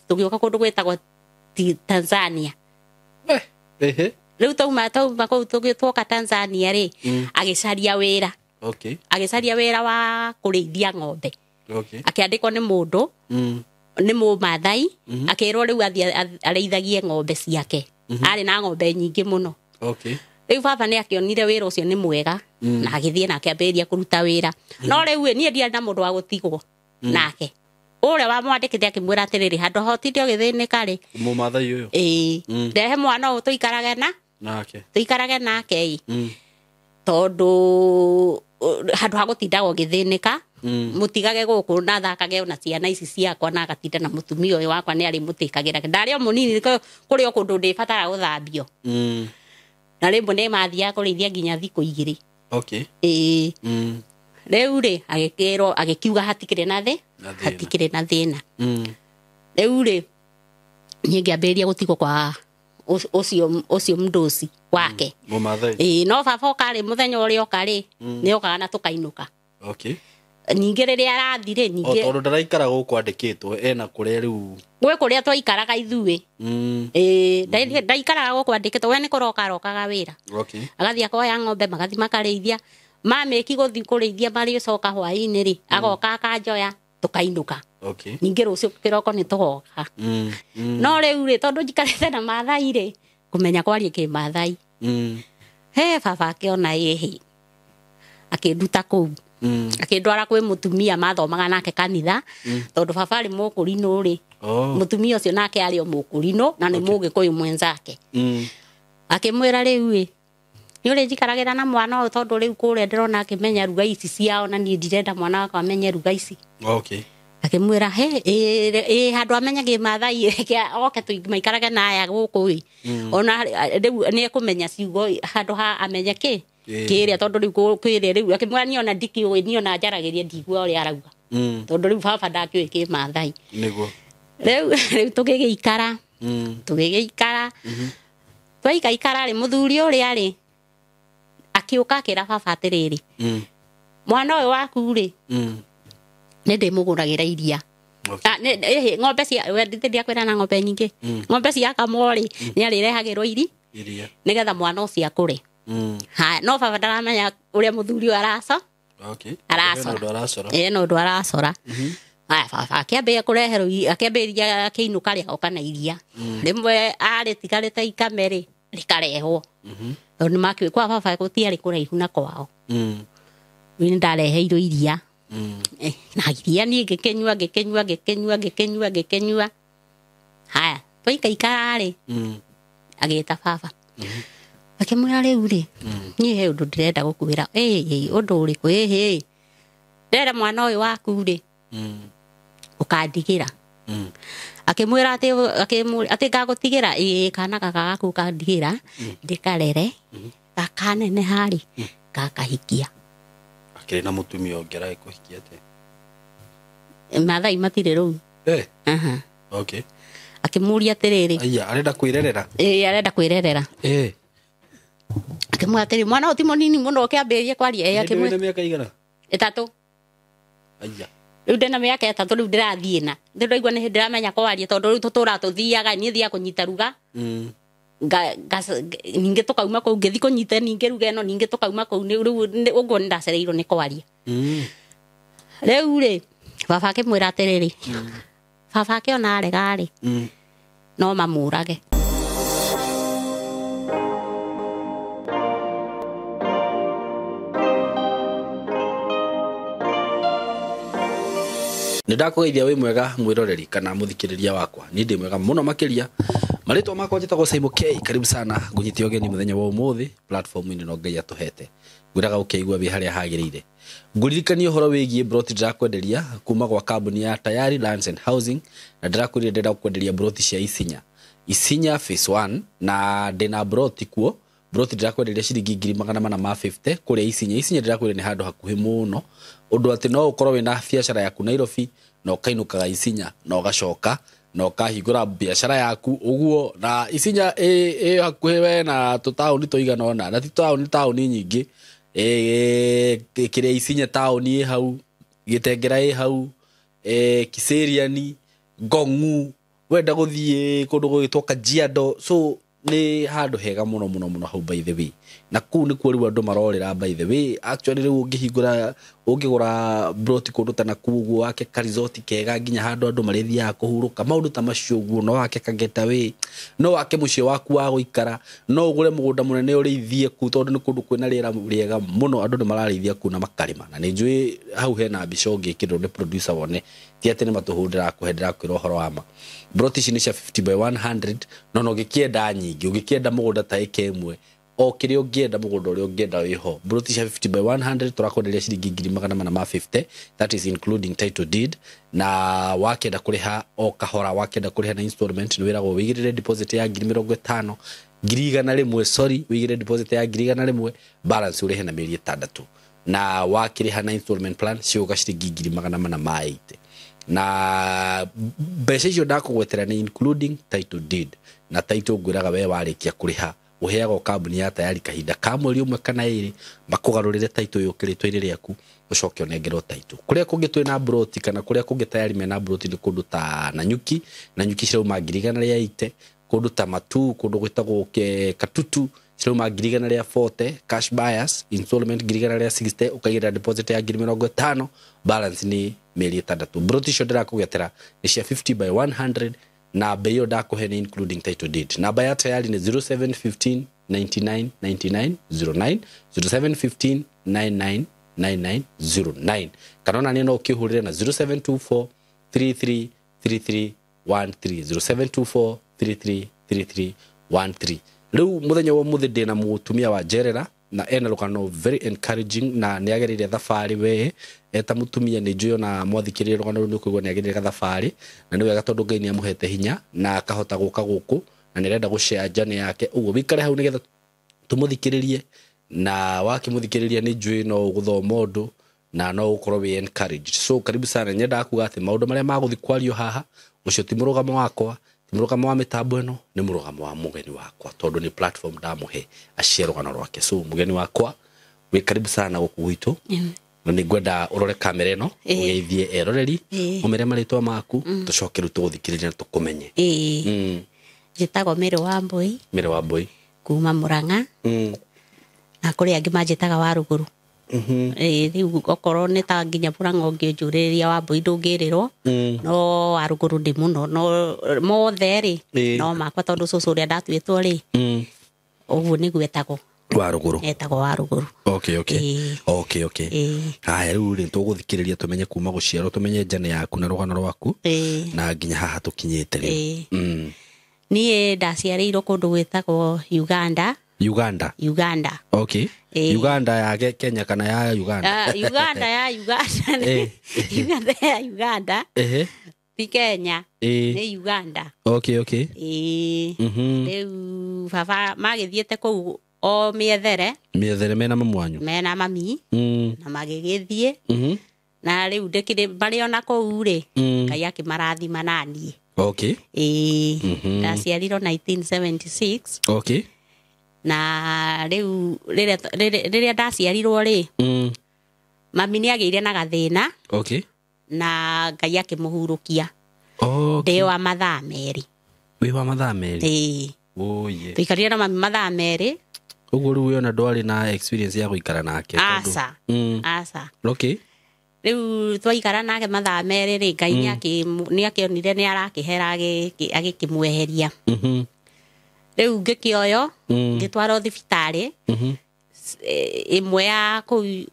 Tũgĩũka kũndũ gwĩtagwo Tanzania. Ehe. Rĩu tauma kũu twoka Tanzania rĩ, agĩcaria wĩra. Okay. Agĩcaria wĩra wa kũrĩithia ng'ombe. Okay. Akĩandĩkwo nĩ mũndũ, nĩ Mũmathai, akĩrwo rĩu athiĩ arĩithagie ng'ombe ciake. Arĩ na ng'ombe nyingĩ mũno. Okay. Rĩu baba nĩ akĩonire wĩra ũcio nĩ mwega, na agĩthiĩ na akĩambĩrĩria kũruta wĩra. No rĩu ĩ, niĩ ndiarĩ na mũndũ wa gũtigwo nake. Ũrĩa wamwandĩkĩte akĩmwĩra atĩrĩrĩ, handũ ha ũtinde ũgĩthĩnĩka rĩ, Mũmathai ũyũ. Ĩĩ, ndehe mwana ũyũ tũikarage na Nake. tũikarage nake ĩ. Tondũ handũ ha gũtindaga ũgĩthĩnĩka, mũtigage gũkũ na thakage ona ciana ici ciakwa, na agatinda na mũtumia ũyũ wakwa nĩ arĩmũtĩkagĩra. Ndarĩ o mũnini, kũrĩ o kũndũ ndĩbataraga gũthambio. Na rĩmwe nĩ mathiaga kũrĩithia nginya thikũ 2. Okay. Ĩĩ. Rĩu rĩ, agĩkĩrwo, agĩkiuga hatikĩrĩ na thĩ, Na thĩna. hatikĩrĩ na thĩna. Rĩu rĩ, niĩ ngĩambĩrĩria gũtigwo kwa ũcio mũndũci wake. Mũmathai. Ĩĩ, no baba oka rĩ, mũthenya ũrĩa oka rĩ, nĩ okaga na tũkainũka. Okay. Ningĩ rĩrĩa arathi rĩ, O ningĩ tondũ ndaraikara gũkũ andĩkĩtwo, ena kũrĩa rĩu. Gwĩ kũrĩa twaikaraga ithuĩ. Ĩĩ, ndaikaraga gũkũ andĩkĩtwo, we nĩ kũroka arokaga wĩra. Okay. Agathiĩ akoya ng'ombe, magathiĩ makarĩithia. Mamĩki gũthiĩ kũrĩithia marĩcoka hwaĩ-inĩ rĩ, agoka akanjoya, tũkainũka. Okay. Ningĩ rũciũ kĩroko nĩ tũgoka. No rĩu rĩ, tondũ njikarĩte na Maathai rĩ, kũmenya kwaria kĩmathai. He baba akĩona ĩhĩ, akĩnduta kũu. Akĩndwara kwĩ mũtumia mathomaga nake kanitha, tondũ baba arĩ mũkũrinũ rĩ. Oh. Mũtumia ũcio nake arĩ o mũkũrinũ, na nĩ Mũgĩkũyũ mwenzake. Akĩmwĩra rĩu ĩ, nĩ ũrĩ njikaragĩra na mwana ũyũ tondũ rĩu kũrĩa ndĩrona akĩmenya ruga ici ciao, na niĩ ndirenda mwana wakwa amenye ruga ici. Okay. Akĩmwĩra, he, ĩ, ĩ, handũ amenye kĩmathai, reke oke maikarage na aya gũkũ ĩ. Ona rĩu nĩ ekũmenya ciugo handũ ha amenye kĩ? Kĩrĩa, tondũ rĩu kĩrĩa rĩu, akĩmwĩra niĩ ona ndikĩũĩ, niĩ ona njaragĩria ndigua ũrĩa arauga. Tondũ rĩu baba ndakĩũĩ kĩmathai. Nĩguo. Rĩu tũgĩgĩikara. Tũgĩgĩikara. Twaikaikara rĩ, mũthuri ũrĩa rĩ, akĩũka akĩra baba atĩrĩrĩ, mwana ũyũ waku rĩ, nĩ ndĩmũgũragĩra iria. Okay. Ah, nĩ, ng'ombe cia, we ndĩ ndiakwĩra na ng'ombe nyingĩ. Ng'ombe cia kamwo rĩ, nĩ arĩrehagĩrwo Iria. nĩgetha mwana ũcio akũre. Ha, no baba ndaramenya ũrĩa mũthuri ũyũ araco. Okay. Aracora. Ena ũndũ aracora. Ena ũndũ aracora. Haya, baba akĩambĩrĩria kũreherwo akĩambĩrĩria akĩinũka rĩ, agoka na iria. Rĩmwe arĩtigarĩte ikame rĩ, rĩkarehwo. Tondũ nĩmakĩũĩ kwa baba gũtiarĩ kũraihu na kwao. Rĩu nĩndareheirwo iria. Na iria niĩ ngĩkĩnyua, ngĩkĩnyua, ngĩkĩnyua, ngĩkĩnyua, ngĩkĩnyua. Haya, twaikaikara rĩ, agĩta baba. Akĩmwĩra rĩu rĩ, niĩ he ũndũ ndĩrenda gũkwĩra. Ĩ, ĩ, ũndũ ũrĩkũ? Ĩ, ĩ. Ndĩrenda mwana ũyũ waku rĩ, ũkandigĩra. Akĩmwĩra atĩ ngagũtigĩra, ĩ, kana gaka gaku ũkandigĩra, ndĩkarere, gakaneneha rĩ, gakahikia. Akĩrĩ na mũtumia ũngĩ aragĩkũhikia atĩa? Maathai matirĩ rũu. Aha. Okay. Akĩmũria atĩrĩrĩ. Aya, arenda kwĩrerera? Ĩ, arenda kwĩrerera. Akĩmwĩra atĩrĩ, mwana ũyũ ti mũnini mũno ũkĩambĩrĩria kwaria. Nĩ Akĩmwĩra ndĩ na mĩaka igana? 3. Aya. Rĩu ndĩna mĩaka 3 rĩu ndĩrathiĩ na. Ndĩ ndaigua nĩ hĩndĩ ndĩramenya kwaria tondũ rĩu tũtũraga tũthiaga, niĩ thiaga kũnyita ruga. Ningĩ tũkauma kũu, ngĩthiĩ kũnyita ningĩ ruga ĩno, ningĩ tũkauma kũu, rĩu ũguo nĩ ndacereirwo nĩ kwaria. Rĩu rĩ, baba akĩmwĩra atĩrĩrĩ, baba akĩona arega rĩ, no mamũrage. Nĩ ndakũgeithia wĩ mwega mwĩroreri kana mũthikĩrĩria wakwa. Niĩ ndĩ mwega mũno makĩria. Marĩtwa makwa njĩtagwo Simon K. Karibu sana ngũnyite ũgeni mũthenya wa ũmũthĩ platform-inĩ ĩno Ngai atũhete. Ngwĩraga ũkĩigua wĩ harĩa hagĩrĩire. Ngũririkanie ũhoro wĩgiĩ broti ndĩrakwenderia kuma gwa kambuni ya Tayari Lands and Housing, na ndĩrakwĩrire ndĩrenda gũkwenderia broti cia Isinya. Isinya phase 1, na ndĩna broti kuo. Broti ndĩrakwenderia ciringi ngiri magana mana ma 50 kũrĩa Isinya. Isinya ndĩrakwĩrire nĩ handũ hakuhĩ mũno, ũndũ atĩ no ũkorwo wĩna biacara yaku Nairobi na ũkainũkaga Isinya na ũgacoka na ũkahingũra biacara yaku ũguo. Na Isinya ĩ hakuhĩ we na tũtaũni tũigana ũna, na ti taũni, taũni nyingĩ. Kĩrĩa Isinya taũni ĩ hau, Gĩtengera ĩ hau, Kiseriani, Ngong'u, Wenda gũthiĩ kũndũ gũgĩtwo Kajiado, so nĩ handũ hega mũno mũno mũno hau by the way. Na kũu nĩkuo rĩu andũ marorĩra by the way. Actually rĩu ũngĩhingũra, ũngĩgũra broti kũndũ ta nakuo ũguo, wake ka resort kega nginya handũ andũ marĩthiaga kũhurũka, maũndũ ta macio ũguo, no wake ka getaway, no wake mũciĩ waku wa gũikara, no ũgũre mũgũnda mũnene ũrĩithie kũu, tondũ nĩ kũndũ kwĩna rĩera rĩega mũno, andũ nĩ mararĩithia kũu na makarĩma. Na nĩ njũĩ hau hena mbica ũngĩkĩrwo nĩ producer wone, ti atĩ nĩ matũhũ ndĩrakũhe, ndĩrakwĩra ũhoro wa ma. Broti ici nĩ cia 50 by 100, no no ũngĩkĩenda nyingĩ, ũngĩkĩenda mũgũnda ta ĩka ĩmwe, o kĩrĩa ũngĩenda, mũgũnda ũrĩa ũngĩenda wĩho. Broti cia 50 by 100 tũrakwenderia ciringi 450,000, that is including title deed. Na wakĩenda kũrĩha o kahora, wakĩenda kũrĩha na installment, nĩ wĩragwo wĩigĩrĩre deposit ya 50,000, 100,000, sorry, wĩigĩrĩre deposit ya 100,000, balance ũrĩhe na mĩeri 6. Na wakĩrĩha na installment plan cigũka ciringi 480,000. Na mbeca icio ndakũgwetera nĩ including title deed. Na title ngwĩraga we warĩkia kũrĩha ũheagwo kambuni ya tayari kahinda ka mweri ũmwe kana ĩrĩ, makũgarũrĩre title yũkĩrĩtwo-inĩ rĩaku, ũcoke ũnengerwo title. Kũrĩa kũngĩ twĩna broti, kana kũrĩa kũngĩ tayari mena broti nĩ kũndũ ta Nanyuki. Nanyuki cirauma 180,000, kũndũ ta Matu, kũndũ gwĩtagwo Katutu cirauma 140,000 cash buyers, installment 160,000, ũkaigĩrĩra deposit ya 50,000, balance nĩ mĩeri 6. Broti icio ndĩrakũgetera nĩ cia 50 by 100, na bei ĩyo ndakũhe nĩ including title deed. Namba ya tayari nĩ 0715 99 99 09, 0715 99 99 09, kana ona niĩ no ũkĩhũrĩre na 0724 33 33 13, 0724 33 33 13. Rĩu mũthenya wa ũmũthĩ ndĩna mũtumia wa njerera, na ena rũgano very encouraging, na nĩ agereire thabarĩ we eta mũtumia. Nĩ njũĩ ona mwathikĩrĩria rũgano rũu nĩ ũkũigua nĩ agereire gathabarĩ, na nĩ wega tondũ Ngai nĩ amũhete hinya na akahota gũka gũkũ, na nĩ arenda gũshare journey yake. Ũguo wĩikare hau nĩgetha tũmũthikĩrĩrie, na wakĩmũthikĩrĩria nĩ njũĩ no ũgũthoma ũndũ na no ũkorwo wĩ encouraged. So karibu sana. Nyendaga kuga atĩ maũndũ marĩa magũthiĩ kwario haha, ũcio ti mũrũgamo wakwa, ti mũrũgamo wa mĩtambo ĩno, nĩ mũrũgamo wa mũgeni wakwa, tondũ nĩ platform ndamũhe acie rũgano rwake. So mũgeni wakwa, wĩ karibu sana gũkũ gwitũ, na nĩ ngwenda ũrore kamera ĩno, ũgeithie eroreri, ũmere marĩtwa maku, tũcoke rĩu tũgũthikĩrĩria na tũkũmenye. Njĩtagwo Mary Wambui. Mary Wambui. Kuma Murang'a. Na kũrĩ angĩ manjĩtaga wa rũgũrũ. Rĩu okorwo nĩ ta nginya Murang'a ũngĩnjũrĩrĩria Wambui ndũngĩrĩrwo, no wa rũgũrũ ndĩ mũno, no mothe rĩ no makwa, tondũ cũcũ ũrĩa ndatuĩtwo rĩ, ũguo nĩguo etagwo. Wa rũgũrũ. Etagwo wa rũgũrũ. Okay, okay. Okay, okay. Haya, rĩu rĩ tũgũthikĩrĩria tũmenye kuma gũciarwo, tũmenye njane yaku na rũgano rwaku, na nginya haha tũkinyĩte rĩu. Niĩ ndaciarĩirwo kũndũ gwĩtagwo Uganda. Uganda. Uganda. Okay. Uganda ya Kenya kana ya Uganda? Uganda ya Uganda. Uganda ya Uganda. Ti Kenya. Nĩ Uganda. Okay, okay. Rĩu baba magĩthiĩte kũu o mĩethere. Mĩethere mena mamu wanyu? Mena mami. Na magĩgĩthiĩ. Na rĩu ndĩkĩrĩ marĩ ona kũu rĩ, Ngai akĩmarathima na niĩ. Okay. Ndaciarirwo 1976. Okay. Na rĩu rĩrĩa ndaciarirwo rĩ, mami nĩ agĩire na gathĩna. Okay. Na Ngai akĩmũhurũkia. Okay. Ndĩ wa mathaa 2. Wĩ wa mathaa 2? Oye. Tũikarire na mami mathaa 2. Ũguo rĩu we ona ndwarĩ na experience ya gũikara nake? Aca. Aca. Okay. Rĩu twaikara nake mathaa 2 rĩ, Ngai nĩ akĩonire nĩ arakĩhera agĩkĩmweheria. Rĩu ngĩkĩoywo, ngĩtwarwo thibitarĩ ĩmwe ya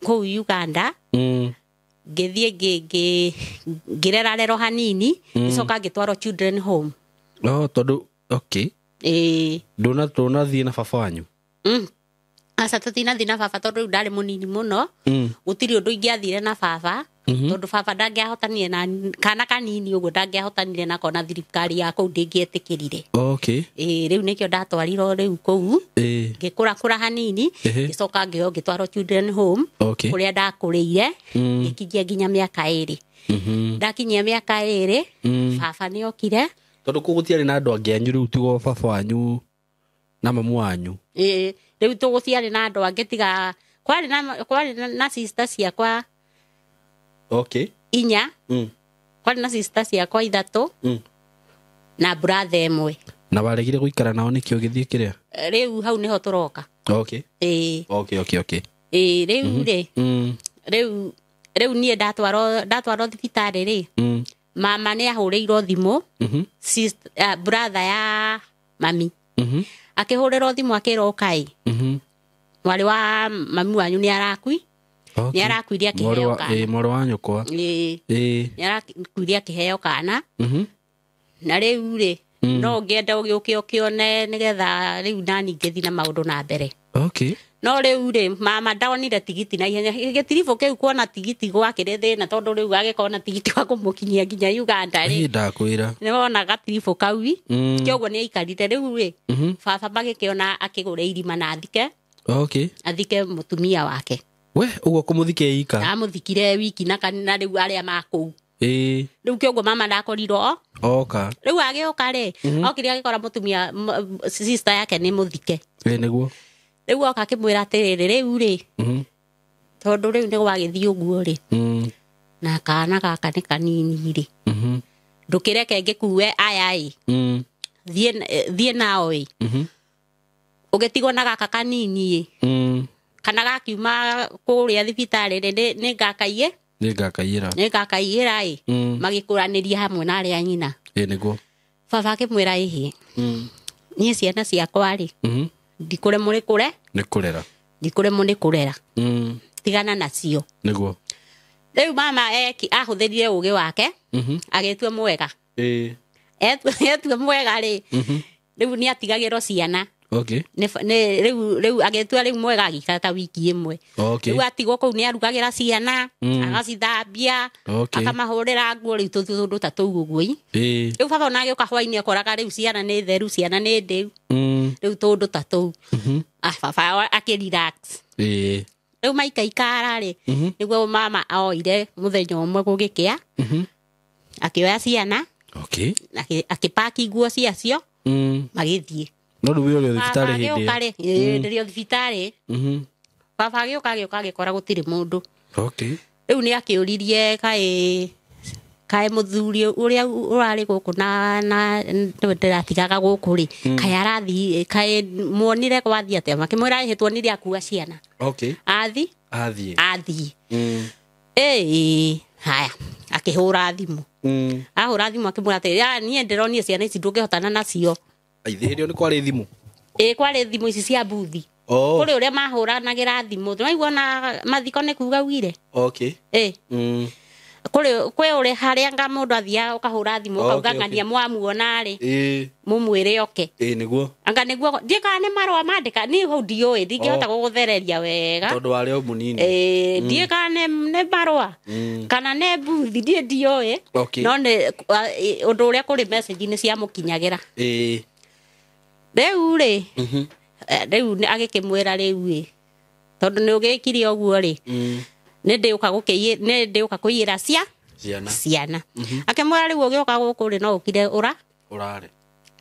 kũu Uganda. Ngĩthiĩ ngĩrerarerwo hanini, ngĩcoka ngĩtwarwo children home. Oh, tondũ okay. Ndũnathiĩ na baba wanyu? Aca, tũtinathiĩ na baba tondũ rĩu ndarĩ mũnini mũno. Gũtirĩ ũndũ ingĩathire na baba, tondũ baba ndangĩahotanire na kana kanini ũguo, ndangĩahotanire nako na thirikari ya kũu ndĩngĩetĩkĩrire. Okay. Rĩu nĩkĩo ndatwarirwo rĩu kũu. Ngĩkũrakũra hanini, ngĩcoka ngĩoywo ngĩtwarwo children home, kũrĩa ndakũrĩire, ngĩkinyia nginya mĩaka 2. Ndakinyia mĩaka 2, baba nĩokire. Tondũ kũu gũtiarĩ na andũ angĩ anyu rĩu tigo baba wanyu na mamu wanyu? Rĩu tũgũtiarĩ na andũ angĩ tiga kwarĩ na sister ciakwa. Okay. Inya. Kwarĩ na sister ciakwa 3. Na brother ĩmwe. Na waregire gũikara nao nĩkĩ ũgĩthiĩ kĩrĩa? Rĩu hau nĩho tũroka. Okay. Ĩĩ. Okay, okay, okay. Ĩĩ, rĩu rĩ, Mm. rĩu niĩ ndatwarwo thibitarĩ rĩ, Mm. mama nĩ ahũrĩirwo thimũ, Mhm. brother ya mami, Mhm. akĩhũrĩrwo thimũ akĩrwo kaĩ, Mhm. mwarĩ wa mami wanyu nĩ arakui, Okay. nĩ arakuire Mwarĩ akĩheo wa kana. ĩĩ, mwarĩ wa nyũkwa. Ĩĩ, Ĩĩ. nĩ arakuire akĩheo kana. Mhm. Na rĩu rĩ, no ngĩende ũgĩũke ũkĩone nĩgetha rĩu nani ngĩthiĩ na maũndũ na mbere. Okay. No rĩu rĩ, mama ndonire tigiti na ihenya. Gĩtiribũ kĩu kuona tigiti gwakĩrĩ thĩna, tondũ rĩu agĩkona tigiti wa kũmũkinyia nginya Uganda rĩ, Ĩĩ, ndakwĩra. nĩwona gatiribũ kau i, Mm. kĩoguo nĩ aikarire. Rĩu rĩ, Mhm. baba magĩkĩona akĩgũra irima na athike, Okay. athike mũtumia wake. We ũguo kũmũthike ika. Amũthikire wiki na na rĩu arĩa makũu. Ĩĩ. Rĩu kĩoguo mama ndakorirwo o. Oka. Rĩu agĩũka rĩ, okire agĩkora mũtumia sister yake nĩ mũthike. Ĩĩ, nĩguo. Rĩu oka akĩmwĩra atĩrĩrĩ, rĩu rĩ, Mhm. tondũ rĩu nĩ gwagĩthiĩ ũguo rĩ, Mm. na kana gaka nĩ kanini rĩ, Mhm. ndũkĩreke ngĩkue aya ĩ, Mm. thiĩ nao ĩ, Mhm. ũgĩtigwo na gaka kanini ĩ, Mm. kana gakiuma kũrĩa thibitarĩ rĩ, nĩ ngakaiye, Nĩ ngakaiyĩra. nĩ ngakaiyĩra ĩ, Mm. magĩkũranĩria hamwe na arĩa nyina. Ĩĩ, nĩguo. Baba akĩmwĩra ĩhĩ, Mm. niĩ ciana ciakwa rĩ, Mhm. ndikũremwo nĩ kũre, Nĩ kũrera. ndikũremwo nĩ kũrera, Mm. tigana nacio. Nĩguo. Rĩu mama eki ahũthĩrire ũgĩ wake, Mhm. agĩtua mwega. Ĩĩ. Etua mwega rĩ, Mhm. rĩu nĩ atigagĩrwo ciana. Okay. Rĩu agĩtua rĩu mwega agĩikara ta wiki ĩmwe. Okay. Rĩu atigwo kũu nĩ arugagĩra ciana, agacithambia, Okay. akamahũrĩra nguo, rĩu tũndũ ta tũu ũguo i. Ĩĩ. Rĩu baba ona agĩũka hwainĩ akoraga rĩu ciana nĩ theru, ciana nĩ ndĩu, Mm. rĩu tũndũ ta tũu. Mhm. Ah, baba akĩ relax. Ĩĩ. Rĩu maikaikara rĩ, Mhm. nĩguo mama oire mũthenya ũmwe gũgĩkĩa, Mhm. akĩoya ciana, Okay. akĩpaki nguo ciacio, Mm. magĩthiĩ. No rĩu ũrĩ Baba thibitarĩ hĩndĩ agĩũka ĩyo. rĩ, ĩĩ, ndĩrĩ o thibitarĩ. Mhm. Baba agĩũka agĩkora gũtirĩ mũndũ. Okay. Rĩu nĩ akĩũririe kaĩ mũthuri ũrĩa ũrarĩ gũkũ na nĩwe ndĩratigaga gũkũ rĩ, kaĩ arathiĩ, kaĩ muonire gwathiĩ atĩa? Makĩmwĩra ĩhĩ, tuonire akua ciana. Okay. Athi, Athiĩ. athiĩ. Mm. Ĩĩ, haya, akĩhũra thimũ. Mm. Ahũra thimũ akĩmwĩra atĩrĩ, "Ah, niĩ ndĩronire ciana ici ndũngĩhotana nacio." Aithĩ hĩndĩ ĩyo nĩ kwarĩ thimũ. Ĩĩ, kwarĩ thimũ ici cia mbuthi. Oh. Kũrĩ ũrĩa mahũranagĩra thimũ. Nĩwaigua ona mathiko nĩ kuga ugire? Okay. Ĩĩ. Mm. Kũrĩ kwĩ ũrĩ harĩa nga mũndũ athiaga ũkahũra thimũ Okay, ũkauga ng'ania mwamuona rĩ, Ĩĩ. mũmwĩre oke. Ĩĩ, nĩguo. Anga nĩguo ndiĩ kana nĩ marũa mandĩka, niĩ hau ndiũĩ, ndingĩhota Oh. gũgũthereria wega. Tondũ warĩ o mũnini. Ĩĩ, ndiĩ kana nĩ marũa, Mm. kana nĩ mbuthi, ndiĩ ndiũĩ. Okay. No nĩ ũndũ ũrĩa kũrĩ message nĩ ciamũkinyagĩra. Ĩĩ. Rĩu rĩ, Mhm. rĩu agĩkĩmwĩra rĩu ĩ, tondũ nĩ ũgĩkire ũguo rĩ, Mm. nĩ ndĩũka kũiyĩra Ciana. ciana. Akĩmwĩra rĩu ũgĩũka gũkũ rĩ, no ũkire ũra Ũrarĩ.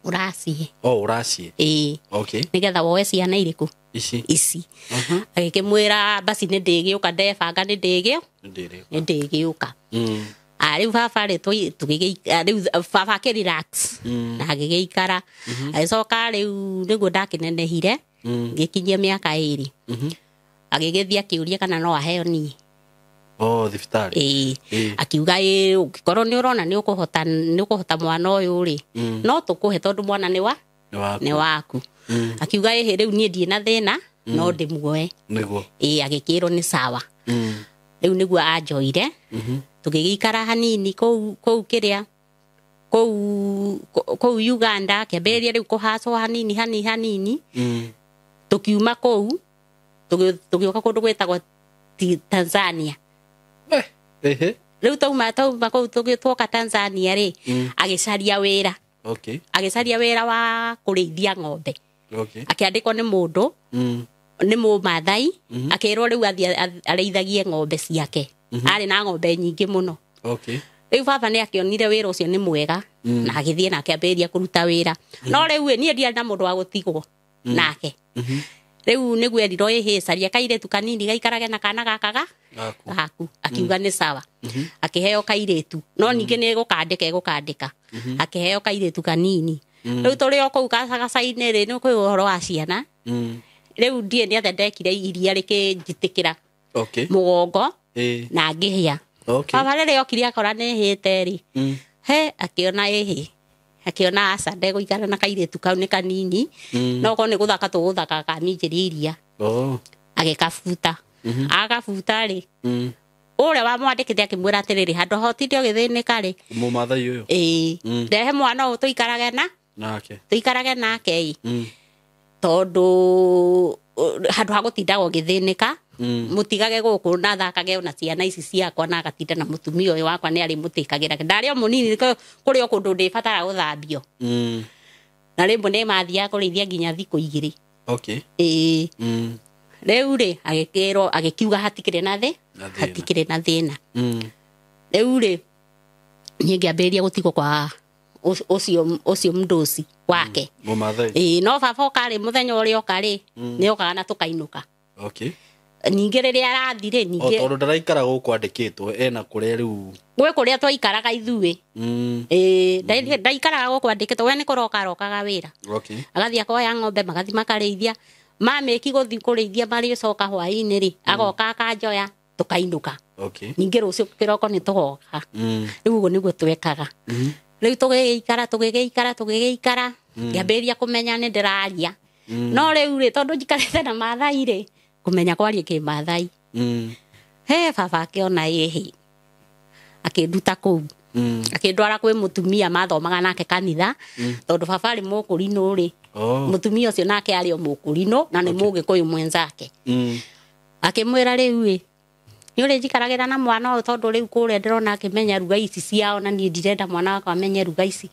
ũracihe. Oh, ũraciĩ. Ĩĩ, Okay. nĩgetha woe ciana irĩkũ? Ici. Ici. Mhm. Agĩkĩmwĩra basi nĩ ndĩgĩũka, ndebanga nĩ ndĩgĩũ Nĩ ndĩrĩ. nĩ ndĩgĩũka. Mm. Ah, rĩu baba rĩ, rĩu baba akĩ relax Mm. na agĩgĩikara. Agĩcoka rĩu nĩguo ndakĩnenehire, Mm. ngĩkinyia mĩaka 2. Mhm. Agĩgĩthiĩ akĩũria kana no aheo niĩ. Oh, thibitarĩ. Ĩĩ. Ĩĩ. Akiuga ĩĩ, ũngĩkorwo nĩ ũrona nĩ ũkũhota mwana ũyũ rĩ, Mm. no tũkũhe tondũ mwana nĩ wa Nĩ waku. nĩ waku. Mm. Akiuga ĩhĩ, rĩu niĩ ndirĩ na thĩna, no ndĩmuoe. Nĩguo. Ĩĩ, agĩkĩrwo nĩ sawa. Mm. Rĩu nĩguo anjoire, Mhm. tũgĩgĩikara hanini kũu kũu kĩrĩa kũu kũu Uganda, kĩambĩrĩria rĩu kũhacwo hanini hanini hanini. Mm. Tũkiuma kũu tũgĩũka kũndũ gwĩtagwo Tanzania. Eh. Ehe. Rĩu tauma kũu twoka Tanzania rĩ, Mm. agĩcaria wĩra. Okay. Agĩcaria wĩra wa kũrĩithia ng'ombe. Okay. Akĩandĩkwo nĩ mũndũ, Mm. nĩ Mũmathai, akĩrwo rĩu athiĩ arĩithagie ng'ombe ciake. Arĩ na ng'ombe nyingĩ mũno. Okay. Rĩu baba nĩ akĩonire wĩra ũcio nĩ mwega, na agĩthiĩ na akĩambĩrĩria kũruta wĩra. No rĩu ĩ, niĩ ndiarĩ na mũndũ wa gũtigwo nake. Mhm. Rĩu nĩguo erirwo ĩhĩ, caria kairĩtu kanini gaikarage na kana gaka ga Gaku akiuga nĩ sawa. Akĩheo kairĩtu no ningĩ nĩ gũkandĩka egũkandĩka, akĩheo kairĩtu kanini. Rĩu tũrĩ o kũu gacagaca-inĩ rĩ, nĩ kwĩ ũhoro wa ciana. Rĩu ndiĩ nĩ atĩa ndekire iria rĩkĩnjitĩkĩra mũgongo na ngĩhĩa. Baba rĩrĩa okire akora nĩ hĩte rĩ, he akĩona ĩhĩ, akĩona aca ndegũikara na kairĩtu kau nĩ kanini, no korwo nĩ gũthaka tũgũthaka kaminjĩria iria. Agĩkabuta, agabuta rĩ, ũrĩa wamwandĩkĩte akĩmwĩra atĩrĩrĩ, handũ ha ũtinde ũgĩthĩnĩka rĩ, Mũmathai ũyũ. Ĩĩ, ndehe mwana ũyũ tũikarage na nake, tũikarage nake ĩ, tondũ handũ ha gũtindaga ũgĩthĩnĩka, mũtigage gũkũ na thakage ona ciana ici ciakwa na agatinda na mũtumia ũyũ wakwa nĩ arĩmũtĩkagĩra ndarĩ o mũnini kũrĩ o kũndũ ndĩbatara gũthambio. Na rĩmwe nĩ mathiaga kũrĩithia nginya thikũ 2. Ĩĩ. Rĩu rĩ agĩkĩrwo agĩkiuga hatikĩrĩ na thĩ, hatikĩrĩ na thĩna. Rĩu rĩ niĩ ngĩambĩrĩria gũtigwo kwa ũcio mũndũci wake. Mũmathai. Ĩĩ, no baba oka rĩ, mũthenya ũrĩa oka rĩ, nĩ okaga na tũkainũka. Ningĩ rĩrĩa arathi rĩ, ningĩ o tondũ ndaraikara gũkũ andĩkĩtwo ena kũrĩa rĩu gwĩ kũrĩa twaikaraga ithuĩ. Ĩĩ, ndaikaraga gũkũ andĩkĩtwo, we nĩ kũroka arokaga wĩra. Agathiĩ akoya ng'ombe magathiĩ makarĩithia, mamĩki gũthiĩ kũrĩithia marĩcoka hwaĩ-inĩ rĩ, agoka akanjoya tũkainũka. Ningĩ rũciũ kĩroko nĩ tũgoka. Rĩu ũguo nĩguo twekaga. Rĩu tũgĩgĩikara tũgĩgĩikara tũgĩgĩikara, ngĩambĩrĩria kũmenya nĩ ndĩraria. No rĩu rĩ, tondũ njikarĩte na Maathai rĩ, kũmenya kwaria kĩmathai. He baba akĩona ĩhĩ, akĩnduta kũu, akĩndwara kwĩ mũtumia mathomaga nake kanitha, tondũ baba arĩ mũkũrinũ rĩ, mũtumia ũcio nake arĩ o mũkũrinũ na nĩ mũgĩkũyũ mwenzake. Akĩmwĩra rĩu ĩ, nĩ ũrĩ njikaragĩra na mwana ũyũ tondũ rĩu kũrĩa ndĩrona akĩmenya ruga ici ciao na niĩ ndirenda mwana wakwa amenye ruga ici.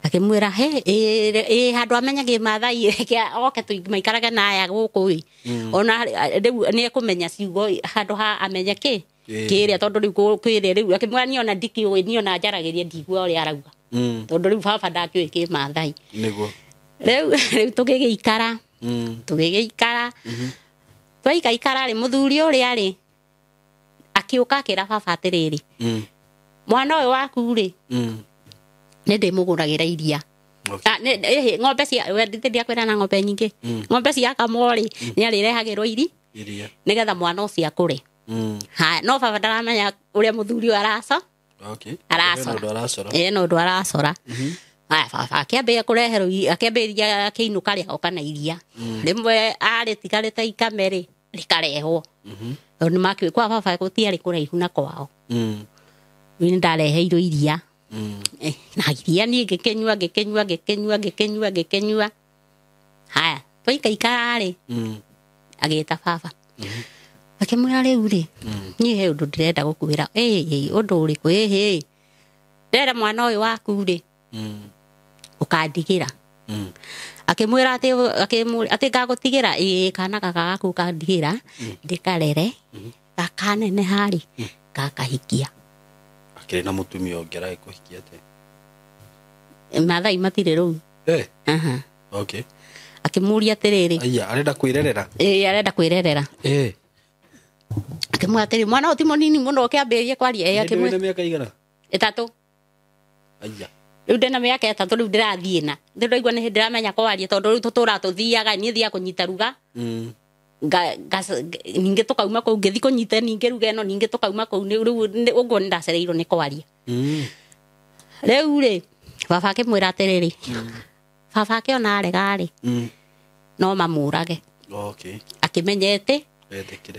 Akĩmwĩra he ĩ handũ amenye kĩmathai reke oke maikarage na aya gũkũ ĩ, ona rĩu nĩ ekũmenya ciugo handũ ha amenye kĩ kĩrĩa, tondũ rĩu kwĩrĩa rĩu akĩmwĩra niĩ ona ndikĩũĩ, niĩ ona njaragĩria ndigua ũrĩa arauga, tondũ rĩu baba ndakĩũĩ kĩmathai. Nĩguo. Rĩu tũgĩgĩikara tũgĩgĩikara twaikaikara rĩ, mũthuri ũrĩa rĩ akĩũka akĩra baba atĩrĩrĩ, mwana ũyũ waku rĩ, nĩ ndĩmũgũragĩra iria. Ng'ombe cia we ndiakwĩra na ng'ombe nyingĩ, ng'ombe ciakamwo rĩ, nĩ arĩrehagĩrwo iria nĩgetha mwana ũcio akũre. Haya, no baba ndaramenya ũrĩa mũthuri ũyũ aracora. Aracora. Ĩĩ, no ũndũ aracora. Haya, baba akĩambĩrĩria kũreherwo, akĩambĩrĩria akĩinũka rĩ, agoka na iria. Rĩmwe arĩtigarĩte ikame rĩ, rĩkarehwo. Tondũ nĩmakĩũĩ kwa baba gũtiarĩ kũraihu na kwao. Rĩu nĩ ndareheirwo iria. Na iria niĩ ngĩkĩnyua ngĩkĩnyua ngĩkĩnyua ngĩkĩnyua ngĩkĩnyua. Haya, twaikaikara rĩ, agĩta baba. Akĩmwĩra rĩu rĩ, niĩ he ũndũ ndĩrenda gũkwĩra. Ĩĩ, ũndũ ũrĩkũ? Ĩhĩ, ndĩrenda mwana ũyũ waku rĩ, ũkandigĩra. Akĩmwĩra atĩ ngagũtigĩra? Ĩĩ, kana gaka gaku ũkandigĩra, ndĩkarere, gakaneneha rĩ, gakahikia. Akĩrĩ na mũtumia ũngĩ aragĩkũhikia atĩa? Maathai matirĩ rũu. Akĩmũria atĩrĩrĩ, Aya, arenda kwĩrerera? Ĩĩ, arenda kwĩrerera. Akĩmwĩra atĩrĩ, mwana ũyũ ti mũnini mũno ũkĩambĩrĩria kwaria. Ĩĩ, akĩmwĩra Nĩ mĩaka igana? 3. Aya. Rĩu ndĩna mĩaka 3 rĩu ndĩrathiĩ na ndĩraigua nĩ ndĩramenya kwaria, tondũ rĩu tũtũraga tũthiaga, niĩ thiaga kũnyita ruga. Ningĩ tũkauma kũu, ngĩthiĩ kũnyita ningĩ ruga ĩno, ningĩ tũkauma kũu, rĩu ũguo nĩ ndacereirwo nĩ kwaria. Rĩu rĩ, baba akĩmwĩra atĩrĩrĩ, baba akĩona arega rĩ, no mamũrage. Akĩmenya atĩ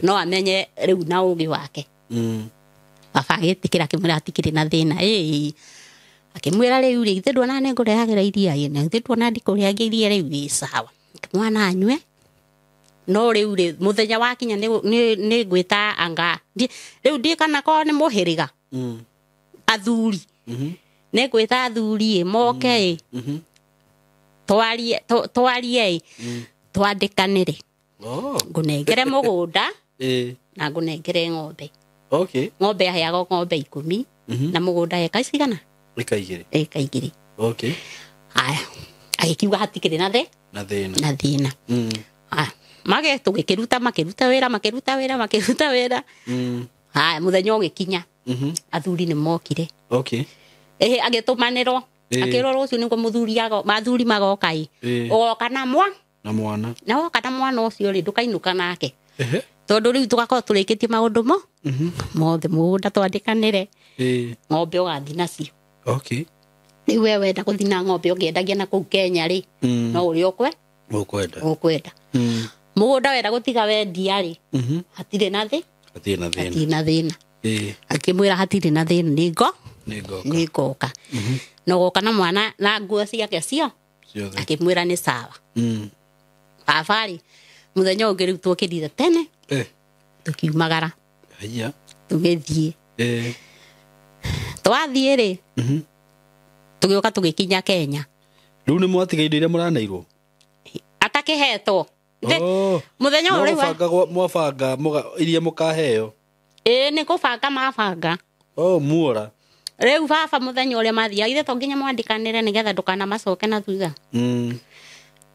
no amenye rĩu na ũgĩ wake. Baba agĩtĩkĩra akĩmwĩra atikĩrĩ na thĩna. Ĩĩ, akĩmwĩra rĩu rĩ, githĩ nduona nĩ ngũrehagĩra iria? Ĩĩ, na githĩ nduona ndikũrehagĩra iria rĩu? Ĩĩ, sawa. Mwana anyue. No rĩu rĩ, mũthenya wakinya nĩ ngwĩta anga. Rĩu ndiĩ kana korwo nĩ mũhĩrĩga. Athuri. Nĩ ngwĩta athuri ĩ, moke ĩ. Twarie ĩ. Twandĩkanĩre. Ngũnengere mũgũnda na ngũnengere ng'ombe. Ng'ombe aheagwo ng'ombe 10 na mũgũnda eka cigana? Eka 2. Eka 2. Haya, agĩkiuga hatikĩrĩ na Na thĩna. Na thĩna. Haya, Mage tũgĩkĩruta makĩruta wĩra makĩruta wĩra makĩruta wĩra. Haya mũthenya ũgĩkinya. Athuri nĩ mokire. Okay. Ĩhĩ agĩtũmanĩrwo. Akĩrwo rũciũ nĩguo mũthuri ago mathuri magoka ĩ. Ũgoka na mwa na mwana. Na woka na mwana ũcio rĩ ndũkainũka nake. Tondũ rĩu tũgakorwo tũrĩkĩtie maũndũ mo mothe mũgũnda twandĩkanĩre. Ng'ombe ũgathiĩ nacio. Okay. Rĩu we wenda gũthiĩ na ng'ombe ũkĩendagia na kũu Kenya rĩ no ũrĩa ũkwenda. Ũkwenda. Mũgũnda wenda gũtiga wendia rĩ hatirĩ na thĩ. Hatirĩ na thĩna. Hatirĩ na thĩna. Akĩmwĩra hatirĩ na thĩna nĩ ngoka. Na ũgoka na mwana na nguo ciake cio. Akĩmwĩra nĩ sawa. Baba rĩ mũthenya ũngĩ rĩu twokĩrire tene. Tũkiumagara. Haiya. Tũgĩthiĩ. Twathiĩ rĩ tũgĩũka tũgĩkinya Kenya. Rĩu nĩ mwatiga indo iria mũraneirwo? Atakĩhetwo. Mũthenya ũyũ rĩu mwabanga iria mũkaheo. Ĩĩ nĩ kũbanga mabanga. Oh, muora. Rĩu baba mũthenya ũrĩa mathiaga ithe to nginya mwandĩkanĩre nĩgetha ndũkanamacoke na thutha.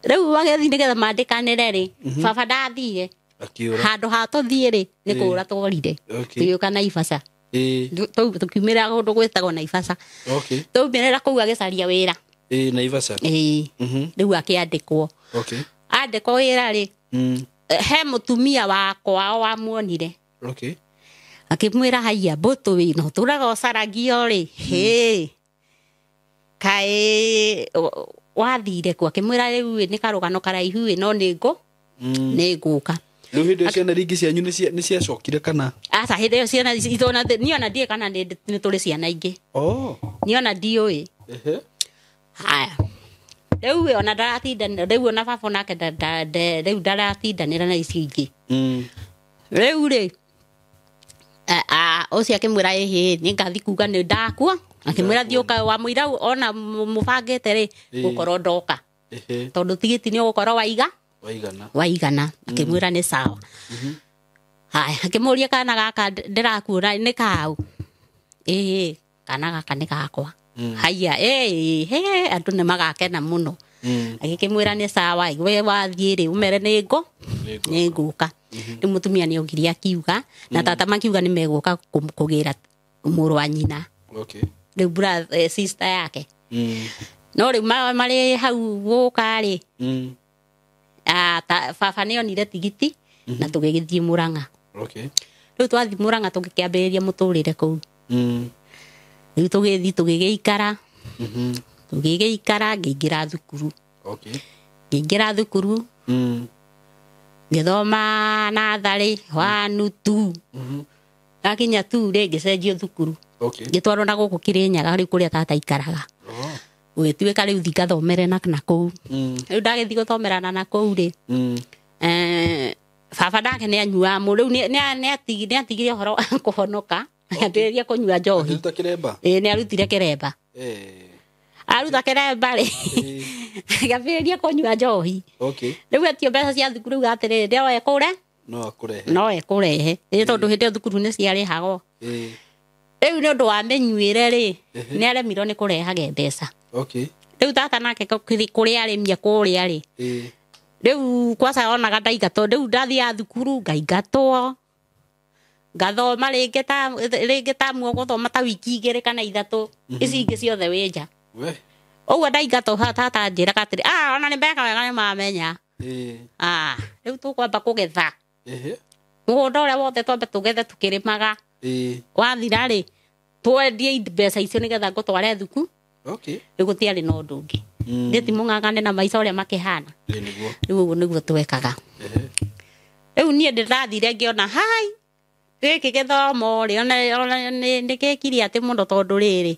Rĩu magĩthiĩ nĩgetha mandĩkanĩre rĩ baba ndathire. Akiũra. Handũ ha tũthiĩ rĩ nĩ kũũra tworire. Tũgĩũka Naivasha. Tũkiumĩra kũndũ gwĩtagwo Naivasha. Okay. Twaumĩrĩra kũu agĩcaria wĩra. Naivasha. Ĩĩ. Rĩu akĩandĩkwo. Okay. Andĩkwo wĩra rĩ he mũtumia wakwa wamuonire. Okay. Akĩmwĩra haiya mbũtũ ĩno tũraga ũcaragio rĩ hĩ kaĩ wathire kũ? Akĩmwĩra rĩu nĩ karũgano karaihu ĩ no nĩ ngũka. Rĩu hĩndĩ ĩyo ciana ringĩ cianyu nĩ ciacokire kana? Aca hĩndĩ ĩyo ciana itũ niĩ ona ndiũĩ kana nĩ tũrĩ ciana ingĩ. Niĩ ona ndiũĩ. Haya. Rĩu ona ndaratindanĩra rĩu ona baba onake rĩu ndaratindanĩra na icio ingĩ. Rĩu rĩ ũcio akĩmwĩra ĩhĩ nĩ ngathi kuga nĩ ndakua. Akĩmwĩra thiĩ ũka wamũira ona mũbangĩte rĩ gũkorwo ndoka. Tondũ tigiti nĩ ũgũkorwo waiga waigana. Akĩmwĩra nĩ sawa. Haya akĩmũria kana gaka ndĩrakuona nĩ kau? Ĩĩ kana gaka nĩ gakwa. Haiya ĩĩ andũ nĩ magakena mũno. Agĩkĩmwĩra nĩ sawa we wathiĩ rĩ ũmere nĩ ngũka. Rĩu mũtumia nĩ okire akiuga na tata makiuga nĩ megũka kũgĩra mũrũ wa nyina. Okay. Rĩu brother sister yake. No rĩu marĩ hau gũka rĩ baba nĩ onire tigiti na tũgĩgĩthiĩ Murang'a. Okay. Rĩu twathiĩ Murang'a tũgĩkĩambĩrĩria mũtũrĩre kũu. Rĩu tũgĩthiĩ tũgĩgĩikara. Tũgĩgĩikara ngĩingĩra thukuru. Okay. Ngĩingĩra thukuru. Ngĩthoma natharĩ 1 2. Ndakinya 2 rĩ ngĩcenjio thukuru. Okay. Ngĩtwarwo na gũkũ Kĩrĩnyaga rĩu kũrĩa tata aikaraga. Gũgĩtuĩka rĩu thiĩ ngathomere na kũu. Rĩu ndagĩthiĩ gũthomera na kũu rĩ baba nake nĩ anyuaga rĩu nĩ atigire ũhoro wa kũhonoka. Akĩambĩrĩria kũnyua njohi. Akĩruta kĩremba? Ĩĩ nĩ arutire kĩremba. Aruta kĩremba rĩ akĩambĩrĩria kũnyua njohi. Okay. Rĩu etio mbeca cia thukuru rĩu atĩrĩrĩ no ekũre? No akũrehe. No ekũrehe. Ĩĩ tondũ hĩndĩ ĩyo thukuru nĩ ciarĩhagwo. Rĩu nĩ ũndũ wa mĩnyuĩre rĩ nĩ aremirwo nĩ kũrehage mbeca. Okay. Rĩu tata nake kũrĩa arĩmia kũrĩa rĩ rĩu kwaca onaga ndaingatwo rĩu ndathiaga thukuru ngaingatwo ngathoma rĩngĩ tamu gũthoma ta wiki 2 kana 3 ici ingĩ ciothe wĩ nja. Ũguo ndaingatwo tata anjĩraga atĩrĩ ona nĩ meka wega nĩ mamenya. Rĩu tũkwamba kũgetha. Mũgũnda ũrĩa wothe twambe tũgethe tũkĩrĩmaga. Wathira rĩ twendie mbeca icio nĩgetha ngũtware thuku. Okay. Rĩu gũtiarĩ na ũndũ ũngĩ. Niĩ ti mũng'ang'ane na maica ũrĩa makĩhana. Rĩu ũguo nĩguo twekaga. Rĩu niĩ ndĩrathire ngĩona hai gĩkĩ gĩthomo rĩ ona nĩ gĩkire atĩ mũno tondũ rĩrĩ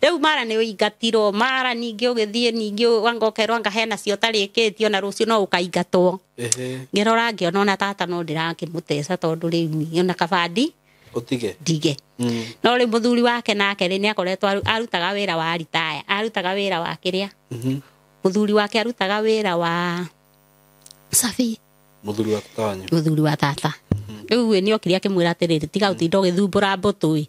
rĩu mara nĩ ũingatirwo mara ningĩ ũgĩthiĩ ningĩ wangokerwo anga hena cio ũtarĩkĩtie ona rũciũ no ũkaingatwo. Ngĩrora ngĩona ona tata no ndĩrakĩmũteca tondũ rĩu ona kabandi ũtige ndige. No rĩu mũthuri wake nake rĩ nĩ akoretwo arutaga wĩra wa ritaya arutaga wĩra wa kĩrĩa mũthuri wake arutaga wĩra wa safi mũthuri wa tata wanyu mũthuri wa tata. Rĩu nĩ okire akĩmwĩra atĩrĩrĩ tiga ũtinda ũgĩthumbũra mbũtũ ĩ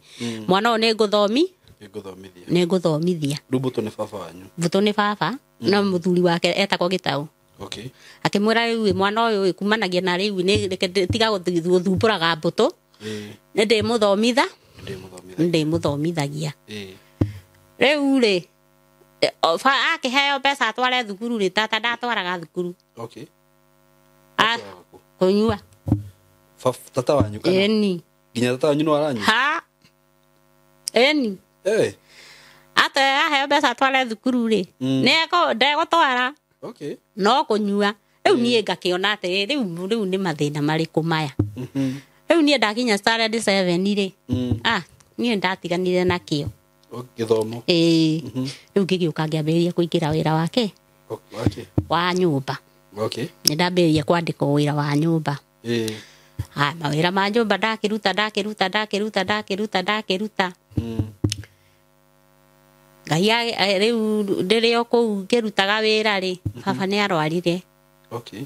mwana ũyũ nĩ ngũthomithia. Rĩu mbũtũ nĩ baba wanyu? Mbũtũ nĩ baba no mũthuri wake etagwo Gĩtaũ. Okay. Akĩmwĩra rĩu ĩ, mwana ũyũ ĩ, kumanagia na rĩu nĩ reke tiga gũthumbũraga mbũtũ. Ĩĩ. Nĩ ndĩmũthomithia. Ndĩmũthomithia. Ndĩmũthomithagia. Ĩĩ. Rĩu rĩ akĩheo mbeca atware thukuru rĩ, tata ndatwaraga thukuru. Okay. A- kũnyua. Tata wanyu kana? Ĩni. Nginya tata wanyu no aranyua? Ha, ĩni. Eh. Ate aheo mbeca atware thukuru rĩ, nĩeko ndegũtwara. Okay. No kũnyua. Rĩu niĩ ngakĩona atĩ rĩu rĩu nĩ mathĩna marĩkũ maya. Rĩu niĩ ndakinya standard 7 rĩ, ah, niĩ ndatiganire nakĩo. Gĩthomo. Ĩĩ, rĩu ngĩgĩũka ngĩambĩrĩria kũingĩra wĩra wake Okay. wa nyũmba. Okay. Nĩ ndambĩrĩria kwandĩkwo wĩra wa nyũmba. Ĩĩ. Haya, mawĩra ma nyũmba ndakĩruta ndakĩruta ndakĩruta ndakĩruta ndakĩruta. Ngai rĩu ndĩrĩ o kũu ngĩrutaga wĩra rĩ, baba nĩ arwarire. Okay.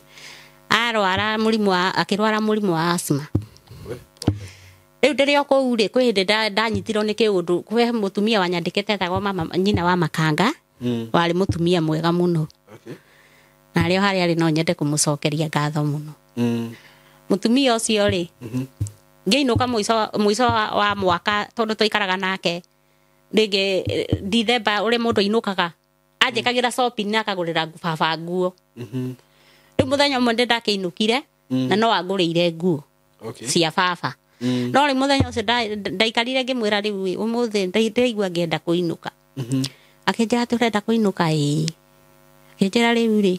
Arwara mũrimũ wa akĩrwara mũrimũ wa asthma. We. Rĩu ndĩrĩ o kũu rĩ, kwĩ hĩndĩ ndanyitirwo nĩ kĩũndũ, kwĩ mũtumia wanyandĩkĩte etagwo mama nyina wa Makanga, warĩ mũtumia mwega mũno. Okay. Na arĩ o harĩa arĩ no nyende kũmũcokeria ngatho mũno. Mũtumia ũcio rĩ, ngĩinũka mũico mũico wa mwaka tondũ twaikaraga nake rĩngĩ Dithemba ũrĩa mũndũ ainũkaga anjĩkagĩra shopping na akagũrĩra baba nguo. Rĩu mũthenya ũmwe nĩ ndakĩinũkire na no angũrĩire nguo Okay. cia baba. No rĩu mũthenya ũcio ndaikarire ngĩmwĩra rĩu ĩ, ũmũthĩ ndĩraigua ngĩenda kũinũka. Akĩnjĩra atĩ ũrenda kũinũka? Ĩĩ. Akĩnjĩra rĩu rĩ,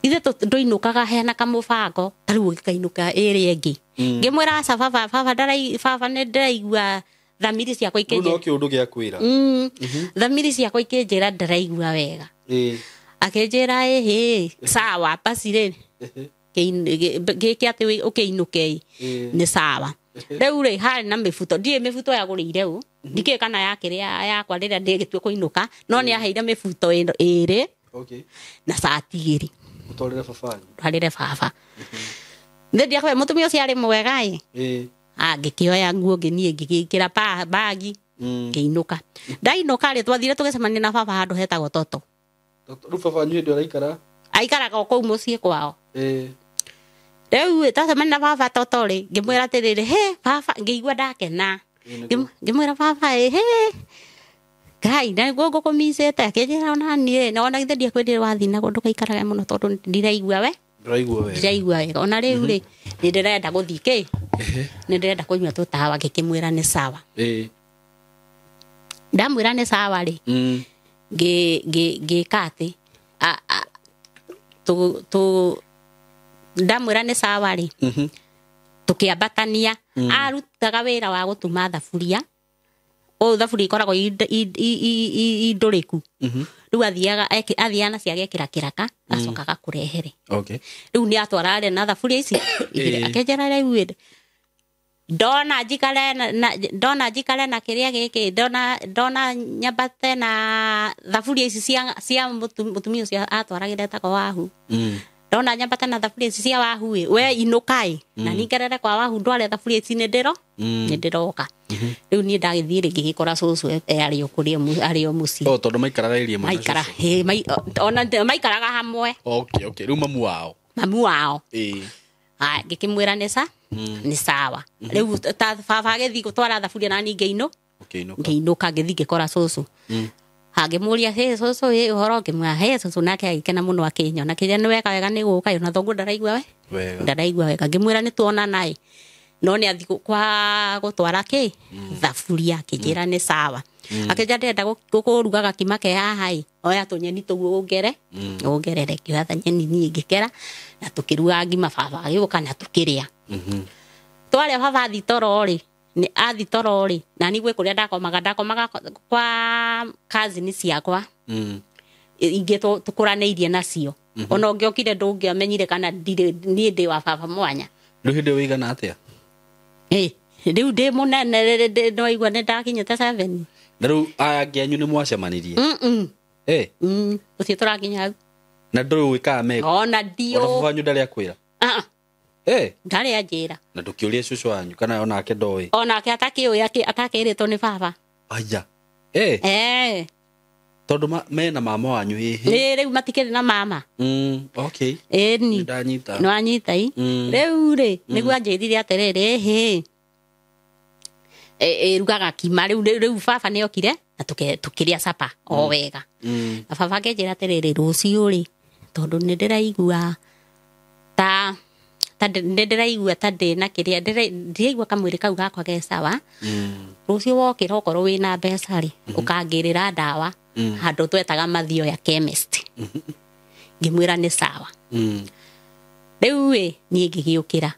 ithuĩ ndũinũkaga hena kamũbango ta rĩu ũgĩkainũka ĩrĩa ĩngĩ. Ngĩmwĩra aca baba, baba baba nĩ ndĩraigua thamiri ciakwa Rĩu no ikĩnjĩra. kĩũndũ gĩa kwĩra. Thamiri ciakwa ikĩnjĩra ndĩraigua wega. Ĩĩ. Akĩnjĩra ĩhĩ, sawa basi rĩ, gĩke atĩ ũkĩinũke ĩ, nĩ sawa. Rĩu rĩ, harĩ na mĩbuto, ndiũĩ mĩbuto yagũrĩire ũ, ndikĩũĩ kana yakĩrĩ yakwa rĩrĩa ndĩgĩtua kũinũka, no nĩ aheire mĩbuto ĩrĩ Okay. na cati igĩrĩ. Ũtwarĩre baba wanyu. Ndwarĩre baba. Nĩ ndiakwe mũtumia ũcio arĩ mwega ĩ. Ĩĩ. Ngĩkĩoya nguo ngĩniĩ ngĩgĩkĩra bagi ngĩinũka. Ndainũka rĩ, twathire tũgĩcemania na baba handũ hetagwo Toto. Rĩu baba wanyu hĩndĩ araikara? Aikaraga o kũu mũciĩ kwao. Ĩĩ. Rĩu ĩ, twacemania na baba Toto rĩ, ngĩmwĩra atĩrĩrĩ, he baba, ngĩigua ndakena. Ngĩmwĩra baba ĩ, he Ngai, na nĩguo ngũkũmicĩte. Akĩnjĩra ona niĩ, na ona githĩ ndiakwĩrire wathiĩ na kũndũ gaikarage mũno tondũ ndiraigua we. Ndũraigua wega. Ndiraigua wega. Ona rĩu rĩ, nĩ ndĩrenda gũthiĩ kĩ? Nĩ ndĩrenda kũnyua tũtawa. Ngĩkĩmwĩra nĩ sawa. Ĩĩ. Ndamwĩra nĩ sawa rĩ, ngĩka atĩ ndamwĩra nĩ sawa rĩ, tũkĩambatania. Arutaga wĩra wa gũtuma thaburia. Ũũ thaburia ikoragwo indũrĩku. Rĩu athiaga athiaga nacio agekĩra kĩraka, acoka agakũrehere. Okay. Rĩu nĩ atwara na thaburia ici igĩrĩ. Akĩnjĩra rĩu ĩ, ndona njikare ndona njikare na kĩrĩa gĩkĩ, ndona nyambate na thaburia ici cia mũtumia ũcio atwaragĩra etagwo Wahu. Ndona nyambate na thaburia ici cia Wahu ĩ, we inũka ĩ, na ningerere kwa Wahu ndware thaburia ici nĩ ndĩro nĩ ndĩroka. Rĩu niĩ ndagĩthiĩ rĩ, ngĩgĩkora cũcũ arĩ o kũrĩa arĩ o mũciĩ. Oh, tondũ maikaraga area ĩmwe na Maikara cũcũ. ĩ, ona maikaraga hamwe. Okay, okay. Rĩu mamu wao. Mamu wao. Ĩĩ. Haya, ngĩkĩmwĩra nĩ nĩ sawa. Rĩu ta baba agĩthiĩ gũtwara thaburia na niĩ ngĩinũ Ũkĩinũka. ngĩinũka ngĩthiĩ ngĩkora cũcũ. Angĩmũria he cũcũ ĩ ũhoro, ngĩmwĩra he cũcũ, nake agĩkena mũno akĩnyona, akĩnjĩra nĩ weka wega nĩ gũka, ona thoguo ndaraigua we. Wega. Ndaraigua wega. Ngĩmwĩra nĩ tuonana ĩ, no nĩ athiĩ kwa gũtwara kĩ thaburia. Akĩnjĩra nĩ sawa. Akĩnjĩra ndĩrenda gũkũruga gakima ke haha ĩ, oya tũnyeni tũu ũngere ũngerere. Ngĩoya nyeni niĩ ngĩkera na tũkĩruga ngima, baba agĩũka na tũkĩrĩa. Twarĩa baba athi toro rĩ, nĩ athi toro rĩ, na niĩ gwĩ kũrĩa ndakomaga kwa cousin ciakwa ingĩ tũkũranĩirie nacio. Ona ũngĩokire ndũngĩamenyire kana ndirĩ niĩ ndĩ wa baba mwanya. Rĩu hĩndĩ ĩyo wĩigana atĩa? Ĩ, rĩu ndĩ mũnene, nĩwaigua nĩ ndakinyĩte 7. Na rĩu aya angĩ anyu nĩ mwacemanirie? Eh, Ũcio tũrakinya hau. Na ndũrĩ ũĩ meko? Ona Ona baba ndiũ. wanyu ndarĩ akwĩra? Ah, Eh, ndarĩ anjĩra. Na ndũkĩũria cũcũ wanyu kana onake ndoĩ? Onake atakĩũĩ atakĩrĩtwo nĩ baba. Aya. Eh, Eh. Tondu mena mama wanyu hihi. Ĩ rĩu matikĩrĩ na mama. Okay. Ĩni. Ndanyita. Nĩwanyita i. Rĩu rĩ nĩguo anjĩrire atĩrĩrĩ ĩhĩ ĩrugaga kima rĩu rĩu baba nĩokire na tũkĩrĩa capa o wega. Na baba akĩnjĩra atĩrĩrĩ rũciũ rĩ tondũ nĩndĩraigua ta nĩndĩraigua ta ndĩna kĩrĩa ndĩraigua kamwĩrĩ kau gakwa ge sawa. Rũciũ wokĩra okorwo wĩna mbeca rĩ ũkangĩrĩra ndawa handũ twetaga Mathioya chemist. Ngĩmwĩra nĩ sawa. Rĩu ĩ niĩ ngĩgĩũkĩra.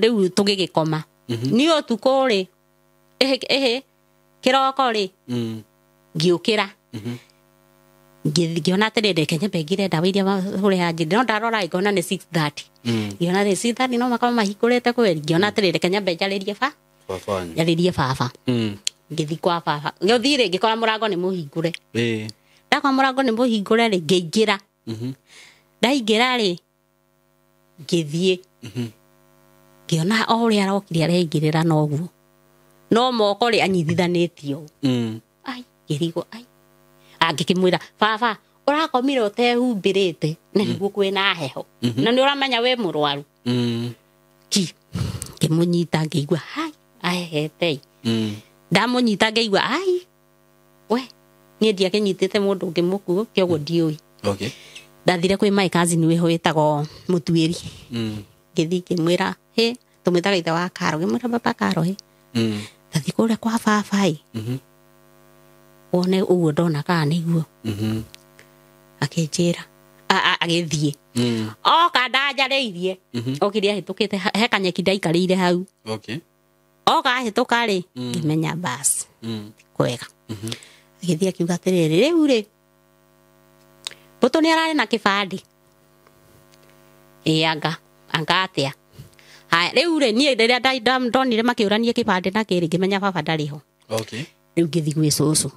Rĩu tũgĩgĩkoma. Niĩ ũtukũ rĩ ĩhĩ kĩroko rĩ ngĩũkĩra. Ngĩona atĩrĩrĩ reke nyambe ngĩre ndawa iria ũrĩa anjĩrire no ndarora ngona nĩ 6:30. Ngĩona nĩ 6:30 no makorwo mahingũrĩte kweri. Ngĩona atĩrĩrĩ reke nyambe njarĩrie Baba wanyu. njarĩrie baba. Ngĩthiĩ kwa baba. Ngĩthiĩ rĩ ngĩkora mũrango nĩ mũhingũre. Ndakora mũrango nĩ mũhingũre rĩ ngĩingĩra. Ndaingĩra rĩ ngĩthiĩ. Ngĩona o ũrĩa arokire areingĩrĩra noguo. No moko rĩ anyitithanĩtio. Ai ngĩrigwo ai. Angĩkĩmwĩra baba ũrakomire ũtehumbĩrĩte na nĩguo kwĩna heho. Na nĩ ũramenya wĩ mũrwaru. Ki ngĩmũnyita ngĩigua hai ahehete. Ndamũnyita ngĩigua ai we niĩ ndiakĩnyitĩte mũndũ ũngĩ mũkuũ kĩoguo ndiũĩ. Okay. Ndathire kwĩ my cousin wĩho wĩtagwo Mũtuĩri. Ngĩthiĩ ngĩmwĩra hĩ tũmwĩtaga ithe wa Karo ngĩmwĩra baba Karo hĩ. Ndathiĩ kũrĩa kwa baba ĩ. Wone ũguo ndona kana nĩguo. Akĩnjĩra agĩthiĩ. Oka ndanjarĩirie. Okire ahĩtũkĩte he kanyeki ndaikarĩire hau. Okay. Oka ahĩtũka rĩ ngĩmenya bas. Kwega. Agĩthiĩ akiuga atĩrĩrĩ rĩu rĩ Mbũtũ nĩ ararĩ na kĩbandĩ. Ĩ anga atĩa. Haya rĩu rĩ niĩ rĩrĩa ndonire makĩũrania kĩbandĩ na kĩrĩ ngĩmenya baba ndarĩ ho. Okay. Rĩu ngĩthiĩ gwĩ cũcũ.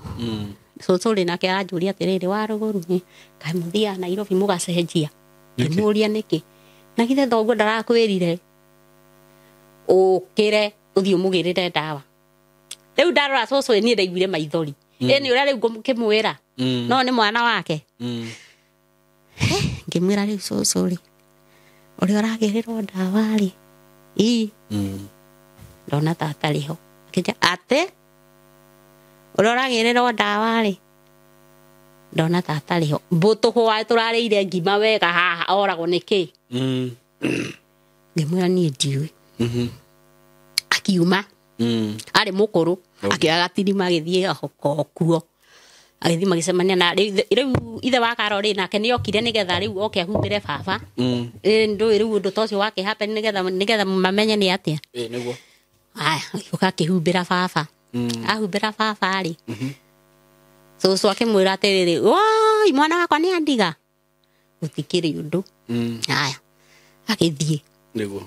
Cũcũ rĩ nake aranjũria atĩrĩrĩ wa rũgũrũ kaĩ mũthiaga Nairobi mũgacenjia. Ngĩmũũria nĩkĩ. Na githĩ thoguo ndarakwĩrire ũkĩre ũthiĩ ũmũgĩrĩre ndawa. Rĩu ndarora cũcũ niĩ ndaiguire maithori. Ĩ nĩ ũrĩa rĩu ngũkĩmwĩra. No nĩ mwana wake. Ngĩmwĩra rĩu cũcũ rĩ ũrĩa ũragĩrĩrwo ndawa rĩ ii ndona ta atarĩ ho. Akĩnjĩra atĩ ũrĩa ũragĩrĩrwo ndawa rĩ ndona ta atarĩ ho. Mbũtũ hwaĩ tũrarĩire ngima wega haha oragwo nĩkĩ. Ngĩmwĩra niĩ ndiũĩ. Akiuma. Arĩ mũkũrũ akĩoya gatirima agĩthiĩ kuo. Agĩthiĩ magĩcemania na rĩu ithe wa Karo rĩ nake nĩokire nĩgetha rĩu oke ahumbĩre baba. Ndũĩ rĩu ũndũ ta ũcio wake happen nĩgetha mamenye nĩ atĩa. Ĩ nĩguo. Aya agĩũka akĩhumbĩra baba. Ahumbĩra baba rĩ. Cũcũ akĩmwĩra atĩrĩrĩ woi mwana wakwa nĩ andiga. Gũtikĩrĩ ũndũ. Aya agĩthiĩ. Nĩguo.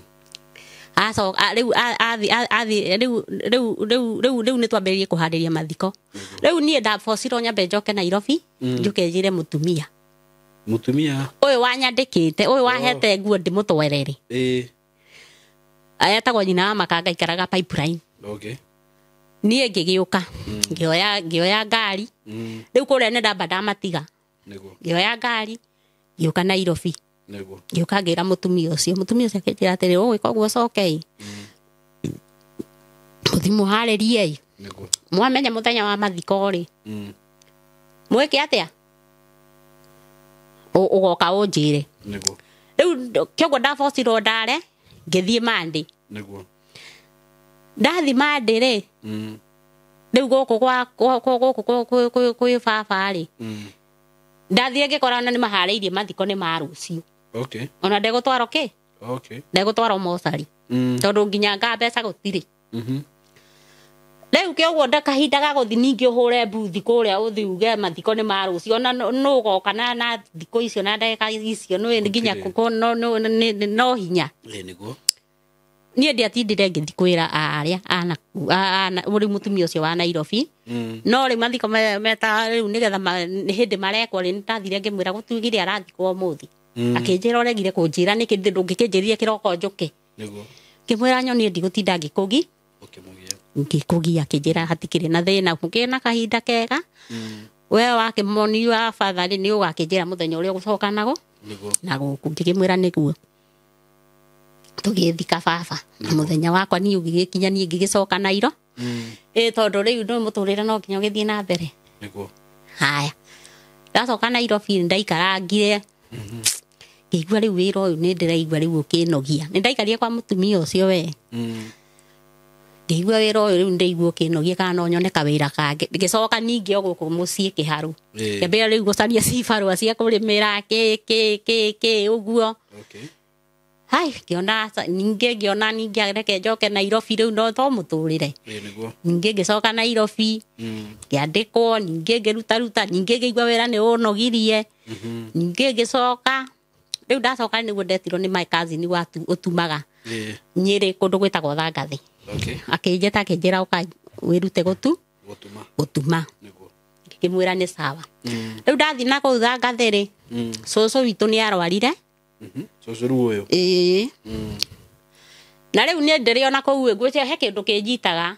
Acoka rĩu athiĩ rĩu nĩ twambĩrĩrie kũharĩria mathiko. Rĩu niĩ ndabocirwo nyambe njoke Nairobi njoke njĩre mũtumia. Mũtumia ũyũ wanyandĩkĩte ũyũ wahete nguo ndĩmũtwerere. Ĩ Etagwo nyina wa Makanga aikaraga Pipeline. Okay. Niĩ ngĩgĩũka ngĩoya ngari. Rĩu kũrĩa nĩ ndamba ndamatiga. Nĩguo. Ngĩoya ngari ngĩũka Nairobi. Nĩguo. Ngĩũka ngĩra mũtumia ũcio. Mũtumia ũcio akĩnjĩra atĩrĩ ũgwĩka ũguo ũcoke ĩ. Mũthiĩ mũharĩrie ĩ. Nĩguo. Mwamenya mũthenya wa mathiko rĩ. Mwĩke atĩa? Ũgoka ũnjĩre. Nĩguo. Rĩu kĩoguo ndabocirwo ndare ngĩthiĩ Mandĩ. Nĩguo. Ndathi Mandĩ rĩ. Rĩu gũkũ gwa gũkũ kwĩ baba rĩ. Ndathiĩ ngĩkora ona nĩ maharĩirie mathiko nĩ ma rũciũ. Okay. Ona ndegũtwarwo kĩ? Okay. Ndegũtwarwo mocarĩ. Tondũ nginya nga mbeca gũtirĩ. Rĩu kĩoguo kahinda ga gũthiĩ ningĩ ũhũre mbuthi kũrĩa ũthiĩ uge mathiko nĩ ma rũciũ ona nũ ũgoka na thikũ icio na ndagĩka icio nĩ nginya no hinya. Ĩ nĩguo. Niĩ ndiatindire ngĩthiĩ kwĩra arĩa rĩu mũtumia ũcio wa Nairobi. No rĩu mathiko meta rĩu nĩgetha hĩndĩ marekwo rĩ nĩndathire ngĩmwĩra gũtuĩkire arathikwo ũmũthĩ. Akĩnjĩra ũregire kũnjĩra nĩkĩ ndũngĩkĩnjĩrire kĩroko njũke. Nĩguo. Ngĩmwĩra nyonie ndigũtinda ngĩkũgi. Ũkĩmũgia. Ngĩkũgia akĩnjĩra hatikĩrĩ na thĩna, mũkĩrĩ na kahinda kega. We wakĩmoni wa batha rĩ, nĩ ũgakĩnjĩra mũthenya ũrĩa ũgũcoka nago Nĩguo. na gũkũ. Ngĩkĩmwĩra nĩguo. Tũgĩthika baba na mũthenya wakwa niĩ ũgĩgĩkinya, niĩ ngĩgĩcoka Nairo. Ĩ tondũ rĩu nĩ mũtũrĩre no nginya ũgĩthiĩ na mbere. Nĩguo. Haya, ndacoka Nairobi ndaikarangire, ngĩigua rĩu wĩra ũyũ nĩ ndĩraigua rĩu ũkĩnogia. Nĩ ndaikarire kwa mũtumia ũcio we, ngĩigua wĩra ũyũ rĩu ndĩraigua ũkĩnogia, kana no nyone kawĩra kangĩ. Ngĩcoka ningĩ o gũkũ mũciĩ Kĩharũ, ngĩambĩrĩria rĩu gũcaria cibarũa cia kũrĩmĩra kĩ kĩ kĩ kĩ ũguo. Okay. Hai, ngĩona ningĩ, ngĩona ningĩ reke njoke Nairobi rĩu, no to mũtũrĩre. Nĩguo. Ningĩ ngĩcoka Nairobi, ngĩandĩkwo ningĩ, ngĩrutaruta ningĩ, ngĩigua wĩra nĩ ũnogirie. Ningĩ ngĩcoka rĩu, ndacoka nĩguo ndetirwo nĩ my cousin watu ũtumaga Nyĩrĩ kũndũ gwĩtagwo Thangathĩ. Okay. Akĩnjĩta akĩnjĩra ũka wĩrute gũtu Gũtuma. gũtuma. Nĩguo. Ngĩkĩmwĩra nĩ sawa. Rĩu ndathiĩ na kũu Thangathĩ rĩ, cũcũ witũ nĩ arwarire. Cũcũ rĩu ũyũ. Ĩĩ. Na rĩu niĩ ndĩrĩ ona kũu ĩ, ngwĩciria he kĩndũ kĩnjitaga.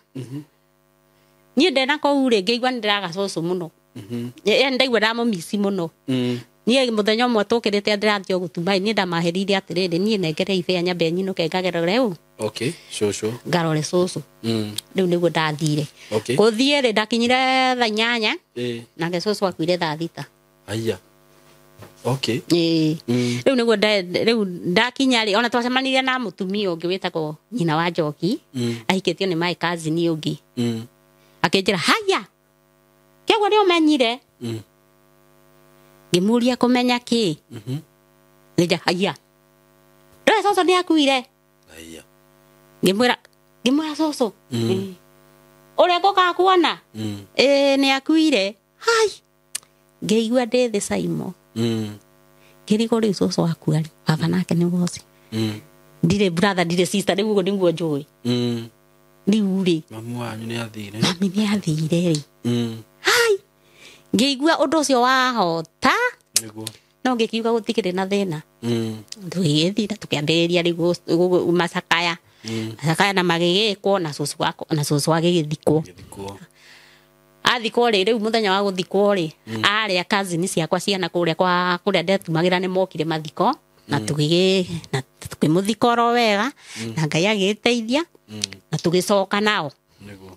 Niĩ ndĩ na kũu rĩ, ngĩigua nĩ ndĩraga cũcũ mũno. Yaani ndaigua ndamũmici mũno. Niĩ mũthenya ũmwe tũkĩrĩte ndĩrathiĩ o gũtuma ĩ, niĩ ndamahĩrĩire atĩrĩrĩ, niĩ nengere ibĩa nyambe nyinũke ngagerere ũ Okay. Cũcũ. ngarore cũcũ. Rĩu nĩguo ndathire. Okay. Gũthiĩ rĩ, ndakinyire thaa 8, nake cũcũ akuire thaa 6. Aya. Okay. Ĩĩ. Rĩu nĩguo rĩu ndakinya rĩ, ona twacemanirie na mũtumia ũngĩ wĩtagwo nyina wa Njoki, ahikĩtio nĩ my cousin ũngĩ. Akĩnjĩra haya, kĩguo nĩ ũmenyire? Ngĩmũria kũmenya kĩ? Ngĩnja haya, ndũĩ cũcũ nĩ akuire? Aya. Ngĩmwĩra cũcũ, "Ĩĩ." Ũrĩa ngũkaga kuona, ĩĩ, nĩ akuire. Hai, ngĩigua ndĩ thĩ Saimo. Ngĩrigwo rĩu cũcũ akua rĩ, baba nake nĩ woci, ndirĩ brother, ndirĩ sister, rĩu ũguo nĩguo njũĩ rĩu rĩ. Mamu wanyu nĩ athire. Mami nĩ athire rĩ. Hai, ngĩigua ũndũ ũcio wahota. Nĩguo. No ngĩkiuga gũtikĩrĩ na thĩna. Tũgĩgĩthiĩ na tũkĩambĩrĩria rĩu macakaya, macakaya na magĩgĩkwo na cũcũ wakwa, na cũcũ agĩgĩthikwo. Gĩthikwo. Athikwo rĩ, rĩu mũthenya wa gũthikwo rĩ, arĩa cousin ciakwa ciana kũrĩa kwa kũrĩa ndetumagĩra nĩ mokire mathiko, na tũgĩgĩ na tũkĩmũthika oro wega, na Ngai agĩteithia, na tũgĩcoka nao. Nĩguo.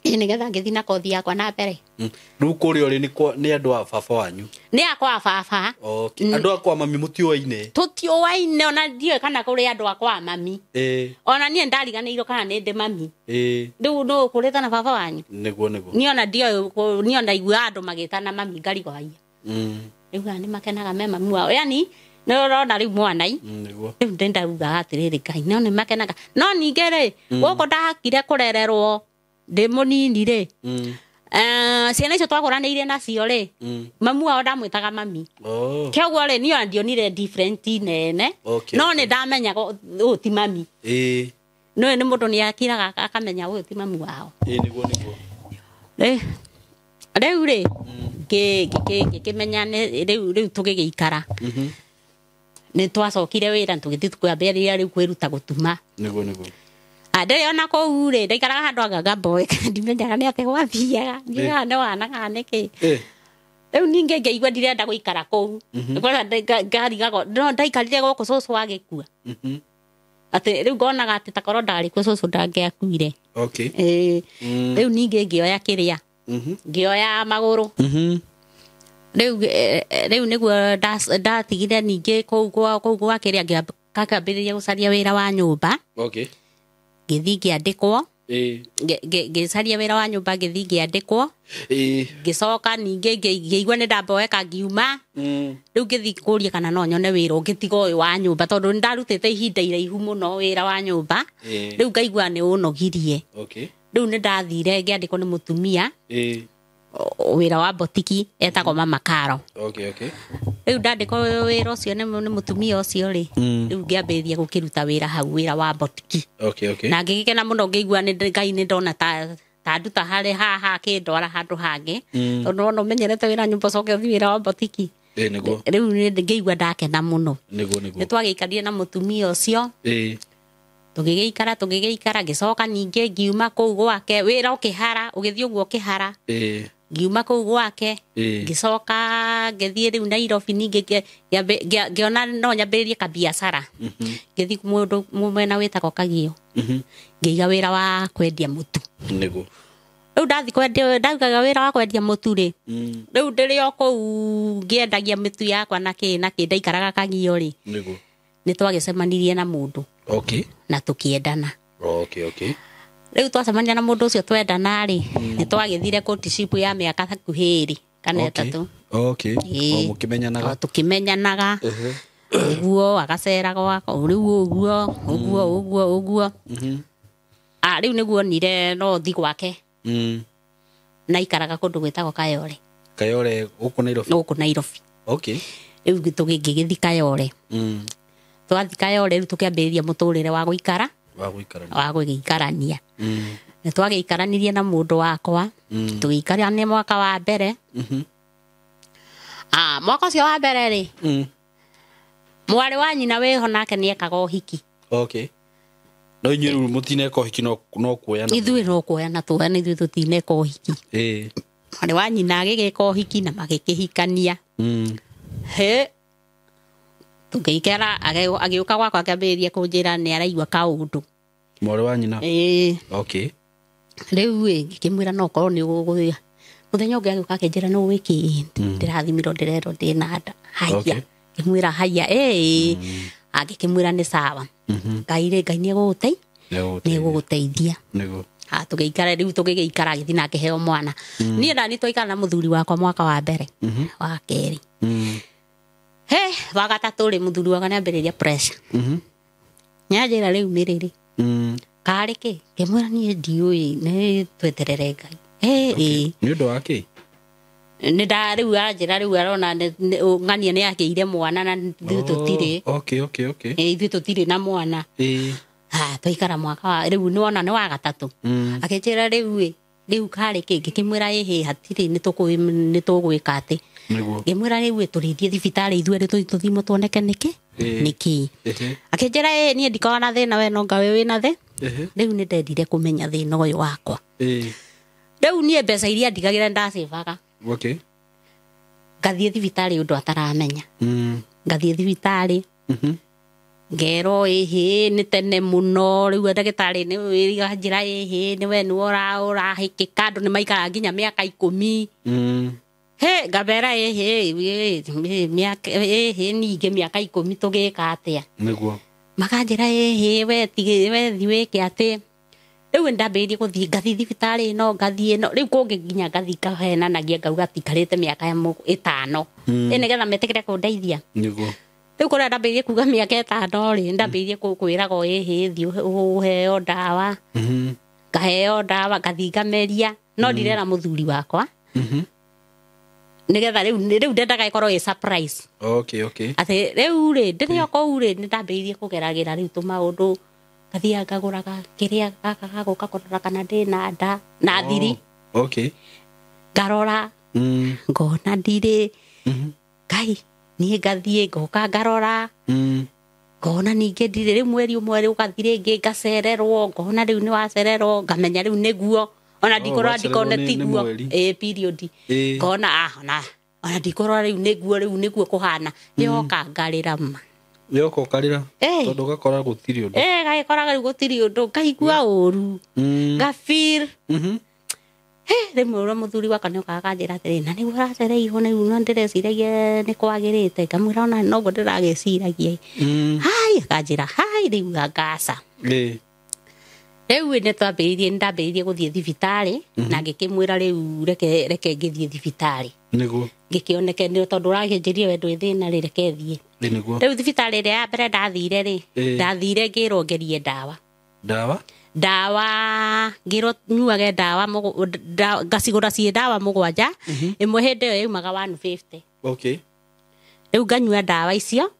Ĩ nĩgetha ngĩthiĩ na kothi yakwa na mbere. Rĩu kũrĩa ũrĩ nĩ andũ a baba wanyu. Nĩ akwa baba. Okay. Andũ a kwa mami mũtiũaine. Tũtiũaine, ona ndiũĩ kana kũrĩ andũ akwa mami. Ona niĩ ndariganĩirwo kana nĩ ndĩ mami. Rĩu nũ ũkũrĩte na baba wanyu? Nĩguo nĩguo. Niĩ ona ndioĩ niĩ ona iguaga andũ magĩtana mami ngarigwo haiya, rĩu aya nĩ makenaga me mami wao, yani nĩ ũrona rĩu mwanai. Nĩguo. Rĩu ndĩ ndaugaga atĩrĩrĩ, Ngai, no nĩ makenaga, no ningĩ rĩ, gũkũ ndahakire kũrererwo ndĩ mũnini rĩ, ciana icio twakũranĩire nacio rĩ, mamu wao ndamwĩtaga mami. Oh. Kĩoguo rĩ, niĩ ona ndionire different nene. Okay, No nĩ ndamenyaga ũyũ ti mami. Nĩũĩ nĩ mũndũ nĩ akiraga akamenya ũyũ ti mami wao. Nĩguo nĩguo. Rĩu rĩ, ngĩkĩmenya rĩu tũgĩgĩikara, nĩ twacokire wĩra, tũgĩthiĩ kwambĩrĩria rĩu kwĩruta gũtuma. Nĩguo nĩguo. Ndĩrĩ ona kũu rĩ, ndaikaraga handũ anga ngamboeka, ndimenyaga nĩ atĩ gwathiaga, ndiugaga nĩ wana kana nĩkĩ. Rĩu ningĩ ngĩigua ndirenda gũikara kũu. Kwanza ngarigagwo no ndaikarire gũkũ cũcũ agĩkua, atĩ rĩu ngonaga atĩ takorwo ndarĩ kuo cũcũ ndangĩakuire. Okay. Ĩĩ. Rĩu ningĩ ngĩoya kĩrĩa, ngĩoya magũrũ. Rĩu rĩu nĩguo ndatigire ningĩ kũu gwa kĩrĩa, ngakambĩrĩria gũcaria wĩra wa nyũmba. Okay. Ngĩthiĩ ngĩandĩkwo. Ngĩcaria wĩra wa nyũmba, ngĩthiĩ ngĩandĩkwo. Ngĩcoka ningĩ ngĩigua nĩ ndamboeka, ngiuma. Rĩu ngĩthiĩ kũria kana no nyone wĩra ũngĩ tiga ũyũ wa nyũmba, tondũ nĩ ndarutĩte ihinda iraihu mũno wĩra wa nyũmba. Rĩu ngaigua nĩ ũnogirie. Okay. Rĩu nĩ ndathire ngĩandĩkwo nĩ mũtumia wĩra wa botiki etagwo Mama Karo. Okay, okay. Rĩu ndandĩkwo wĩra ũcio nĩ mũtumia ũcio rĩ, rĩu ngĩambĩrĩria gũkĩruta wĩra hau, wĩra wa botiki. Okay, okay. Na ngĩgĩkena mũno, ngĩigua nĩ Ngai nĩ ndona ta nduta harĩ haha akĩndwara handũ hangĩ, tondũ wona ũmenyerete wĩra nyũmba ũcoke ũthiĩ wĩra wa botiki. Nĩguo. Rĩu nĩ ngĩigua ndakena mũno. Nĩguo nĩguo. Nĩ twagĩikarire na mũtumia ũcio. Tũgĩgĩikara tũgĩgĩikara, ngĩcoka ningĩ ngiuma kũu gwake, wĩra ũkĩhara, ũgĩthiĩ ũguo ũkĩhara. Ngiuma kũu gwake, ngĩcoka ngĩthiĩ rĩu Nairobi ningĩ, ngĩona no nyambĩrĩrie kabiacara. Ngĩthiĩ mũndũ mwena wĩtagwo Kagio, ngĩiga wĩra wa kwendia mũtu. Nĩguo. Rĩu ndathi kwendia, ndaugaga wĩra wa kwendia mũtu rĩ, rĩu ndĩrĩ o kũu ngĩendagia mĩtu yakwa na kĩ na kĩ, ndaikaraga Kagio rĩ, Nĩguo. nĩ twagĩcemanirie na mũndũ. Okay. Na tũkĩendana. Okay, okay. Rĩu twacemania na mũndũ ũcio twendana rĩ, nĩ twagĩthire courtship ya mĩaka hakuhĩ 2 kana 3. Okay. O mũkĩmenyanaga. O tũkĩmenyanaga. Ũguo agacera gwakwa, rĩu ũguo, ũguo, ũguo, ũguo. Rĩu nĩguo onire no thi gwake. Na ikaraga kũndũ gwĩtagwo Kayore. Kayore gũkũ Nairobi. Gũkũ Nairobi. Okay. Rĩu ngĩgĩthi Kayore. Twathi Kayore rĩu tũkĩambĩrĩria mũtũrĩre wa gũikara. Wa gũikarania. Wa gũgĩikarania. Nĩ twagĩikaranirie na mũndũ wakwa. Tũgĩikarania mwaka wa mbere. Mwaka ũcio wa mbere rĩ, mwarĩ wa nyina wĩho nake nĩekaga ũhiki. Okay. No inyuĩ rĩu mũtineka ũhiki no kuoyana. Ithuĩ no kuoyana tuoyana, ithuĩ tũtineka ũhiki. Mwarĩ wa nyina agĩgĩka ũhiki na magĩkĩhikania. He tũgĩikara, agĩũka gwakwa akĩambĩrĩria kũnjĩra nĩ araigua kaũndũ. Mwarĩ wa nyina? Okay. Rĩu ĩ, ngĩkĩmwĩra no korwo nĩ ũgũgũthia. Mũthenya ũngĩ agĩũka akĩnjĩra no wĩkĩ, ndĩrathimirwo ndĩrerwo ndĩna nda. Haiya. Ngĩmwĩra haiya, Agĩkĩmwĩra nĩ sawa. Ngai rĩ, Ngai nĩegũgũteithia. Nĩguo. Tũgĩikara rĩu tũgĩgĩikara agĩthiĩ na akĩheo mwana. Niĩ nani twaikara na mũthuri wakwa mwaka wa mbere, wa kerĩ. He, wa gatatũ rĩ, mũthuri wakwa nĩambĩrĩria pressure. Nĩanjĩra rĩu mĩrĩrĩ. Karĩ kĩ? Ngĩmwĩra niĩ ndiũĩ, nĩ tweterere Ngai. Nĩ ũndũ wa kĩ? Nĩ nda rĩu anjĩra rĩu arona ng'ania nĩ akĩire mwana na ithuĩ tũtirĩ. Okay, okay, okay. Ithuĩ tũtirĩ na mwana. Twaikara mwaka wa rĩu nĩwona nĩ wa gatatũ. Akĩnjĩra rĩu ĩ, rĩu karĩ kĩ? Ngĩkĩmwĩra ĩhĩ, hatirĩ, nĩ tũgwĩka atĩ. Nĩguo. Ngĩmwĩra rĩu ĩ, tũrĩthiĩ thibitarĩ ithuerĩ tũthiĩ tũthimwo tuoneke nĩkĩ? Nĩkĩ? Akĩnjĩra ĩ, niĩ ndikoragwo na thĩna, we no nga wĩ wĩna thĩ. Rĩu nĩ ndendire kũmenya thĩna ũyũ wakwa. Rĩu niĩ mbeca iria ndigagĩra ndacĩbaga. Okay. Ngathiĩ thibitarĩ ũndũ ataramenya. Ngathiĩ thibitarĩ. Ngerwo ĩhĩ, nĩ tene mũno, rĩu ndagĩtarĩ nĩ njĩra ĩhĩ, nĩ we nĩwe ũrahĩkĩka, andũ nĩ maikaraga nginya mĩaka 10. He, ngambera ĩhĩ, ĩhĩ, ningĩ mĩaka 10 tũgĩka atĩa? Nĩguo. Makanjĩra ĩhĩ, we thiĩ wĩke atĩ. Rĩu nĩndambĩrĩirie gũthiĩ, ngathiĩ thibitarĩ ĩno, ngathiĩ ĩno, rĩu kũngĩ nginya ngathiĩ ngahenanagia ngauga tikarĩte mĩaka 5. Ĩ nĩgetha metĩkĩre kũndeithia. Nĩguo. Rĩu kũrĩa ndambĩrĩirie kuga mĩaka 5 rĩ, ndambĩrĩirie kwĩragwo ĩhĩ, thiĩ ũheo ndawa. Ngaheo ndawa, ngathiĩ ngameria, no ndirera mũthuri wakwa. Nĩgetha rĩu ndendaga ĩkorwo ĩ surprise. Okay, okay. Atĩ rĩu rĩ, ndĩrĩ o kũu rĩ, nĩndambĩrĩirie kũgeragĩra rĩu tũmaũndũ. Ngathiaga ngagũraga kĩrĩa gaka gagũka kũrora kana ndĩna nda na thiri. Okay. Ngarora. Ngona ndirĩ. Ngai, niĩ ngathiĩ ngoka ngarora. Ngona ningĩ ndirĩ. Rĩu mweri ũmwe rĩ, ũgathiĩ rĩngĩ ngacererwo, ngona rĩu nĩwacererwo, ngamenya rĩu nĩguo. Ona ndikũrora ndikone tiguo. Period. Ngona, ona ndikũrora rĩu nĩguo, rĩu nĩguo kũhana. Nĩoka ngarĩra ma. Yoka ũkarĩra? Tondũ ũgakora gũtirĩ ũndũ. Gagĩkoraga rĩu gũtirĩ ũndũ, ngaigua ũru. Ngafeel. Rĩmwe ũrĩa mũthuri wakwa nĩokaga akanjĩra atĩrĩ, na nĩguo ũracereirwo nĩguo, no ndĩreciragia nĩ kwagĩrĩte. Ngamwĩra ona noguo ndĩragĩciragia. Hai, akanjĩra, hai, rĩu ngaca. Rĩu nĩndambĩrĩirie gũthiĩ thibitarĩ, na ngĩkĩmwĩra rĩu reke ngĩthiĩ thibitarĩ. Nĩguo. Ngĩkĩoneke nĩ tondũ ũrakĩnjĩrire we ndwĩ thĩna rĩ, reke thiĩ. Nĩguo. Rĩu thibitarĩ ĩrĩa ya mbere ndathire rĩ, ndathire ngĩrwo ngerie ndawa. Ndawa? Ndawa, ngĩrwo nyuage ndawa ngacigũra ciĩ ndawa 7, ĩmwe hĩndĩ ĩyo yaumaga 150. Okay. Rĩu nganyua ndawa icio.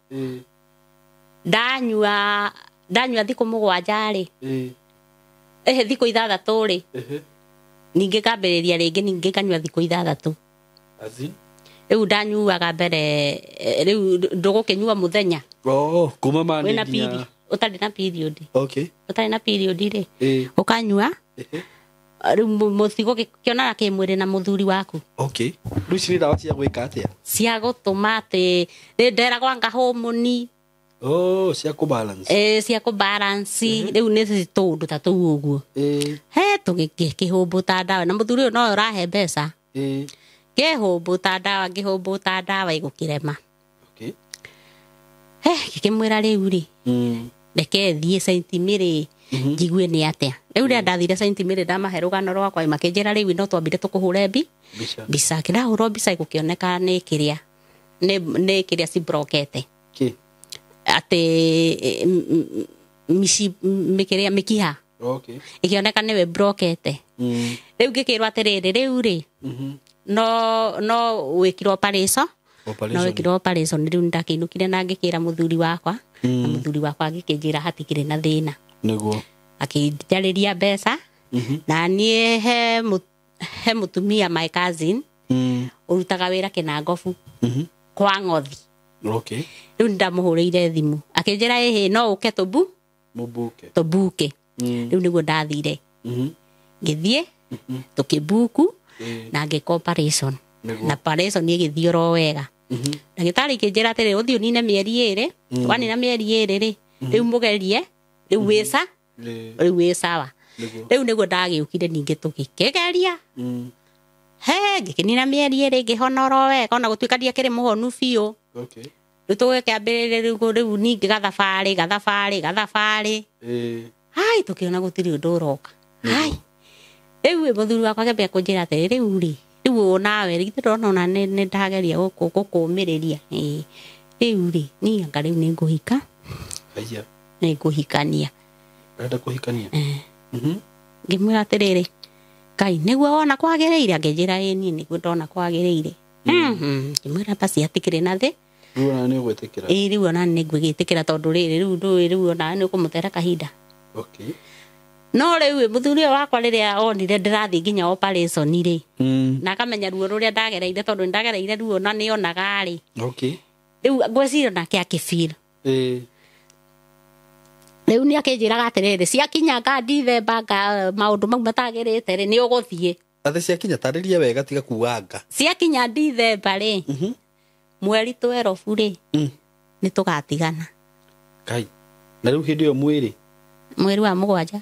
Ndanyua thikũ 7 rĩ. Thikũ 6 rĩ. Ningĩ ngambĩrĩria rĩngĩ, ningĩ nganyua thikũ 6. As in? Rĩu ndanyuaga mbere, rĩu ndũgũkĩnyua mũthenya. Oh, kuma Monday Wĩna nginya piri. Ũtarĩ na period. Okay. Ũtarĩ na period rĩ, Ĩĩ. ũkanyua. Ehe. Rĩu mũtigũkĩonana kĩmwĩrĩ na mũthuri waku. Okay. Rĩu ici nĩ ndawa cia gwĩka atĩa? Cia gũtũma atĩ nĩ nderagwo anga homoni. Oh, cia kũ balance. Ĩ, cia kũ balance. Rĩu nĩ tũũndũ ta tũu ũguo. Ĩĩ. He tũgĩkĩhũmbũta ndawa na mũthuri ũyũ no ũrahe mbeca. Ĩĩ. Ngĩhũmbũta ndawa, ngĩhũmbũta ndawa ĩgũkĩrema. Okay. He ngĩkĩmwĩra rĩu rĩ, reke thiĩ Saint Mary njigue nĩ atĩa. Rĩu rĩrĩa ndathire Saint Mary ndamahe rũgano rwakwa, makĩnjĩra rĩu no twambire tũkũhũre Mbica. mbica. Kĩrahũrwo mbica ĩgũkĩoneka nĩ kĩrĩa nĩ kĩrĩa cibrokete. Kĩ? Atĩ mici mĩkĩrĩa mĩkiha. Okay. Ĩkĩoneka nĩwe brokete. Rĩu ngĩkĩrwo atĩrĩrĩ, rĩu rĩ, no wĩkirwo operation. Operation. No wĩkirwo operation. Rĩu nĩndakĩinũkire na ngĩkĩra mũthuri wakwa, na mũthuri wakwa agĩkĩnjĩra hatikĩrĩ na thĩna. Nĩguo. Akĩnjarĩria mbeca. Na niĩ he mũtumia my cousin ũrutaga wĩra Kĩnangobu kwa Ng'othi. Okay. Rĩu nĩndamũhũrĩire thimũ akĩnjĩra ĩhĩ no ũke tũbu Mũbuke. tũbuke. Rĩu nĩguo ndathire. Ngĩthiĩ tũkĩbuku na ngĩka operation. Nĩguo. Na operation ĩgĩthiĩ oro wega. Ndagĩtarĩ ikĩnjĩra atĩrĩrĩ, ũthiĩ ũnine mĩeri ĩrĩ, wanina mĩeri ĩrĩ rĩ, rĩu mũgerie, rĩu wĩ sa, rĩu wĩ sawa. Nĩguo. Rĩu nĩguo ndagĩũkire ningĩ tũgĩkĩgeria. He ngĩkĩnina mĩeri ĩrĩ ngĩhona oro wega, ona gũtuĩka ndiakĩrĩ mũhonu biũ. Okay. Rĩu tũgĩkĩambĩrĩria rĩu ningĩ gathabarĩ gathabarĩ gathabarĩ. Hai tũkĩona gũtirĩ ũndũ ũroka. Hai rĩu mũthuri wakwa akĩambia kũnjĩra atĩrĩ, rĩu rĩ, rĩu nawe githĩ ndĩrona ona nĩ ndageria gũkũmĩrĩria. Ĩĩ rĩu rĩ, niĩ anga rĩu nĩ ngũhika. Haiya. Nĩ ngũhikania. Ũrenda kũhikania? Ngĩmwĩra atĩrĩrĩ, Ngai nĩguo wona kwagĩrĩire? Akĩnjĩra ĩĩ niĩ nĩguo ndona kwagĩrĩire. Ngĩmwĩra basi hatikĩrĩ na thĩ. Rĩu ona nĩ ũgwĩtĩkĩra? Ĩĩ rĩu ona nĩ ngwĩgĩtĩkĩra tondũ rĩrĩ rĩu ndũĩ rĩu ona nĩ ũkũmũtera kahinda. Okay. No rĩu mũthuri ũyũ wakwa rĩrĩa onire ndĩrathiĩ nginya operation rĩ, na akamenya ruo rũrĩa ndagereire tondũ nĩndagereire ruo na nĩonaga rĩ. Okay. Rĩu ngwĩciria onake akĩfeel. Ĩĩ. Rĩu nĩ akĩnjĩraga atĩrĩrĩ, ciakinya nga Ndithemba nga maũndũ mau matagĩrĩte rĩ, nĩ ũgũthiĩ. Atĩ ciakinya, tarĩria wega tiga kuga nga. Ciakinya Ndithemba rĩ, mweri 12 rĩ, nĩ tũgatigana. Kai. Na rĩu hĩndĩ ĩyo mwĩrĩ? Mweri wa 7.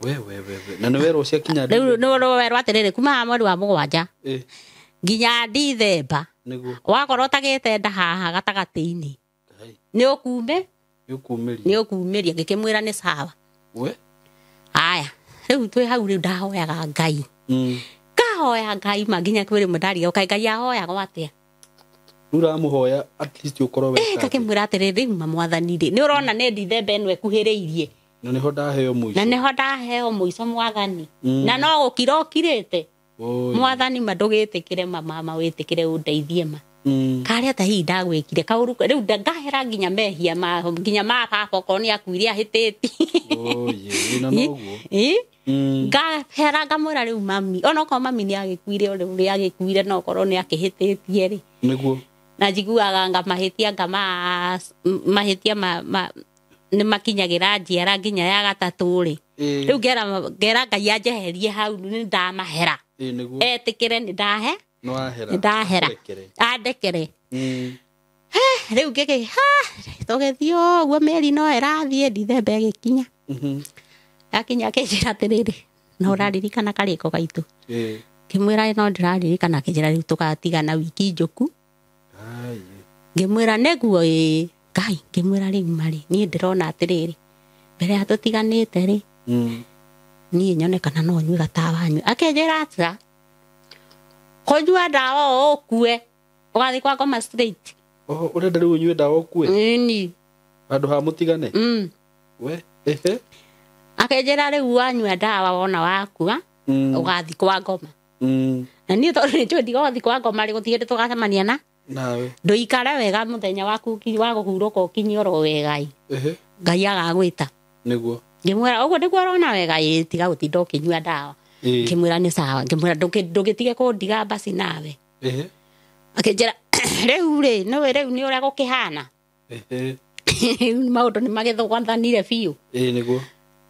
We we we we. Na nĩ werwo ciakinya Rĩu nĩ werwo atĩrĩrĩ, kuma mweri wa 7 nginya Ndithemba. Nĩguo. Wakorwo ũtagĩte nda haha gatagatĩ-inĩ. Kai. Nĩ ũkume? Nĩ ũkumĩria. Nĩ ũkumĩria. Ngĩkĩmwĩra nĩ sawa. We. Haya, rĩu twĩ hau rĩu ndahoyaga Ngai. Ngahoya Ngai ma nginya kwĩ rĩmwe ndarigagwo kaĩ Ngai ahoyagwo atĩa. Rĩu ũramũhoya at least ũkorwo weka. Ngakĩmwĩra atĩrĩrĩ, rĩu ma mwathani rĩ, nĩ ũrona nĩ Ndithemba ĩno ĩkuhĩrĩirie. Na nĩho ndaheo mũico. Na nĩho ndaheo mũico mwathani. Na no gũkira ũkirĩte. Mwathani ma ndũgĩtĩkĩre ma mama wĩtĩkĩre ũndeithie ma. Karĩa ta hihi ndagwĩkire kaũru rĩu ngahera nginya mehia ma nginya ma baba okorwo nĩ akuire ahĩtĩtie. Oye, na noguo. Ngahera ngamwĩra rĩu mami, ona okorwo mami nĩ agĩkuire ũrĩa agĩkuire no okorwo nĩ akĩhĩtĩtie rĩ. Nĩguo. Na njiguaga nga mahĩtia nga mahĩtia ma nĩ makinyagĩra njiara nginya ya gatatũ rĩ. Rĩu ngera Ngai anjeherie hau nĩ ndamahera. Nĩguo. Etĩkĩre nĩ ndahe. Nĩ wahera. Nĩ ndahera. Andekere. Andekere. Rĩu ngĩkĩ ha tũgĩthiĩ ũguo mĩeri no ĩrathiĩ Ndithemba ĩgĩkinya. Yakinya akĩnjĩra atĩrĩrĩ, no ũraririkana karĩko gaitũ? Ngĩmwĩra no ndĩraririkana. Akĩnjĩra rĩu tũgatigana wiki njũku. Ngĩmwĩra nĩguo ĩĩ. Ngai, ngĩmwĩra rĩu marĩ niĩ ndĩrona atĩrĩrĩ, mbere ya tũtiganĩte rĩ, niĩ nyone kana no nyue gatawa nyue. Akĩnjĩra atĩa, kũnyua ndawa o ũkue ũgathiĩ kwa ngoma straight. Oho, ũrenda rĩu ũnyue ndawa ũkue? Ĩni. Handũ ha mũtigane? We, ehe. Akĩnjĩra rĩu wanyua ndawa wona wakua, ũgathiĩ kwa ngoma. Na niĩ tondũ nĩ njũĩ ndigathiĩ kwa ngoma rĩ, gũtirĩ hĩndĩ tũgacemania na Nawe. ndũikare wega mũthenya waku wa kũhurũka ũkinye oro wega ĩ. Ngai agagwĩta. Nĩguo. Ngĩmwĩra ũguo nĩguo ũrona wega ĩ, tiga gũtinda ũkĩnyua ndawa. Ngĩmwĩra nĩ sawa. Ngĩmwĩra ndũgĩtige kũndiga basi nawe. Akĩnjĩra rĩu rĩ, nĩũĩ rĩu nĩ ũrĩa gũkĩhana. Maũndũ nĩ magĩthogothanire biũ. Ĩĩ nĩguo.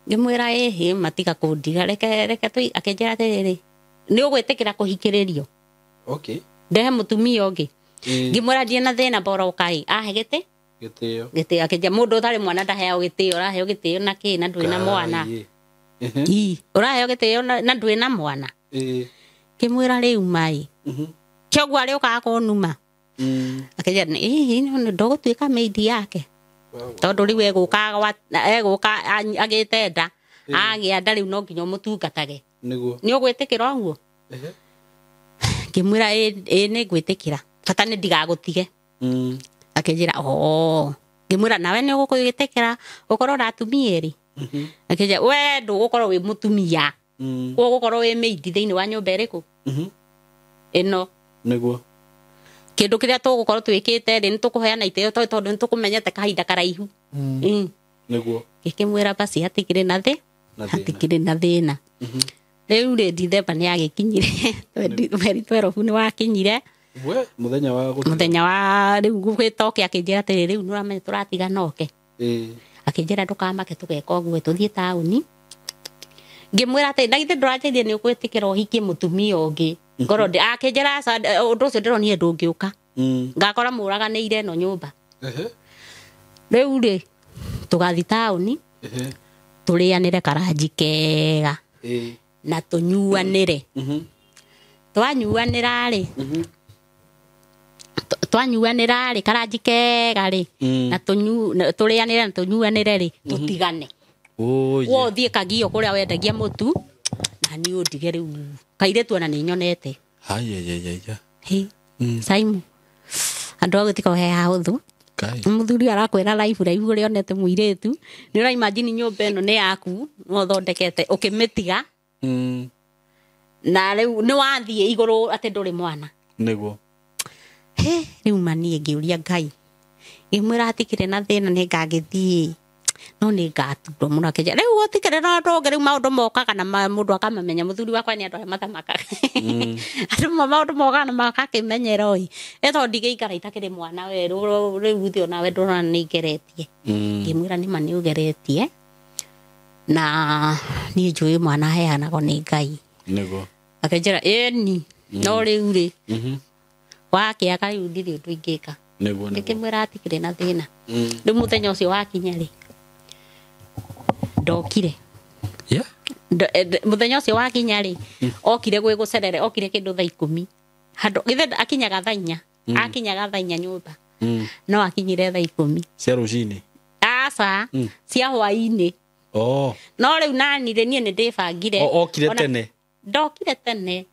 Ngĩmwĩra ĩhĩ matiga kũndiga, reke reke tũ. Akĩnjĩra atĩrĩrĩ, nĩ ũgwĩtĩkĩra kũhikĩrĩrio? Okay. Ndehe mũtumia ũngĩ. Ĩĩ. Ngĩmwĩra ndirĩ na thĩna, bora ũkai ahe gĩtĩ. Gĩtĩo. Gĩtĩo. Akĩnjĩra mũndũ ũtarĩ mwana ndaheagwo gĩtĩo, ũraheo gĩtĩo na kĩ na ndwĩ na mwana? Kai. Ehe. Ii, ũraheo gĩtĩo na ndwĩ na mwana? Ĩĩ. Ngĩmwĩra rĩu mai Mhm. kĩoguo arĩũkaga kũnuma. Mm. Akĩnjĩra ĩhĩ ndũgũtuĩka maid yake, Wow. tondũ rĩu egũka agĩte nda, agĩa nda rĩu no nginya ũmũtungatage. Nĩguo. Nĩ ũgwĩtĩkĩra ũguo? Ehe. Ngĩmwĩra ĩ nĩ ngwĩtĩkĩra, bata nĩ ndigagũtige. Mm. Akĩnjĩra oo. Ngĩmwĩra nawe nĩ ũgũgĩtĩkĩra ũkorwo na atumia erĩ? Mhm. Akĩnjĩra we ndũgũkorwo wĩ mũtumia, Mm. ũgũkorwo wĩ maid thĩinĩ wa nyũmba ĩrĩkũ? Mhm. Ĩno. Nĩguo. Kĩndũ kĩrĩa tũgũkorwo twĩkĩte rĩ, nĩ tũkũheana itĩo tondũ nĩ tũkũmenyete kahinda karaihu. Mm. Nĩguo. Ngĩkĩmwĩra basi hatikĩrĩ na thĩ Na thĩna. hatikĩrĩ na thĩna. Mhm. Rĩu rĩ, Dithemba nĩ yagĩkinyire, mweri 12 nĩ wakinyire. We mũthenya wa gũtiga. Mũthenya wa rĩu gwĩtoke akĩnjĩra atĩrĩ, rĩu nĩũramenya tũratigana oke. Ĩĩ. Akĩnjĩra ndũkamake, tũgeka ũguo, tũthiĩ taũni. Ngĩmwĩra atĩ na githĩ ndũranjĩrire nĩ ũgwĩtĩkĩra ũhikie mũtumia ũngĩ? Ngorwo akĩnjĩra aca, ũndũ ũcio ndĩronire ndũngĩũka. Mm. Ngakora mũraganĩire ĩno nyũmba. Ehe. Rĩu rĩ, tũgathiĩ taũni, Ehe. tũrĩanĩre karanji kega Ĩĩ. na tũnyuanĩre. Mhm. Twanyuanĩra rĩ, Mhm. twanyuanĩra rĩ karanji kega rĩ, Mm. na tũrĩanĩre na tũnyuanĩre rĩ, tũtigane. Oye. Wo ũthiĩ kagio kũrĩa wendagia mũtu na niĩ ũndige rĩu kairĩtu ona nĩ nyonete. Hayayayaya. Hĩ, Mm. Saimu, andũ a gũtika ũheaga ũthũ. Kai. Mũthuri ũyũ arakwĩra live live ũrĩa onete mũirĩtu, nĩ ũraimagine nyũmba ĩno nĩ yaku no ũthondekete ũkĩmĩtiga, Mm. na rĩu nĩ wathiĩ igũrũ atĩ ndũrĩ mwana. Nĩguo. He, rĩu ma niĩ ngĩũria Ngai, ngĩmwĩra hatikĩrĩ na thĩna, nĩ ngagĩthiĩ no nĩ ngaturwo mũno. Akĩnjĩra rĩu gũtikĩrĩ na ũndũ ũngĩ, rĩu maũndũ mokaga na mũndũ akamamenya. Mũthuri wakwa nĩ andũ arĩa mathamakaga, andũ maũndũ mokaga na makakĩmenyera ĩ ĩ tondũ ndigĩikara itakĩrĩ mwana we rĩu thĩ onawe ndũrona nĩ ngeretie. Mm. Ngĩmwĩra nĩma nĩ ũgeretie na niĩ njũĩ mwana aheanagwo nĩ Ngai. Nĩguo. Akĩnjĩra ĩni, no rĩu rĩ, Mhm. wakĩaga rĩu ndirĩ ũndũ ingĩka. Nĩguo nĩguo. Ngĩkĩmwĩra hatikĩrĩ na thĩna. Mm. Rĩu mũthenya ũcio wakinya rĩ, ndokire. Yeah. Mũthenya ũcio wakinya rĩ, okire gwĩ gũcerere, okire kĩndũ thaa 10 handũ githĩ akinyaga thaa 4, akinyaga thaa 4 nyũmba. Mm. No akinyire thaa 10. Cia rũcinĩ. Aca, cia hwainĩ. Oh. No rĩu nani rĩ, niĩ nĩ ndĩbangire. Okire tene. Ndokire tene.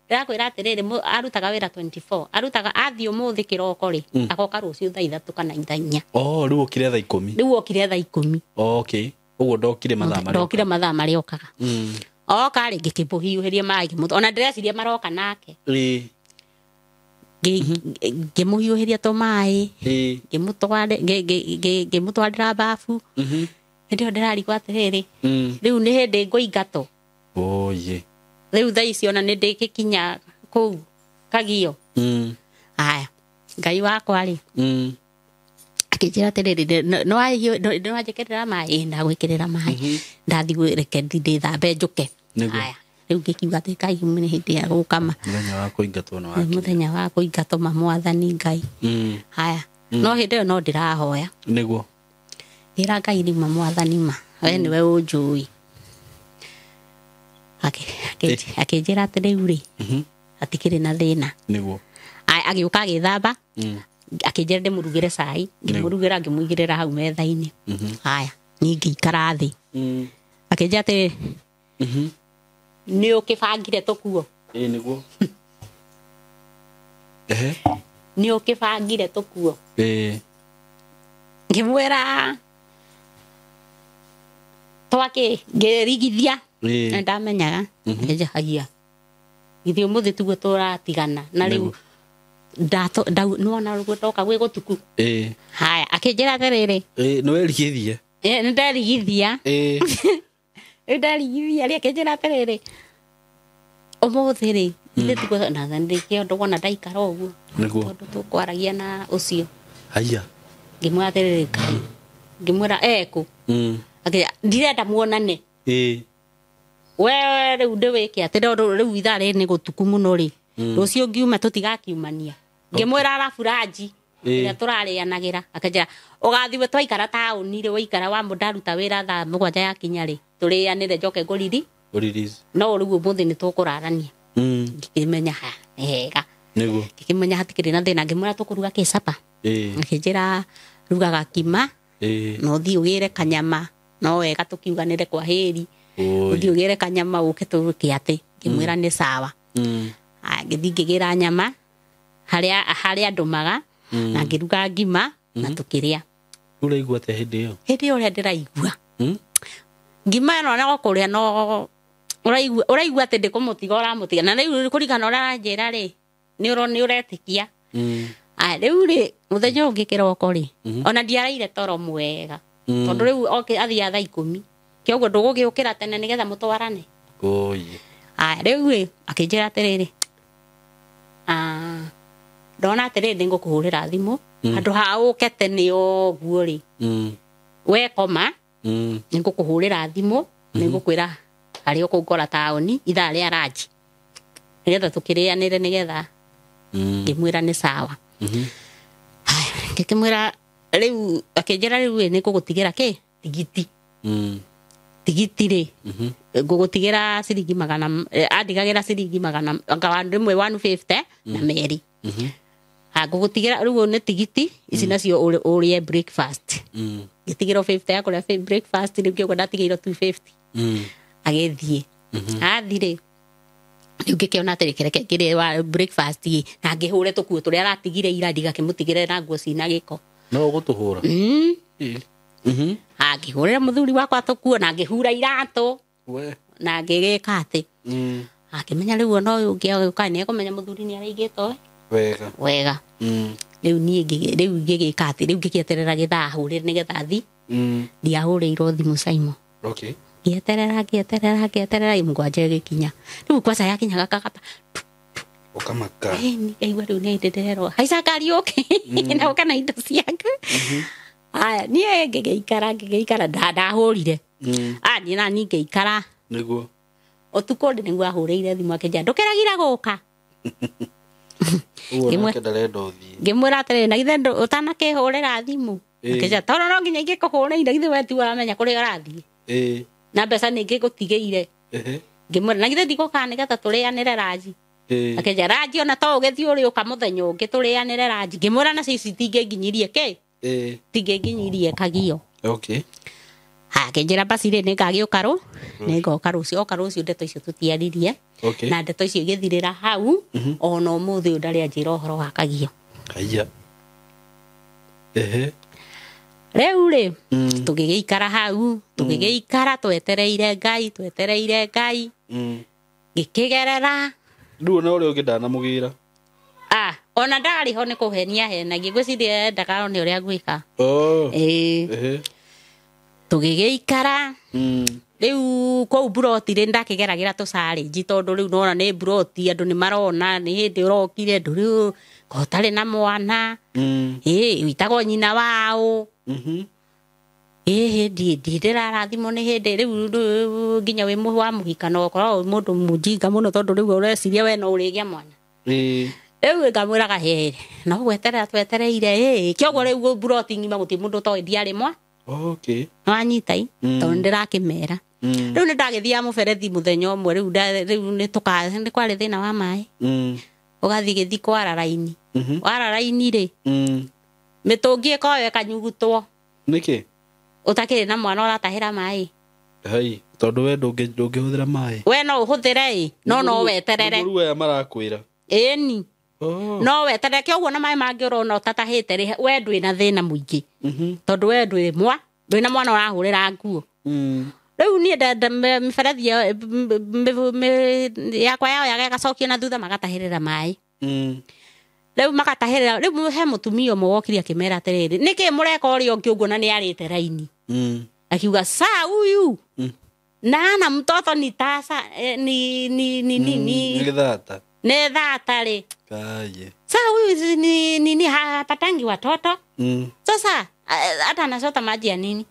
Ndĩrakwĩra atĩrĩrĩ, arutaga wĩra 24, arutaga athiĩ ũmũthĩ kĩroko rĩ, agoka rũciũ thaa 3 kana thaa 4. Oh, rĩu okire thaa 10. Rĩu okire thaa 10. Okay. Ũguo ndokire mathaa marĩa. Ndokire mathaa marĩa okaga. Mm. Oka rĩ, ngĩkĩmũhiũhĩria maĩ, ona ndĩreciria maroka nake. Ĩĩ. Ngĩmũhiũhĩria tũmaĩ, Ĩĩ. ngĩmũtwarĩra babu. Mhm. Hĩndĩ ĩyo ndĩrarigwo atĩrĩrĩ, Mm. rĩu nĩ hĩndĩ ngũingatwo. Oye. Rĩu thaa ici ona nĩ ndĩgĩkinya kũu kagio. Mm. Aya, Ngai wakwa rĩ, Mm. akĩnjĩra atĩrĩrĩ, nĩ wanjĩkĩrĩra maĩ? Ĩĩ, ndagwĩkĩrĩra maĩ. Ndathiĩ reke ndĩthambe njũke. Nĩguo. Aya, rĩu ngĩkiuga atĩ Ngai nĩ hĩndĩ ya gũkama. Mũthenya wa kũingatwo nĩ Nĩ wakinya. mũthenya wa kũingatwo ma mwathani Ngai. Mm. Haya, no hĩndĩ ĩyo no ndĩrahoya. Nĩguo. Ngĩra Ngai rĩu ma mwathani ma we nĩwe ũnjũĩ. Akĩnjĩra atĩ rĩu rĩ, Mhm. hatikĩrĩ na thĩna. Nĩguo. Aya, agĩũka agĩthamba, Mm. akĩnjĩra ndĩmũrugĩre cai, ngĩmũrugĩra, ngĩmũigĩrĩra hau metha-inĩ. Haya, niĩ ngĩikara thĩ. Mm. Akĩnjĩra atĩrĩ, Mhm. nĩ ũkĩbangire tũkuo? Ĩĩ nĩguo. Ehe. Nĩ ũkĩbangire tũkuo? Ĩĩ. Ngĩmwĩra twakĩ, ngĩrigithia. Ĩĩ. Nĩ ndamenyaga. Ngĩnjĩra haiya, githĩ ũmũthĩ tiguo tũratigana na rĩu nĩwona ũguo ndoka gwĩ gũtuku. Ĩĩ. Haya, akĩnjĩra atĩrĩrĩ, Ĩĩ, nĩ werigithia. Nĩ nderigithia. Ĩĩ. Rĩu nderigithia rĩ, akĩnjĩra atĩrĩrĩ, ũmũthĩ rĩ, githĩ tiguo na nĩkĩo ndwona ndaikara ũguo, Nĩguo. tondũ tũkwaragia na ũcio. Haiya. Ngĩmwĩra atĩrĩrĩ, Ngai Ngĩmwĩra ekũ. Akĩnjĩra ndirenda muonane. We rĩu ndĩwĩke atĩ rĩu ithaa rĩrĩ nĩ gũtuku mũno rĩ, rũciũ ngiuma tũtigakiumania. Ngĩmwĩra arabu ranji ĩrĩa tũrarĩanagĩra. Akĩnjĩra ũgathiwe twaikara taũni rĩ, waikara wa ndaruta wĩra thaa 7 yakinya rĩ, tũrĩanĩre njoke ngũriri. No rĩu ũmũthĩ nĩ tũkũrarania. Ngĩkĩmenya ha nĩ hega. Nĩguo. Ngĩkĩmenya hatikĩrĩ na thĩna. Ngĩmwĩra tũkũruga kĩ capa. Akĩnjĩra rugaga kima na ũthiĩ ũgĩre kanyama, no wega tũkiuganĩre kwa heri. Ũthiĩ ũgĩre kanyama ũke tũke atĩ. Ngĩmwĩra nĩ sawa. Ngĩthiĩ ngĩgĩra nyama harĩa ndũmaga na ngĩruga ngima na tũkĩrĩa. Ũraigua atĩa hĩndĩ ĩyo? Hĩndĩ ĩyo ũrĩa ndĩraigua ngima ĩno no kũrĩa no ũraigua atĩ ndĩkũmũtiga ũramũtiga. Na rĩu kũringana ũrĩa aranjĩra rĩ, nĩ ũretĩkia. Rĩu rĩ mũthenya ũngĩ kĩroko rĩ, ona ndiaraire toro mwega tondũ rĩu oke athiaga thaa 10, kĩoguo ndũgũgĩũkĩra tene nĩgetha mũtwarane. Rĩu rĩ akĩnjĩra atĩrĩrĩ, ndona atĩrĩrĩ nĩngũkũhũrĩra thimũ handũ ha ũke tene ũguo rĩ, wekoma nĩngũkũhũrĩra thimũ nĩngũkwĩra harĩa ũkũngora taũni ithaa rĩa ranji nĩgetha tũkĩrĩanĩre nĩgetha. Ngĩmwĩra nĩ sawa. Ngĩkĩmwĩra rĩu, akĩnjĩra rĩu ĩ nĩngũgũtigĩra kĩ tigiti. Tigiti rĩ ngũgũtigĩra ciringi magana, andigagĩra ciringi magana anga rĩmwe 150 na merĩ. Ngũgũtigĩra rĩu nĩ tigiti ici nacio ũrĩe breakfast. Ngĩtigĩrwo 50 ya kũrĩa breakfast, rĩu kĩoguo ndatigĩirwo 250. Agĩthiĩ. Athiĩ rĩ, rĩu ngĩkĩona atĩrĩ kĩreke ngĩrĩe wa breakfast ĩ, na ngĩhũre tũkuo tũrĩa aratigire ira ndigakĩmũtigĩre na nguo cina gĩko. No ũgũtũhũra? Ngĩhũrĩra mũthuri wakwa tũkuo na ngĩhura iratũ na ngĩgĩka atĩ. Akĩmenya rĩu ona ũyũ ũngĩ agĩũka nĩekũmenya mũthuri nĩaraigĩtwo wega. Wega. Rĩu niĩ rĩu ngĩgĩka atĩ, rĩu ngĩgĩeterera gĩthaa hũrĩre nĩgetha thi. Ndiahũrĩirwo thimũ Simon. Ngĩeterera ngĩeterera ngĩeterera 7 ĩgĩkinya. Rĩu kwaca yakinyaga kakapa. Ũkamaka. Ngaigua rĩu nĩ ndĩrerwo haica ngari ũke na ũka na indo ciaku. Aya niĩ ngĩgĩikara ngĩgĩikara ndahũrire. Niĩ na niĩ ngĩikara. Nĩguo. Ũtukũ nĩguo ahũrĩire thimũ akĩnjĩra ndũkĩragira gũka. Ũguo nake ndarenda ũthiĩ. Ngĩmwĩra atĩrĩrĩ, na githĩ ũtanakĩhũrĩra thimũ? Akĩnjĩra tondũ no nginya ingĩkũhũrĩire githĩ we ti ũramenya kũrĩa ũrathiĩ. Na mbeca nĩngĩgũtigĩire. Ngĩmwĩra na githĩ ndigũka nĩgetha tũrĩanĩre ranji. Akĩnjĩra ranji ona to ũgĩthiĩ ũrĩũka mũthenya ũngĩ tũrĩanĩre ranji. Ngĩmwĩra nacio ici itingĩnginyirie kĩ? Itingĩnginyirie kagio. Akĩnjĩra basi rĩ nĩngagĩũka rũ, nĩngoka rũciũ. Oka rũciũ ndeto icio tũtiaririe. Na ndeto icio igĩthirĩra hau, ona ũmũthĩ ũyũ ndarĩ anjĩra ũhoro wa kagio. Haiya. Rĩu rĩ tũgĩgĩikara hau, tũgĩgĩikara twetereire Ngai, twetereire Ngai. Ngĩkĩgerera. Rĩu ona ũrĩa ũngĩ ndanamũgĩra. Ona ndarĩ ho nĩ kũhenia henagia, ngwĩciria endaga one ũrĩa ngwĩka. Tũgĩgĩikara. Rĩu kũu mburoti rĩ ndakĩgeragĩra tũcarĩnji tondũ rĩu nona nĩ mburoti andũ nĩ marona nĩ hĩndĩ ũrokire ndũrĩ ũtarĩ na mwana. Wĩtagwo nyina wao. Hĩndĩ ndĩrarathimwo nĩ hĩndĩ rĩu nginya wĩ wa mũhikano ũkoragwo wĩ mũndũ mũjinga mũno tondũ rĩu ũreciria we no ũrĩgĩa mwana. Rĩu ngamwĩraga hĩ no gweterera twetereire kĩoguo rĩu mburoti ng'ima gũtirĩ mũndũ ũtoĩ ndiarĩ mwa. Nĩwanyita i tondũ nĩndĩrakĩmera. Rĩu nĩndagĩthiaga mũberethi mũthenya ũmwe rĩu rĩu nĩ kwarĩ thĩna wa maĩ. Ũgathiĩ gĩthiĩ kwara raini. Wara raini rĩ, mĩtũngi ĩkoywo ĩkanyugutwo. Nĩkĩ? Ũtakĩrĩ na mwana ũratahĩra maĩ. Hai, tondũ we ndũngĩhũthĩra maĩ. We no ũhũthĩre ĩ, no no weterere. Rĩu aya marakwĩra. Ĩni. No weterere kĩoguo na maĩ mangĩ ũrona ũtatahĩte rĩ, we ndwĩ na thĩna mũingĩ. Tondũ we ndwĩ mwa, ndwĩ na mwana ũrahũrĩra nguo. Rĩu niĩ mĩberethi yakwa yoyaga ĩgacokio na thutha magatahĩrĩra maĩ. Rĩu magatahĩrĩra, rĩu he mũtumia ũmwe wokire akĩmera atĩrĩrĩ, nĩkĩ mũreka ũrĩa ũngĩ ũguo na nĩarĩte raini? Akiuga saa huyu na ana mtoto ni tasa ni ni ni ni ni thata. Ni thata rĩ. Kaye. Saa huyu ni ni hapatangi watoto. Sasa Hata anachota maji ya nini?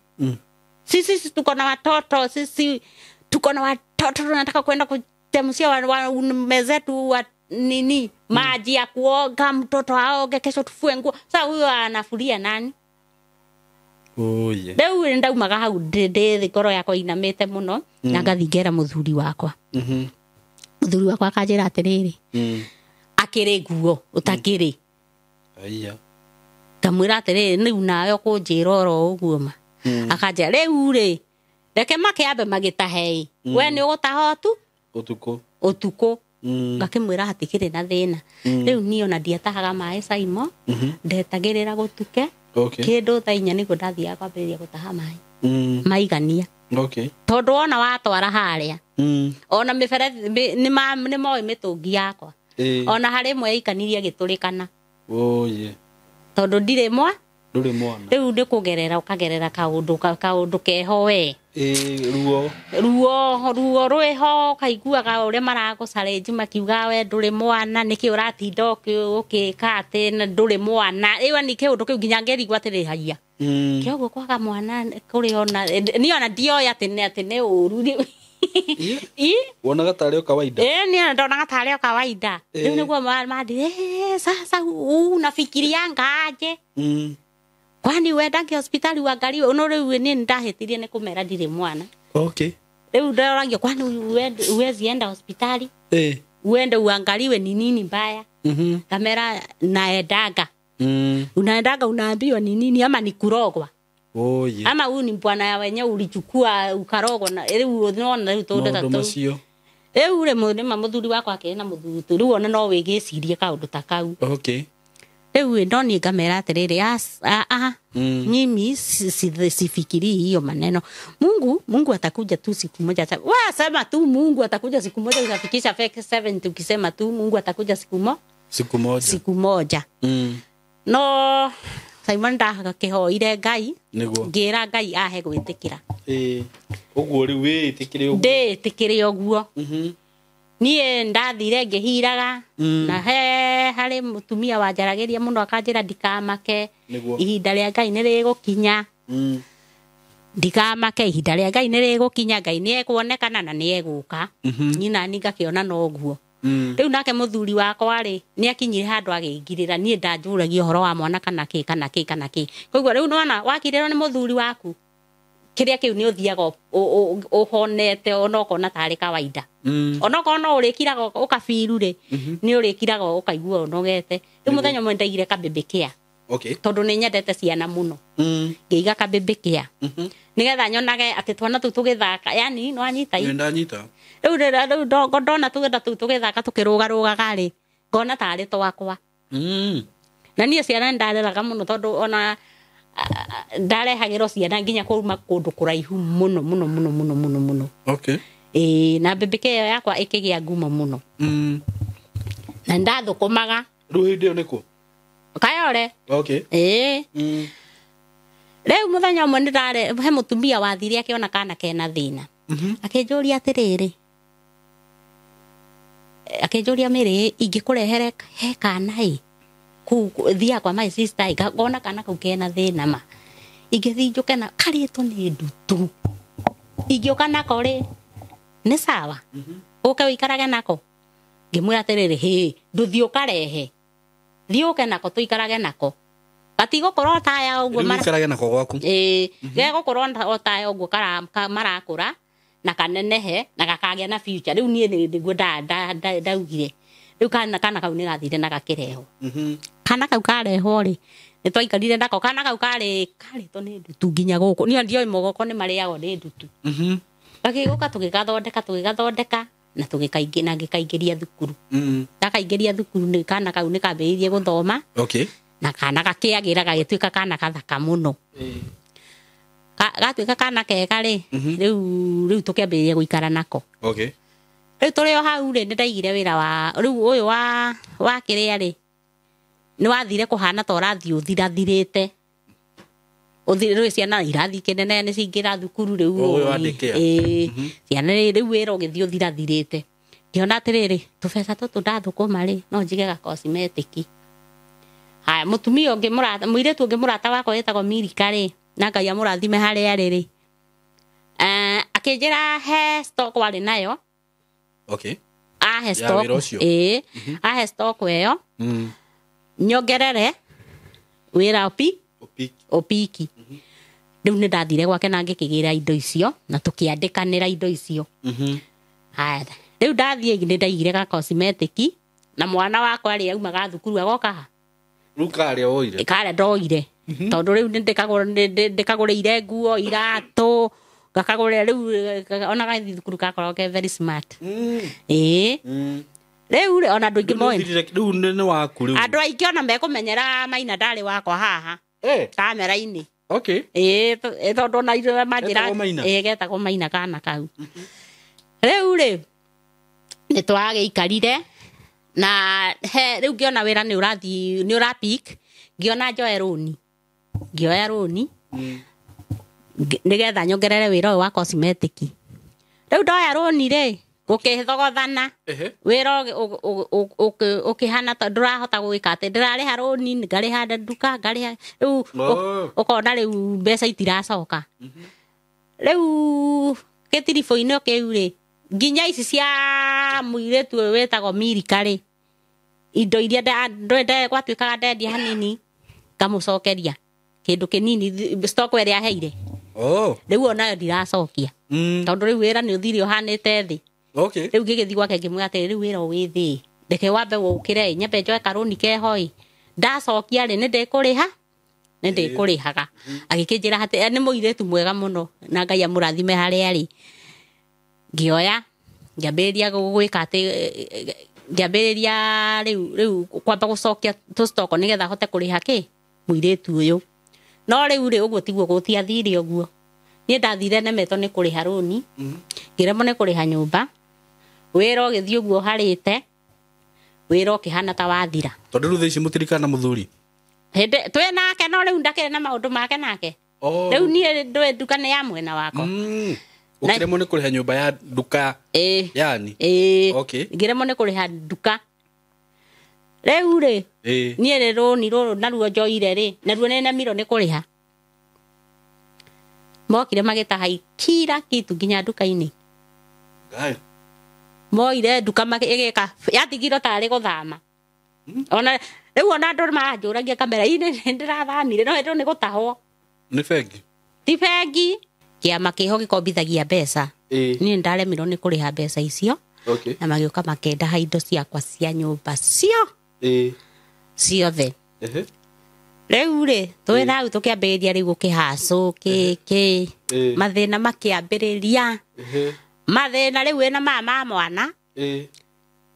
Sisi tuko na watoto, sisi tuko na watoto tunataka kwenda kuchemshia waume zetu wa nini maji ya kuoga, mtoto aoge, kesho tufue nguo. Sasa huyo anafulia nani? Oye. Rĩu ndaumaga hau ndĩ thĩ ngoro yakwa inamĩte mũno na ngathiĩ ngera mũthuri wakwa. Mũthuri wakwa akanjĩra atĩrĩrĩ, akĩrĩ nguo ũtakĩrĩ. Aya. Ngamwĩra atĩrĩrĩ, rĩu nawe ũkũnjĩra oro ũguo ma. Akanjĩra rĩu rĩ reke makĩambe magĩtahe ĩ, we nĩ ũgũtaha Ũtukũ. ũtukũ. Ngakĩmwĩra hatikĩrĩ na thĩna. Rĩu niĩ ona ndiatahaga maĩ Saimo, ndetagĩrĩra gũtuke. Okay. Kĩndũ thaa inya nĩguo ndathiaga kwambĩrĩria gũtaha maĩ maigania. Okay. Tondũ wona watwara harĩa ona mĩberethi nĩ moĩ mĩtũngi yakwa. Ona harĩ ĩmwe yaikanirie ĩgĩtũrĩkana. Oye. Tondũ ndirĩ mwa. Ndũrĩ mwana. Rĩu nĩ kũgerera ũkagerera kaũndũ keho we. Ruo. Ruo rwĩho ũkaiguaga ũrĩa maragũcarĩnji makiuga we ndũrĩ mwana, nĩkĩ ũratinda ũgĩka atĩ ndũrĩ mwana. Ĩyo nĩ kĩũndũ kĩu nginya ngĩrigwo atĩrĩ haiya. Kĩoguo kwaga mwana kũrĩ ona niĩ ona ndioĩ atĩ nĩ ũru. Wonaga tarĩ o kawaida. Niĩ ndonaga tarĩ o kawaida. Rĩu nĩguo mandire, sasa unafikirianga aje? Kwani wendange hospitali uangaliwe? No rĩu niĩ nĩndahĩtirie nĩ kũmera ndirĩ mwana. Okay. Rĩu ndoragio kwani uwezi enda hospitali? Uende uangaliwe ni nini mbaya? Kamera naendaga. Unaendaga unaambiwa ni nini ama ni kurogwa? Oh, yeah. Ama huyu ni bwana ya wenyewe ulichukua ukarogwa na rĩu unaona rĩu tũndũ ta tũu. Rĩu rĩ nĩma mũthuri wakwa akĩrĩ na mũthuri tu rĩu ona no wĩgĩcirie kaũndũ ta kau. Okay. Rĩu no niĩ ngamera atĩrĩrĩ, mimi sifikiri hiyo maneno. Mungu atakuja tu siku moja. Wasema tu Mungu atakuja siku moja, utafikisha fake 7 ukisema tu Mungu atakuja siku moja. Siku moja. Siku moja. No Simon ndakĩhoire Ngai. Nĩguo. Ngĩra Ngai ahe gwĩtĩkĩra. Ũguo rĩu wĩtĩkĩre ũguo. Ndĩtĩkĩre ũguo. Niĩ ndathire ngĩhiraga na he harĩ mũtumia wanjaragĩria mũno akanjĩra ndikamake, ihinda rĩa Ngai nĩ rĩgũkinya. Ndikamake, ihinda rĩa Ngai nĩ rĩgũkinya, Ngai nĩ ekuonekana na nĩ egũka. Niĩ nani ngakĩona noguo. Rĩu nake mũthuri wakwa rĩ nĩ akinyire handũ agĩingirĩra, niĩ ndanjũragia ũhoro wa mwana kana kĩ kana kĩ kana kĩ. Koguo rĩu nĩwona wakirĩrwo nĩ mũthuri waku, kĩrĩa kĩu nĩ ũthiaga ũhonete ona ũkona tarĩ kawaida. Ona okorwo no ũrĩkiraga ũkabiru rĩ, nĩ ũrĩkiraga ũkaigua ũnogete. Rĩu mũthenya ũmwe ndaigire kabĩmbĩ kĩa. Okay. Tondũ nĩ nyendete ciana mũno. Ngĩiga kabĩmbĩ kĩa. Nĩgetha nyonage atĩ twana tũu tũgĩthaka, yani nĩ wanyita i. Ndanyita. Rĩu rĩu ndona tũgenda tũu tũgĩthaka tũkĩrũgarũgaga rĩ, ngona tarĩ twakwa. Na niĩ ciana nĩ ndareraga mũno tondũ ona ndarehagĩrwo ciana nginya kuma kũndũ kũraihu mũno mũno mũno mũno mũno mũno. Okay. Na mbĩmbĩke ĩyo yakwa ĩkĩgĩa ngumo mũno. Na ndathũkũmaga. Rĩu hĩndĩ ĩyo nĩkũ? Kayore. Okay. Rĩu mũthenya ũmwe nĩndare he mũtumia wathire akĩona kana kena thĩna. Akĩnjũria atĩrĩrĩ, akĩnjũria Mary, ingĩkũrehere he kana ĩ kũu thiaga kwa my sister ngona kana kau kena thĩna ma, ingĩthiĩ njũke na karĩtwo nĩ ndutu, ingĩũka nako rĩ nĩ sawa, ũke ũikarage nako. Ngĩmwĩra atĩrĩrĩ, hĩ ndũthiĩ ũkarehe, thiĩ ũke nako tũikarage nako, gatigũkorwo taya ũguo ũikarage nako gwaku. Gegũkorwo o taya ũguo marakũra na kanenehe na gakagĩa na future. Rĩu niĩ nĩguo ndaugire. Rĩu kana kau nĩ gathire na gakĩrehwo. Kana kau karehwo rĩ, nĩ twaikarire nako. Kana kau karĩ karĩtwo nĩ ndutu nginya gũkũ. Niĩ ndioĩ mũgoko nĩ marĩagwo nĩ ndutu. Gagĩũka tũgĩgathondeka na tũgĩkaingĩ na ngĩkaingĩria thukuru. Ndakaingĩria thukuru nĩ kana kau nĩ kambĩrĩirie gũthoma. Okay. Na kana gakĩagĩra gagĩtuĩka kana gathaka mũno. Gatuĩka kana kega rĩ, rĩu tũkĩambĩrĩria gũikara nako. Okay. Rĩu tũrĩ o hau rĩ, nĩ ndaigire wĩra wa rĩu ũyũ wa kĩrĩa rĩ, nĩ wathire kũhana ta ũrathiĩ ũthirathirĩte. Rĩu ciana irathiĩ kĩnene nĩ ciingĩra thukuru rĩu. Ũyũ wa daycare. Ciana rĩu wĩra ũgĩthiĩ ũthirathirĩte. Ngĩona atĩrĩrĩ, tũbeca tũtũ ndathũkũma rĩ, no njige ga cosmetic. Haya mutumia ungi murata muiretu ungi murata wakwa wetagwo Milika ri na Ngai amurathime haria ari ri akinjira he stock wari nayo. Okay. Ahe stock ahe stock weyo nyongerere wira opiki. Riu ni ndathire gwake na ngikigira indo icio na tukiandikanira indo icio. Haya riu ndathie ni ndaigire ga cosmetic na mwana wakwa ri aumaga thukuru agoka ha riu karia woire karia ndoire tondu riu ndikagurire nguo iratu ngakagurira riu ona gathi thukuru gakorwo ke very smart. Riu ona andu aingi moe riu ni waku riu andu aingi ona mekumenyera Maina ndari wakwa haha kamera-ini. Okay. Tondu ona ithuĩ manjĩra getagwo Maina kana kau. Riu ri ni twagĩikarire na he riu ngiona wĩra ni ũrathi ni ũrapik ngiona njoe rũni ngioya rũni nigetha nyongerere wĩra ũyũ wa cosmetic. Riu ndoya rũni rĩ gũkĩthogothana wĩra ũkĩhana ta ndũrahota gwĩka atĩ ndĩrarĩha rũni ngarĩha nduka ngarĩha rĩu ũkona rĩu mbeca itiracoka. Rĩu gĩtiribũ-inĩ kĩu rĩ nginya ici cia mũirĩtu ũyũ wĩtagwo Milika rĩ indo iria gwatuĩkaga ndendia hanini ngamũcokeria kĩndũ kĩnini stock ĩrĩa aheire. Rĩu onayo ndiracokia tondũ rĩu wĩra nĩ ũthire ũhanĩte thĩ. Okay. Rĩu ngĩgĩthiĩ gwake ngĩmwĩra atĩrĩ rĩu wĩra wĩ thĩ reke wambe ũkĩre nyambe njoe karũni keho ĩ ndacokia rĩ nĩ ndĩkũrĩha nĩ ndĩkũrĩhaga. Agĩkĩnjĩra atĩ nĩ mũirĩtu mwega mũno na Ngai amũrathime harĩa arĩ. Ngĩoya ngĩambĩrĩria gwĩka atĩ ngĩambĩrĩria rĩu kwamba gũcokia tũ stock nĩgetha hote kũrĩha kĩ mũirĩtu ũyũ. No rĩu rĩ ũguo tiguo gũtiathire ũguo. Niĩ ndathire nemetwo nĩ kũrĩha rũni ngĩremwo nĩ kũrĩha nyũmba wĩra ũgĩthiĩ ũguo harĩte wĩra ũkĩhana ta wathira. Tondũ rĩu thaa ici mũtirikana mũthuri hĩndĩ twĩ nake no rĩu ndakĩrĩ na maũndũ make nake. Rĩu niĩ ndũĩ nduka nĩ ya mwena wakwa. Ũkĩremwo nĩ kũrĩha nyũmba ya nduka yani. Okay. Ngĩremwo nĩ kũrĩha nduka rĩu rĩ niĩ rĩ rũni rũrũ naruo njoire rĩ naruo nĩ nemirwo nĩ kũrĩha. Mokire magĩtaha kila kitu nginya nduka-inĩ. Moire nduka ĩgĩka yatigirwo tarĩ gũthama. Ona rĩu ona andũ maranjũragia kamera-inĩ nĩndĩrathamire no hĩndĩ nĩ gũtahwo. Nĩ bengi? Ti bengi. Kĩama kĩho gĩkombithagia mbeca. Niĩ nĩndaremirwo nĩ kũrĩha mbeca icio. Na magĩũka makĩndaha indo ciakwa cia nyũmba cio ciothe. Rĩu rĩ twĩ hau tũkĩambĩrĩria rĩu gũkĩhacũ kĩ mathĩna makĩambĩrĩria mathĩna rĩu wĩna maya ma mwana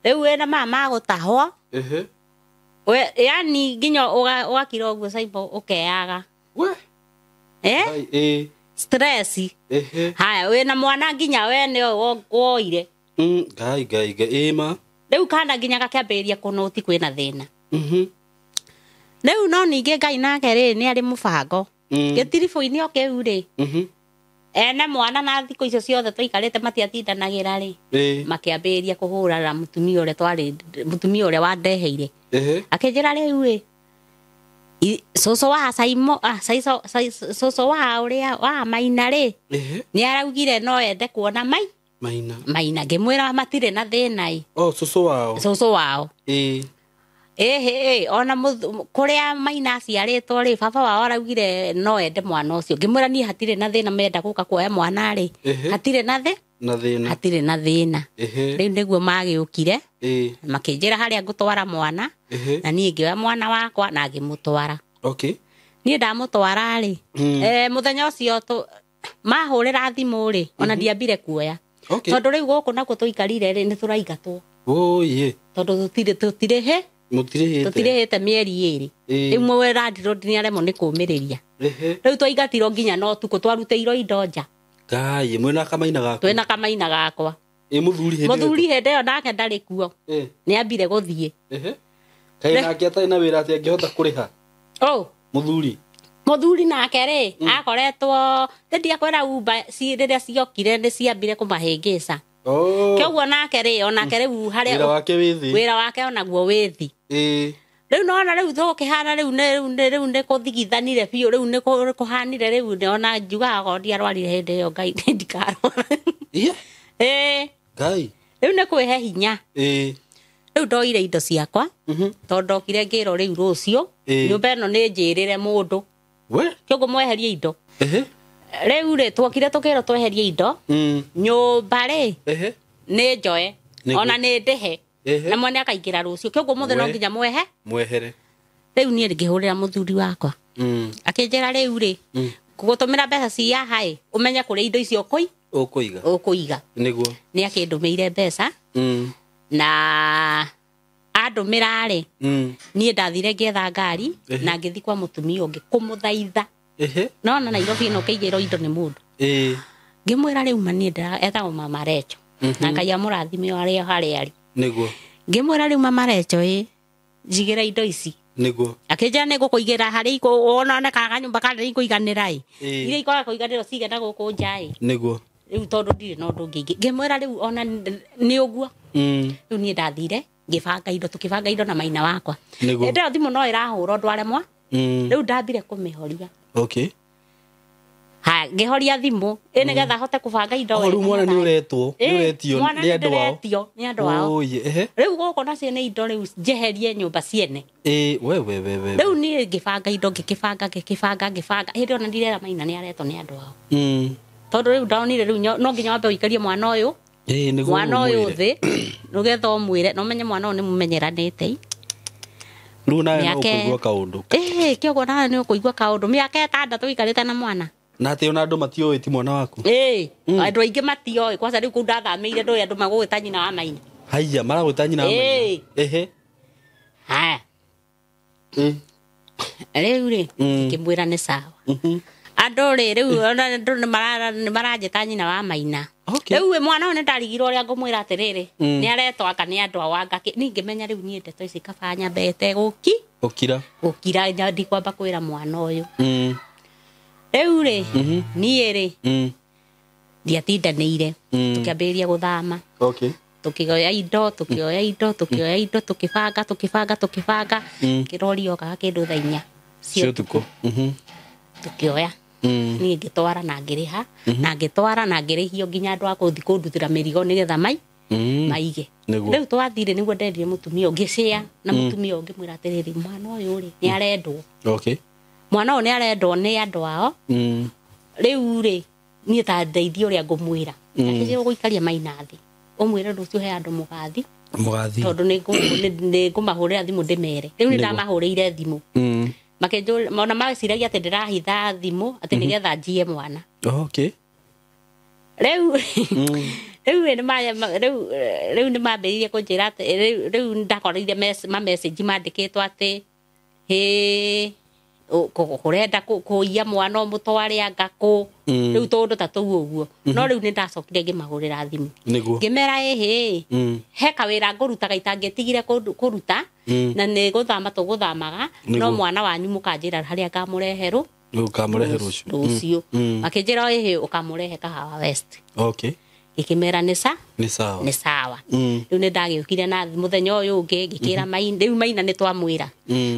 rĩu wĩna maya ma gũtahwo yani nginya ũgakira ũguo Saimo ũkeaga stress. Haya wĩna mwana nginya we nĩwe woire. Ngai ngai ngai ma rĩu kana nginya gakĩambĩrĩria kũnũti kwĩna thĩna. Rĩu no ningĩ Ngai nake rĩ nĩ arĩ mũbango. Gĩtiribũ-inĩ o kĩu rĩ ene mwana na thikũ icio ciothe tũikarĩte matiatindanagĩra rĩ makĩambĩrĩria kũhũra na mũtumia ũrĩa twarĩ mũtumia ũrĩa wandeheire. Akĩnjĩra rĩu ĩ cũcũ wa Saimo cũcũ wa ũrĩa wa Maina rĩ nĩ araugire no ende kuona Maina. Ngĩmwĩra matirĩ na thĩna ĩ. Cũcũ wao. Cũcũ wao. Ona kũrĩa Maina aciarĩtwo rĩ baba wao araugire no ende mwana ũcio. Ngĩmwĩra niĩ hatirĩ na thĩna menda gũka kuoya mwana rĩ hatirĩ na thĩna hatirĩ na thĩna. Rĩu nĩguo magĩũkire makĩnjĩra harĩa ngũtwara mwana na niĩ ngĩoya mwana wakwa na ngĩmũtwara. Okay. Niĩ ndamũtwara rĩ mũthenya ũcio mahũrĩra thimũ rĩ ona ndiambire kuoya. Tondũ rĩu gũkũ nakuo tũikarire rĩ nĩ tũraingatwo. Tondũ tũtirĩhĩ tũtirĩhĩte mĩeri ĩrĩ. Rĩu landlord nĩ aremwo nĩ kũũmĩrĩria. Rĩu twaingatirwo nginya no ũtukũ twarutĩirwo indo nja. Ngai mwĩna kamaina gaku. Twĩna kamaina gakwa. Mũthuri hĩndĩ ĩyo nake ndarĩ kuo. Nĩ ambire gũthiĩ. Kaĩ nake atarĩ na wĩra atĩ angĩhota kũrĩha? Mũthuri. Mũthuri nake rĩ akoretwo ndiakwĩra Uber rĩrĩa ciokire nĩ ciambire kũmahĩngĩca. Kĩoguo nake rĩ onake rĩu harĩa wĩra wake wĩ thĩ. Wĩra wake onaguo wĩ thĩ. Rĩu nona rĩu tũkĩhana rĩu rĩu nĩ kũthigithanire biũ rĩu nĩ kũhanire rĩu ona njugaga korwo ndiarwarire hĩndĩ ĩyo Ngai ndikarwara. Iye. Ĩĩ. Ngai. Rĩu nĩ kwĩhe hinya. Ĩĩ. Rĩu ndoire indo ciakwa tondũ ndokire ngĩrwo rĩu rũciũ nyũmba ĩno nĩ njĩrĩre mũndũ. We. Kĩoguo mweherie indo. Ehe. Rĩu rĩ tuokire tũkĩrwo tweherie indo. Nyũmba rĩ nĩ njoe ona nĩ ndĩhe. Na mwene akaingĩra rũciũ kĩoguo mũthĩ no nginya mwehe mwehere. Rĩu niĩ ngĩhũrĩra mũthuri wakwa akĩnjĩra rĩu rĩ gũtũmĩra mbeca cia haĩ ũmenye kũrĩa indo icio ũkũiga ũkũiga. Nĩguo nĩ akĩndũmĩire mbeca na andũmĩra rĩ niĩ ndathire ngĩetha ngari na ngĩthiĩ kwa mũtumia ũngĩ kũmũthaitha. Nona Nairobi ĩno ũkĩigĩrwo indo nĩ mũndũ. Ngĩmwĩra rĩu ma niĩ etagwo Mama Recho na Ngai amũrathime harĩa arĩ. Nĩguo. Ngĩmwĩra rĩu Mama Recho ĩ njigĩra indo ici. Nĩguo. Akĩnjĩra nĩ ngũkũigĩra harĩa woneka kanyũmba karĩa ikũiganĩra ĩ. Iria ikoraga kũiganĩra cige na gũkũ nja ĩ. Nĩguo. Rĩu tondũ ndirĩ na ũndũ ũngĩ ngĩmwĩra rĩu ona nĩ ũguo. Rĩu niĩ ndathire ngĩbanga indo tũkĩbanga indo na maina wakwa. Nĩguo. Hĩndĩ ĩyo thimũ no ĩrahũra ũndũ aremwa. Rĩu ndambire kũmĩhoria. Okay. Ha ngĩhoria thimũ ĩ nĩgetha hote kũbanga indo wega. Rĩu mwana nĩ ũretwo, nĩ ũretio nĩ andũ ao. Nĩ andũ ao. Rĩu gũkũ nacio nĩ indo rĩu njeherie nyũmba ciene. Ĩ we we we we. Rĩu niĩ ngĩbanga indo ngĩkĩbanga ngĩkĩbanga ngĩbanga hĩndĩ ĩyo na ndirera maina nĩ aretwo nĩ andũ ao. Tondũ rĩu ndonire rĩu no nginya wambe ũikarie mwana ũyũ. Ĩ nĩguo mwana ũyũ thĩ nĩgetha ũmwĩre na ũmenye mwana ũyũ nĩ mũmenyeranĩte. Rĩu nawe no ũkũigua kaũndũ. Ĩ kĩoguo nawe nĩ ũkũigua kaũndũ mĩaka 6 ũikarĩte na mwana. Na atĩ ona andũ matiũĩ ti mwana waku. Ĩ andũ aingĩ matiũĩ kwanza rĩu kũu ndathamĩire ndũĩ andũ magũgwĩta nyina wa Maina. Haiya maragwĩta nyina wa Maina. Ehe. Haya. Rĩu rĩ ngĩmwĩra nĩ sawa. Andũ rĩ rĩu ona andũ nĩ maranjĩta nyina wa Maina. Rĩu mwana ũyũ nĩ ndarigirwo ũrĩa ngũmwĩra atĩrĩrĩ nĩ aretwo anga nĩ andũ ao anga niĩ ngĩmenya rĩu niĩ ndeto ici kaba nyambete gũkira gũkira ndikwamba kwĩra mwana ũyũ. Rĩu rĩ niĩ rĩ ndiatindanĩire tũkĩambĩrĩria gũthama. Okay. Tũkĩoya indo tũkĩoya indo tũkĩoya indo tũkĩbanga tũkĩbanga tũkĩbanga kĩrori yokaga kĩndũ thaa 4 cia ũtukũ. Tũkĩoya niĩ ngĩtwara na ngĩrĩha na ngĩtwara na ngĩrĩhio nginya andũ a kũthi kũndutĩra mĩrigo nĩgetha maige. Rĩu twathire nĩguo nderire mũtumia ũngĩ share na mũtumia ũngĩ mwĩra atĩrĩrĩ mwana ũyũ rĩ nĩ arendwo. Okay. Mwana ũyũ nĩ arendwo nĩ andũ ao. Rĩu rĩ niĩ ta ndeithie ũrĩa ngũmwĩra. Akĩnjĩra ũgũikaria Maina thĩ ũmwĩre rũciũ he andũ mũgathi tondũ nĩ ngũmahũrĩra thimũ ndĩmere. Rĩu nĩ ndamahũrĩire thimũ. Makĩnjũria ona magĩciragia atĩ ndĩrahitha thimũ atĩ nĩgetha njiye mwana. Okay. Rĩu rĩu nĩ mambĩrĩirie kũnjĩra atĩ rĩu ndakoreire ma message mandĩkĩtwo atĩ hĩ kũrenda kũiya mwana ũmũtware anga kũ rĩu tũndũ ta tũu ũguo. No rĩu nĩ ndacokire ngĩmahũrĩra thimũ ngĩmera ĩhĩ he kawĩra ngũrutaga itangĩtigire kũruta na nĩ gũthama tũgũthamaga no mwana wanyu mũkanjĩra harĩa ngamũrehe rũciũ. Makĩnjĩra ĩhĩ ũkamũrehe Kahawa West. Okay. Ngĩkĩmera nĩ sawa. Nĩ sawa. Rĩu nĩ ndagĩũkire na mũthenya ũyũ ũngĩ ngĩkĩra Maina rĩu Maina nĩ twamwĩra.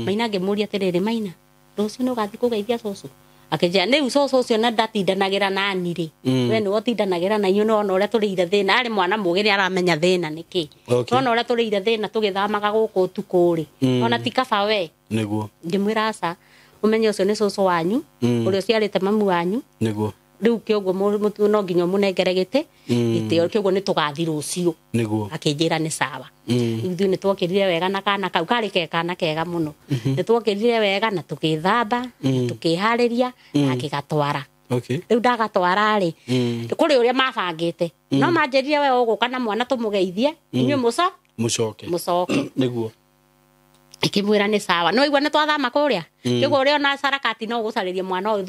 Maina ngĩmũria atĩrĩrĩ Maina rũciũ nĩ ũgathiĩ kũgeithia cũcũ. Akĩnjĩra rĩu cũcũ ũcio na ndatindanagĩra nani rĩ we nĩwe ũtindanagĩra na inyuĩ nĩwona ũrĩa tũrĩire thĩna arĩ mwana mũgĩ nĩ aramenya thĩna nĩkĩ. Nĩwona ũrĩa tũrĩire thĩna tũgĩthamaga gũkũ ũtukũ rĩ ona ti kaba we. Nĩguo. Ngĩmwĩra aca ũmenye ũcio nĩ cũcũ wanyu ũrĩa ũciarĩte mamu wanyu. Nĩguo. Rĩu kĩoguo no nginya ũmũnengere gĩtĩ gĩtĩo kĩoguo nĩ tũgathiĩ rũciũ. Nĩguo. Akĩnjĩra nĩ sawa. Ithuĩ nĩ twokĩrire wega na kana kau karĩ ke kana kega mũno. Nĩ twokĩrire wega na tũgĩthamba tũkĩharĩria na ngĩgatwara. Okay. Rĩu ndagatwara rĩ kũrĩ ũrĩa mabangĩte no manjĩrire we ũgũka na mwana tũmũgeithie inyuĩ mũcoke mũcoke. Nĩguo. Ikĩmwĩra nĩ sawa. No igua nĩ twathama kũrĩa kĩoguo ũrĩa ona carakati no ũgũcarĩria mwana ũyũ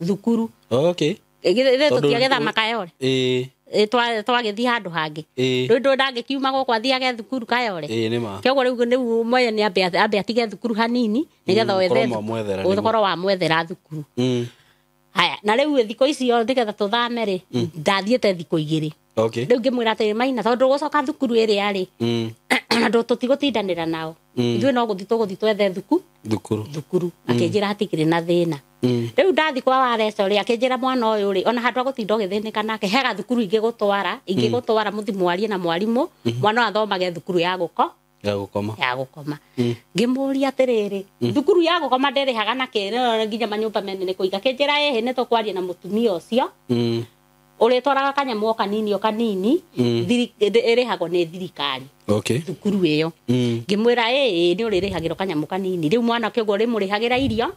thukuru. Okay. Ithuĩ tũtiagĩthama Kayole. Ĩ twagĩthiĩ handũ hangĩ. Rĩu ndũ ndangĩkiuma gũkũ athiage thukuru Kayole. Ĩ nĩ ma. Kĩoguo rĩu mwene nĩ ambe atige thukuru hanini nĩgetha wethe ũkorwo wamwethera thukuru. Haya na rĩu thikũ icio nĩgetha tũthame rĩ ndathiĩte thikũ 2. Okay. Rĩu ngĩmwĩra atĩrĩ Maina tondũ gũcoka thukuru ĩrĩa rĩ andũ tũtigũtindanĩra nao. Ithuĩ no gũthiĩ tũgũthiĩ twethe thukuru. Akĩnjĩra hatikĩrĩ na thĩna. Rĩu ndathi kwa Wareco rĩ, akĩnjĩra mwana ũyũ rĩ, ona handũ ha gũtinda ũgĩthĩnĩka nake, he gathukuru ingĩgũtwara mũthiĩ mwarie na mwarimũ, mwana ũyũ athomage thukuru ya ya gũkoma. Ya gũkoma. Ngĩmũria atĩrĩrĩ, thukuru ya gũkoma ndĩrĩhaga na kĩ nginya manyũmba mene nĩ kũiga? Akĩnjĩra ĩhĩ, nĩ tũkwaria na mũtumia ũcio ũrĩtwaraga kanyamũ o kanini o kanini. Ĩrĩhagwo nĩ thirikari thukuru ĩyo. Ngĩmwĩra ĩĩ, nĩ ũrĩrĩhagĩrwo kanyamũ kanini. Rĩu mwana kĩoguo ũrĩmũrĩhagĩra irio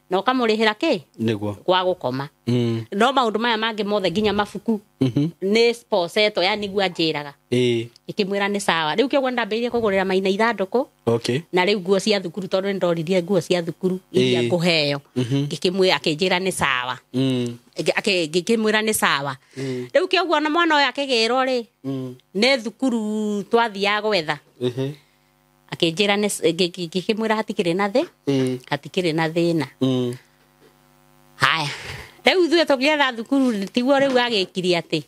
na ũkamũrĩhĩra kĩ gwa gũkoma, no maũndũ maya mangĩ mothe nginya mabuku nĩ sponsetwo, yani nĩguo anjĩraga. Ngĩkĩmwĩra nĩ sawa. Rĩu kĩoguo ndambĩrĩirie kũgũrĩra Maina ithandũkũ na rĩu nguo cia thukuru, tondũ nĩ ndoririe nguo cia thukuru iria ngũheo. Ngĩkĩmwĩra, akĩnjĩra nĩ sawa. Ngĩkĩmwĩra nĩ sawa. Rĩu kĩoguo na mwana ũyũ akĩgĩrwo rĩ, nĩ thukuru twathiaga gwetha. Akĩnjĩra ngĩkĩmwĩra hatikĩrĩ na thĩ hatikĩrĩ na thĩna. Haya, rĩu ithuĩ tũgĩetha thukuru, tiguo rĩu agĩkirie atĩ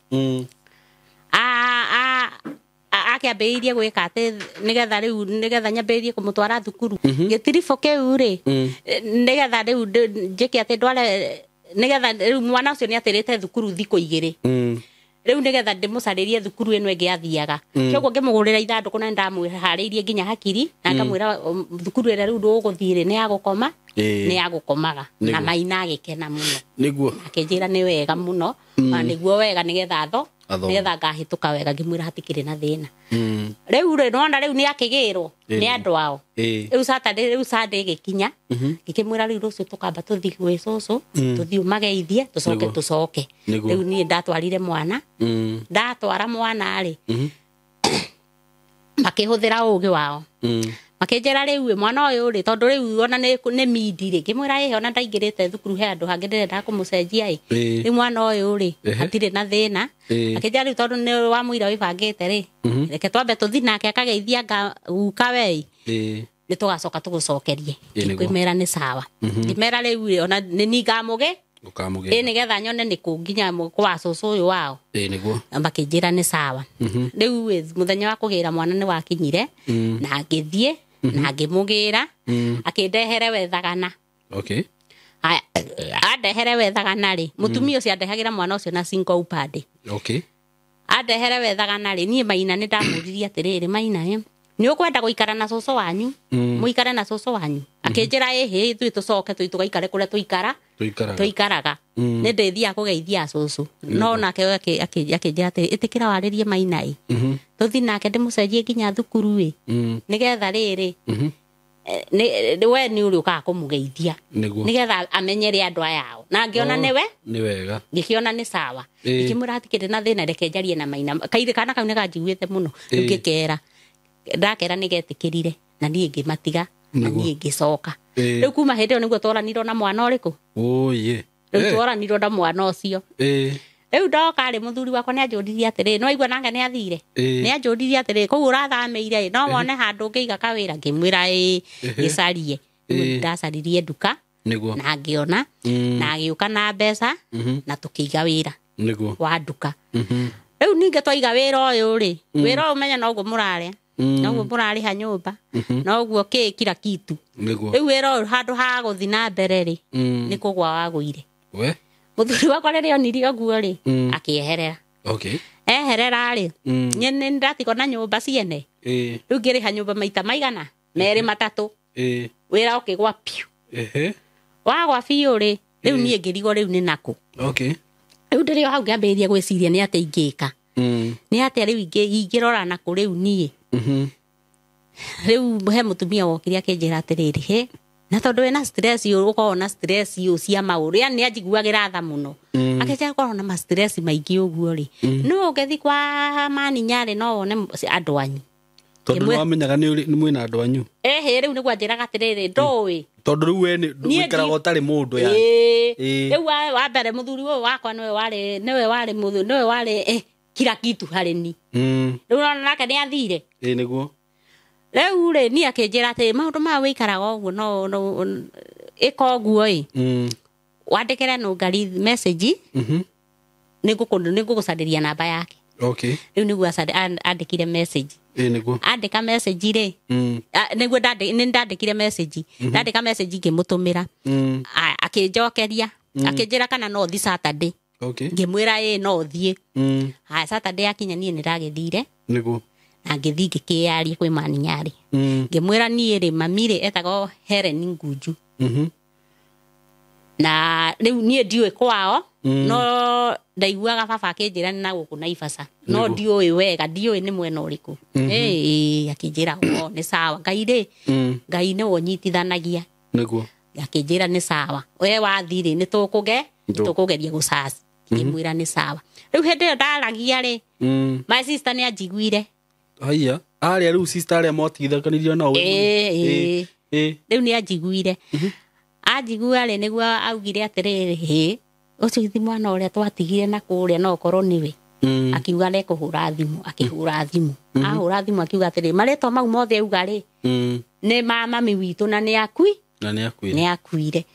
akĩambĩrĩirie gwĩka atĩ nĩgetha rĩu nĩgetha nyambĩrĩrie kũmũtwara thukuru gĩtiribũ kĩu rĩ, nĩgetha rĩu njĩke atĩ ndware, nĩgetha rĩu mwana ũcio nĩ atĩrĩte thukuru thikũ 2. Rĩu nĩgetha ndĩmũcarĩrie thukuru ĩno ĩngĩ athiaga, kĩoguo ngĩmũgũrĩra ithandũkũ na nĩndamũharĩirie nginya hakiri na ngamwĩra thukuru ĩrĩa rĩu ndũgũthiĩ rĩ, nĩ ya gũkoma, nĩ ya gũkomaga. Na Maina agĩkena mũno. Akĩnjĩra nĩ wega mũno na nĩguo wega nĩgetha Athome. Nĩgetha ngahĩtũka wega. Ngĩmwĩra hatikĩrĩ na thĩna. Rĩu rĩ, nĩwona rĩu nĩ akĩgĩrwo nĩ andũ ao. Rĩu Saturday, rĩu Sunday ĩgĩkinya, ngĩkĩmwĩra rĩu rũciũ tũkamba tũthiĩ gwĩ cũcũ, tũthiĩ ũmageithie, tũcoke. Tũcoke. Rĩu niĩ ndatwarire mwana. Ndatwara mwana rĩ, makĩhũthĩra ũgĩ wao, makĩnjĩra rĩu ĩ, mwana ũyũ rĩ, tondũ rĩu ona nĩ mindi rĩ. Ngĩmwĩra ĩhĩ, ona ndaingĩrĩte thukuru he handũ hangĩ ndĩrenda kũmũcenjia ĩ. Rĩu mwana ũyũ rĩ, hatirĩ na thĩna. Akĩnjĩra rĩu tondũ nĩ wamũira wĩbangĩte rĩ, reke twambe tũthiĩ nake akageithia nga guka wei, nĩ tũgacoka tũgũcokerie. Ngĩmera nĩ sawa. Ngĩmera rĩu rĩ, ona nĩ ni ngamũgĩ Ũkamũgĩra. Ĩ, nĩgetha nyone nĩ kũ nginya kwa cũcũ ũyũ wao. Ĩĩ nĩguo. Na makĩnjĩra nĩ sawa. Rĩu ĩ, mũthenya wa kũgĩra mwana nĩ wakinyire na ngĩthiĩ na ngĩmũgĩra. Akĩndehere wethagana. Haya, andehere wethagana rĩ, mũtumia ũcio andehagĩra mwana ũcio na single upande. Andehere wethagana rĩ, niĩ Maina nĩ ndamũririe atĩrĩrĩ, Maina ĩ, nĩ ũkwenda gũikara na cũcũ wanyu? Mũikare na cũcũ wanyu? Akĩnjĩra ĩhĩ, ithuĩ tũcoke tũi tũgaikare kũrĩa tũikara Tũikaraga. Tũikaraga. Nĩ ndĩthiaga kũgeithia cũcũ, no nake akĩnjĩra atĩrĩ, ĩtĩkĩra warĩrie Maina ĩ, tũthi nake ndĩmũcenjie nginya thukuru ĩ, nĩgetha rĩrĩ we nĩ ũrĩ ũkaga kũmũgeithia, nĩgetha amenyere andũ aya ao, na ngĩona nĩwe. Nĩ wega. Ngĩkĩona nĩ sawa. Ngĩkĩmwĩra hatikĩrĩ na thĩna, reke njarie na Maina. Kairĩ kana kau nĩ kanjiguĩte mũno. Rĩu ngĩkera, ndakera nĩ getĩkĩrire na niĩ ngĩmatiga na niĩ ngĩcoka. Rĩu kuma hĩndĩ ĩyo nĩguo tworanirwo na mwana ũrĩkũ. Oye. Rĩu tworanirwo na mwana ũcio. Rĩu ndoka rĩ, mũthuri wakwa nĩ anjũririe atĩrĩ, no aigua nake nĩ athire, nĩ anjũririe atĩrĩ, kũu ũrathamĩire ĩ, no wone handũ ũngĩiga kawĩra? Ngĩmwĩra ĩ, gĩcarie. Rĩu ndacaririe nduka na ngĩona, na agĩũka na mbeca na tũkĩiga wĩra wa nduka. Rĩu ningĩ twaiga wĩra ũyũ rĩ, wĩra ũyũ menya noguo mũrarĩa, noguo mũrarĩha nyũmba, noguo kĩ kila kitu. Rĩu wĩra ũyũ handũ ha gũthiĩ na mbere rĩ, nĩ kũgwa wagũire. We. Mũthuri wakwa rĩrĩa onirie ũguo rĩ, akĩeherera. Eherera rĩ, niĩ nĩ ndatigwo na nyũmba ciene. Rĩu ngĩrĩha nyũmba maita maigana merĩ matatũ. Wĩra ũkĩgwa piũ. Wagwa biũ rĩ, rĩu niĩ ngĩrigwo rĩu nĩ nakũ. Rĩu ndĩrĩ o hau ngĩambĩrĩria gwĩciria nĩ atĩa ingĩka, nĩ atĩa rĩu ingĩrora nakũ rĩu niĩ. Rĩu he mũtumia wokire akĩnjĩra atĩrĩrĩ, he na tondũ wĩna stress ũyũ, ũkoragwo na stress ũyũ cia maũndũ, yani nĩ anjiguagĩra tha mũno. Akĩnjĩra ũkoragwo na ma stress maingĩ ũguo rĩ, no ũngĩthiĩ kwa maninyarĩ no wone andũ anyu. Tondũ Kĩmwe- nĩ wamenyaga nĩ mwĩna andũ anyu. Ĩhĩ, rĩu nĩguo anjĩraga atĩrĩrĩ, ndũĩ. Tondũ rĩu we nĩ Niĩ ũikaraga ũtarĩ mũndũ yani. Ĩĩ. Ĩĩ. Rĩu wa mbere mũthuri ũyũ wakwa nĩwe warĩ kila kitu harĩ ni. Rĩu ona nake nĩ athire. Ĩĩ nĩguo. Rĩu rĩ, niĩ akĩnjĩra atĩ maũndũ maya wĩikaraga ũguo, no ĩka ũguo ĩ, wandĩkĩre Nũngari message, nĩngũgũcarĩria namba yake. Rĩu nĩguo andĩkire message. Ĩĩ nĩguo. Andĩka message rĩ, nĩguo nĩ ndandĩkire message, ndandĩka message ngĩmũtũmĩra. Akĩnjokeria akĩnjĩra kana no thi Saturday. Okay. Ngĩmwĩra ĩĩ no thiĩ. Haya, Saturday akinya niĩ nĩ ndagĩthire Nĩguo. na ngĩthiĩ ngĩkĩyaria kwĩ maninyarĩ. Ngĩmwĩra niĩ rĩ, mami rĩ etagwo Helen Ngunju. Na rĩu niĩ ndiũĩ kwao, no ndaiguaga baba akĩnjĩra nĩ na gũkũ Naivasha, no ndiũĩ wega, ndiũĩ nĩ mwena ũrĩkũ. Ĩĩ, akĩnjĩra o nĩ sawa, Ngai rĩ, Ngai nĩwe ũnyitithanagia. Nĩguo. Akĩnjĩra nĩ sawa, we wathi rĩ, nĩ tũkũgeria gũcaci. Ngĩmwĩra nĩ sawa. Rĩu hĩndĩ ĩyo ndaragia rĩ, my sister nĩ anjiguire. Haiya, arĩa rĩu sister arĩa mwatigithũkanirio nao. Ĩĩ. Ĩĩ. Rĩu nĩ anjiguire. Anjigua rĩ, nĩguo augire atĩrĩrĩ, hĩ ũcio ithi mwana ũrĩa twatigire na kũrĩa no ũkorwo nĩwe. Akiuga nĩekũhũra thimũ, akĩhũra thimũ. Ahũra thimũ akiuga atĩrĩrĩ, marĩtwa mau mothe auga rĩ, nĩ ma mami witũ na nĩ akui. Na nĩ akuire. Nĩ akuire.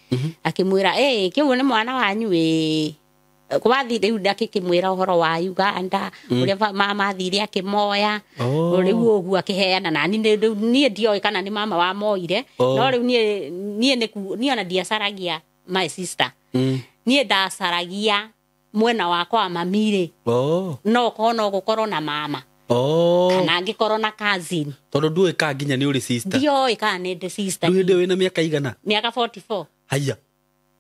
Akĩmwĩra ĩĩ kĩu nĩ mwana wanyu ĩĩ. Kwathi rĩu akĩmwĩra ũhoro wa Uganda, ũrĩa mama athire akĩmoya. Rĩu ũguo akĩheana na niĩ niĩ ndioĩ kana nĩ mama wamoire. No rĩu niĩ niĩ ona ndiacaragia my sister. Niĩ ndacaragia mwena wakwa wa mami rĩ. No korwo no gũkorwo na mama. Kana angĩkorwo na cousin. Tondũ ndũĩ ka nginya nĩ ũrĩ sister. Ndioĩ kana nĩ ndĩ sister. Rĩu hĩndĩ ĩyo wĩna mĩaka igana? Mĩaka 44. Haiya.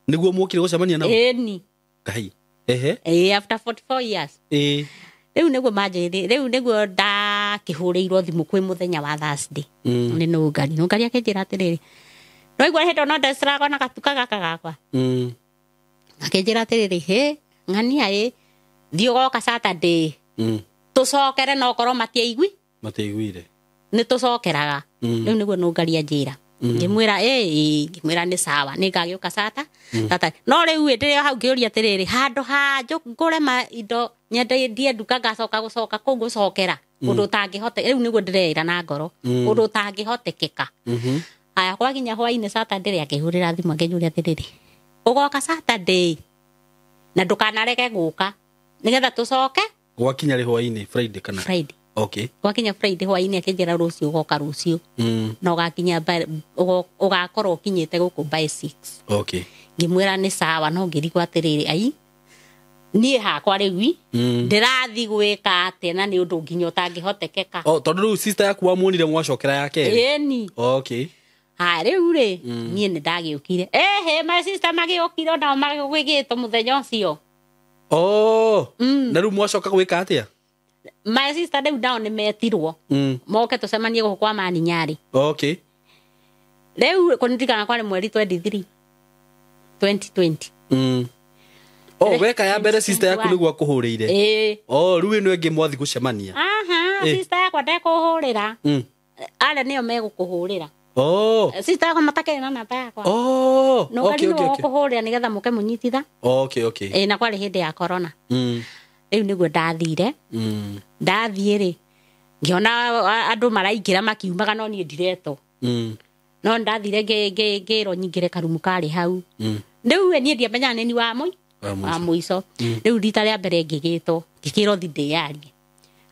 Nĩguo mwokire gũcemania nao? Ĩni. Ngai. Ehe. Ĩĩ, after 44 years. Ĩĩ. Rĩu nĩguo manjĩrĩ, rĩu nĩguo ndakĩhũrĩirwo thimũ kwĩ mũthenya wa Thursday. Nĩ Nũngari. Nũngari akĩnjĩra atĩrĩrĩ, no igua hĩndĩ no ndeciraga na gatuka gaka gakwa. Akĩnjĩra atĩrĩrĩ, hĩ ng'ania ĩ, thiĩ ũgoka Saturday. Tũcokere no korwo matiaigui. Matiaiguire. Nĩ tũcokeraga. Rĩu nĩguo Nũngari anjĩra. Ngĩmwĩra ĩĩ, ngĩmwĩra nĩ sawa, nĩ ngagĩũka sata. Tata. No rĩu ĩ, ndĩrĩ o hau ngĩũria atĩrĩrĩ, handũ ha ngũre ma indo nyende ndie nduka ngacoka gũcoka kũu gũcokera. Ũndũ ũtangĩhote, rĩu nĩguo ndĩreĩra na ngoro. Ũndũ ũtangĩhotekeka. Aya, kwakinya hwainĩ Saturday rĩ, akĩhũrĩra thimũ akĩnjũria atĩrĩrĩ, ũgoka Saturday na ndũkanarege gũka nĩgetha tũcoke. Gwakinya rĩ hwainĩ, Friday kana? Friday. Okay. Gwakinya Friday hwainĩ akĩnjĩra rũciũ ũgoka rũciũ. Na ũgakinya ũgakorwo ũkinyĩte gũkũ by 6. Okay. Ngĩmwĩra nĩ sawa, no ngĩrigwo atĩrĩrĩ, ai niĩ hakwa rĩu ndĩrathi gwĩka atĩa na nĩ ũndũ nginya ũtangĩhotekeka. Oh, tondũ rĩu sister yaku wamuonire mwacokera ya kerĩ. Ĩni. Okay. Ha rĩu rĩ, niĩ nĩ ndagĩũkire. Ĩhĩ, my sister magĩũkire onao magĩgĩtwo mũthenya ũcio. Na rĩu mwacoka gwĩka atĩa? My sister rĩu nao nĩ metirwo. Moke tũcemanie gũkũ kwa Maninyarĩ. Okay. Rĩu kũndirikana kwarĩ mweri 23 2020. Oh, weka ya mbere sister yaku nĩguo akũhũrĩire. Ĩĩ. Oh, rĩu ĩno ĩngĩ mwathi gũcemania. Aha, sister yakwa ndekũhũrĩra. Arĩa nĩo megũkũhũrĩra. Sister yakwa matakĩrĩ na namba yakwa. Okay, okay, okay. Kũhũrĩra nĩgetha mũke mũnyititha. Okay, okay. Ĩĩ, na kwarĩ hĩndĩ ya corona. Rĩu nĩguo ndathire. Ndathiĩ rĩ, ngĩona andũ maraingĩra makiumaga no niĩ ndiretwo. No ndathire ngĩrwo nyingĩre karumu karĩ hau. Rĩu niĩ ndiamenyaga nĩ ni wa mũico. Rĩu rita rĩa mbere ngĩgĩtwo, ngĩkĩrwo thi ndĩyarie.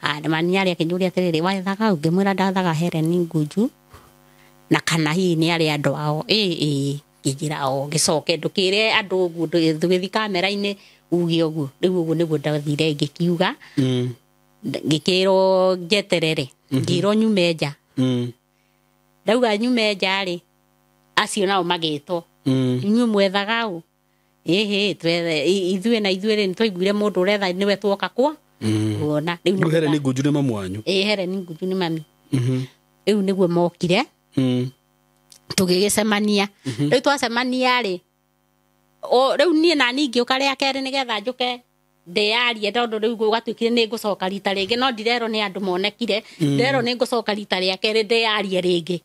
Ah, Maninyarĩ akĩnjũria atĩrĩrĩ, wethaga ũ? Ngĩmwĩra ndathaga Helen Ngunju na kana hihi nĩ arĩ andũ ao. Ĩĩ, ngĩnjĩra o ngĩcoke ndũkĩre andũ ũguo, ndũgĩthiĩ kamera-inĩ uge ũguo. Rĩu ũguo nĩguo ndathire ngĩkiuga. Ngĩkĩrwo njeterere, ngĩrwo nyume nja. Ndauga nyume nja rĩ, acio nao magĩtwo. Inyuĩ mwethaga ũ? Ĩhĩ, ithuĩ na ithuĩ rĩ, nĩtwaiguire mũndũ ũretha nĩwe tuoka kwa kuona. Rĩu Helen Ngunju nĩ mamu wanyu? Ĩĩ, Helen Ngunju nĩ mami. Rĩu nĩguo mokire. Tũgĩgĩcemania. Rĩu twacemania rĩ, rĩu niĩ na niĩ ngĩũka rĩa kerĩ nĩgetha njũke ndĩyarie, tondũ rĩu gũgatuĩkire nĩ ngũcoka rita rĩngĩ, no ndirerwo nĩ andũ monekire, ndirerwo nĩ ngũcoka rita rĩa kerĩ ndĩyarie rĩngĩ.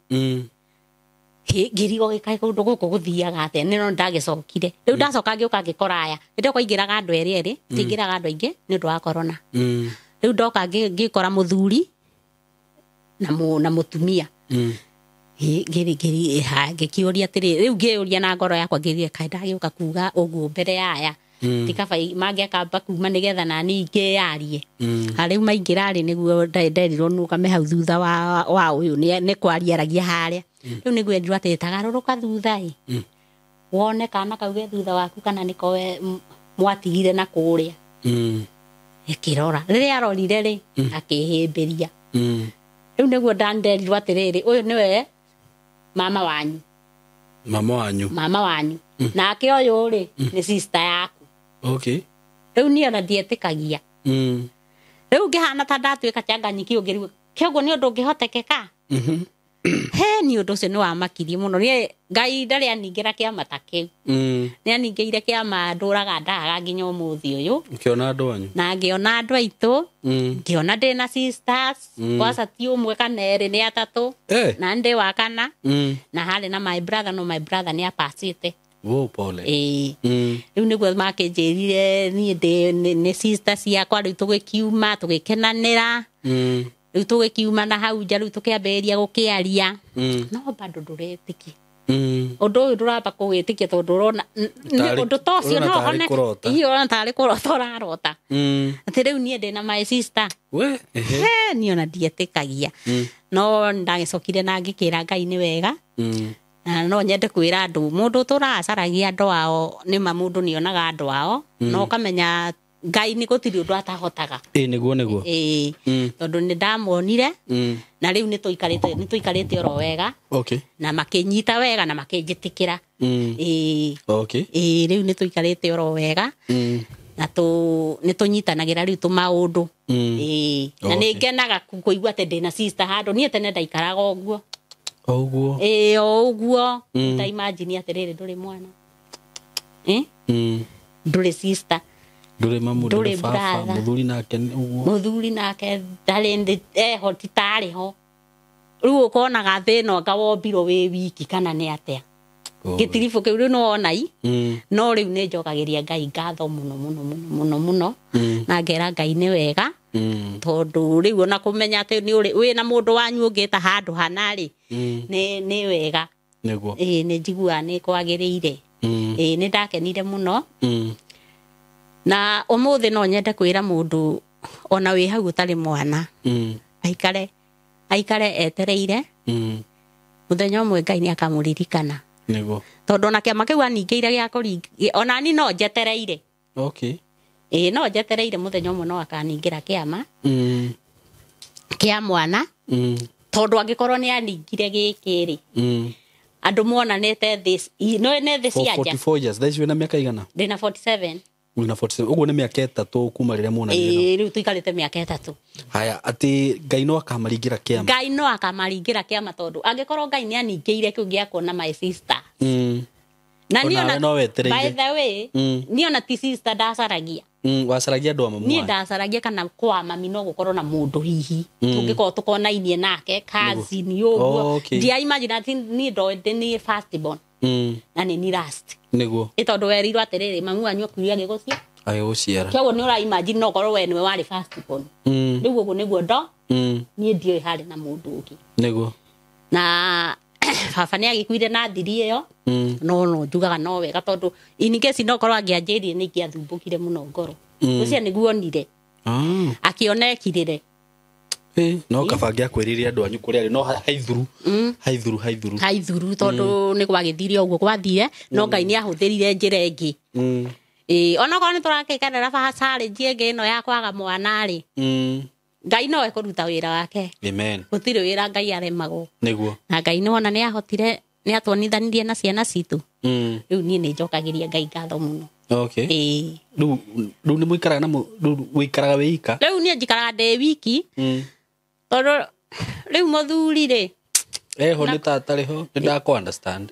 Ngĩrigwo gĩkaĩ kũndũ gũkũ gũthiaga atĩa, nĩ no ndagĩcokire. Rĩu ndacoka ngĩũka ngĩkora aya, hĩndĩ ĩyo kwaingĩraga andũ erĩ erĩ, tingĩraga andũ aingĩ nĩ ũndũ wa corona. Rĩu ndoka ngĩkora mũthuri na mũtumia. Ngĩkĩũria atĩrĩ, rĩu ngĩũria na ngoro yakwa ngĩrire kaĩ ndagĩũka kuga ũguo mbere ya aya. Ti kaba mangĩakamba kuma nĩgetha nani ingĩyarie. Na rĩu maingĩra rĩ, nĩguo nderirwo nũgame hau thutha wa ũyũ nĩ kwaria aragia harĩa. Rĩu nĩguo endirwo atĩ tagarũrũka thutha ĩ, wone kana kau ge thutha waku kana nĩko we mwatigire na kũrĩa. Ĩkĩrora rĩrĩa arorire rĩ, akĩhĩmbĩria. Rĩu nĩguo ndanderirwo atĩrĩrĩ, ũyũ nĩwe mama wanyu. Mama wanyu. Mama wanyu. Nake ũyũ rĩ, nĩ sister yaku. Okay. Rĩu niĩ ona ndietĩkagia. Rĩu ngĩhana ta ndatuĩka changanyiki ũngĩrigwo kĩoguo nĩ ũndũ ũngĩhotekeka. He nĩ ũndũ ũcio nĩ wamakirie mũno. Niĩ Ngai ndarĩ aningĩra kĩama ta kĩu. Nĩ aningĩire kĩama ndũraga ndaga nginya ũmũthĩ ũyũ. Ũkĩona andũ anyu. Na ngĩona andũ aitũ. Ngĩona ndĩ na sisters. Kwaca ti ũmwe kana erĩ, nĩ atatũ. Na ndĩ wa kana. Na harĩ na my brother, no my brother nĩ apacĩte. Wo pole. Ĩĩ. Rĩu nĩguo makĩnjĩrire niĩ ndĩ nĩ sister ciakwa. Rĩu tũgĩkiuma tũgĩkenanĩra. Rĩu tũgĩkiuma na hau nja, rĩu tũkĩambĩrĩria gũkĩaria. No bado ndũretĩkia. Ũndũ ũyũ ndũramba kũwĩtĩkia tondũ ũrona ũndũ ta ũcio ũrona no tarĩ hone. kũrota. Ĩ, ũrona tarĩ kũrota ũrarota. Atĩ rĩu niĩ ndĩ na my sister. We ehe. He niĩ ona ndietĩkagia. No ndagĩcokire na ngĩkĩra Ngai nĩ wega. Na no nyende kwĩra andũ, mũndũ ũtũraga acaragia andũ ao, nĩma mũndũ nĩonaga andũ ao, na ũkamenya Ngai nĩ gũtirĩ ũndũ atahotaga. Ĩ, nĩguo nĩguo. Ĩĩ. Tondũ nĩ ndamonire. Na rĩu nĩ tũikarĩte oro wega. Na makĩnyita wega na makĩnjĩtĩkĩra. Ĩĩ. Ĩĩ, rĩu nĩ tũikarĩte oro wega. Na nĩ tũnyitanagĩra rĩu tũmaũndũ. Ĩĩ, na nĩ ngenaga kũigua atĩ ndĩna sister handũ. Niĩ tene ndaikaraga ũguo. Ũguo. Ĩĩ, o ũguo. Ta imagine atĩrĩrĩ, ndũrĩ mwana. Ĩ? Ndũrĩ sister. Ndũrĩ mamu, Ndũrĩ ndũrĩ baba, brother. mũthuri nake nĩ ũguo. Mũthuri nake ndarĩ eho, ti tarĩ ho. Rĩu ũkonaga thĩ ĩno anga wombirwo wĩ wiki kana nĩ atĩa. Gĩtiribũ kĩu rĩu nĩwona i. No rĩu nĩ njokagĩria Ngai ngatho mũno mũno mũno mũno mũno. Na ngera Ngai nĩ wega. Tondũ rĩu ona kũmenya atĩ nĩ ũrĩ wĩna mũndũ wanyu ũngĩta handũ hana rĩ, nĩ wega. Nĩguo. Ĩĩ, nĩ njiguaga nĩ kwagĩrĩire. Ĩĩ, nĩ ndakenire mũno. Na ũmũthĩ no nyende kwĩra mũndũ ona wĩ hau ũtarĩ mwana, aikare etereire. Mũthenya ũmwe Ngai nĩ akamũririkana. Nĩguo. Tondũ ona kĩama kĩu aningĩire gĩa kũringa, ona ni no njetereire. Ĩĩ, no njetereire mũthenya ũmwe no akaningĩra kĩama kĩa mwana. Tondũ angĩkorwo nĩ aningire gĩkĩ rĩ, andũ monanĩte thĩ no nĩ thĩ For cia nja. 44 years. Thaa ici wĩna mĩaka igana? Ndĩna 47. Wĩna 47. Ũguo nĩ mĩaka 3 kuma rĩrĩa muonanire nao. Ĩĩ, rĩu tũikarĩte mĩaka 3. Haya, atĩ Ngai no akamaringĩra kĩama. Ngai no akamaringĩra kĩama, tondũ angĩkorwo Ngai nĩ aningĩire kĩu gĩa kuona my sister. Na niĩ Onawe ona no wetereire. By the way, niĩ ona ti sister ndacaragia. Wacaragia andũ a mamu Niĩ wanyu. ndacaragia kana kwa mami no gũkorwo na mũndũ hihi tũngĩkorwo tũkonainie nake cousin ũguo. Ndia imagine atĩ niĩ ndoĩ ndĩ niĩ first born. Na nĩ ni last. Nĩguo. Ĩ, tondũ werirwo atĩrĩrĩ, mamu wanyu akuire agĩgũcia. Agĩgũciara. Kĩoguo nĩ ũra imagine no ũkorwo we nĩwe warĩ first born. Rĩu ũguo nĩguo ndo niĩ ndiũĩ harĩ na mũndũ ũngĩ. Nĩguo. Na baba nĩ agĩkuire na thiri ĩyo. No njugaga no wega, tondũ in case no korwo angĩanjĩrire nĩ ingĩathumbũkire mũno ngoro. Ũcio nĩguo onire. Akĩona ekirĩre. Ĩ, no kaba angĩakwĩrire andũ anyu kũrĩa arĩ, no haithuru haithuru haithuru. Haithuru, tondũ nĩ gwagĩthire ũguo gwathire, no Ngai nĩ ahũthĩrire njĩra ĩngĩ. Ĩĩ, onokorwo nĩ tũrakĩgerera challenge ĩngĩ ĩno ya kwaga mwana rĩ, Ngai no ekũruta wĩra wake. Amen. Gũtirĩ wĩra Ngai aremagwo. Nĩguo. Na Ngai nĩwona nĩ ahotire, nĩ atuonithanirie na ciana citũ. Rĩu niĩ nĩ njokagĩria Ngai ngatho mũno. Ĩĩ. Rĩu nĩ mũikaraga na rĩu wĩikaraga wĩ ika? Rĩu niĩ njikaraga ndĩ wiki. Tondũ rĩu mũthuri rĩ, Eho nĩ tata rĩho nĩ ndakũ understand.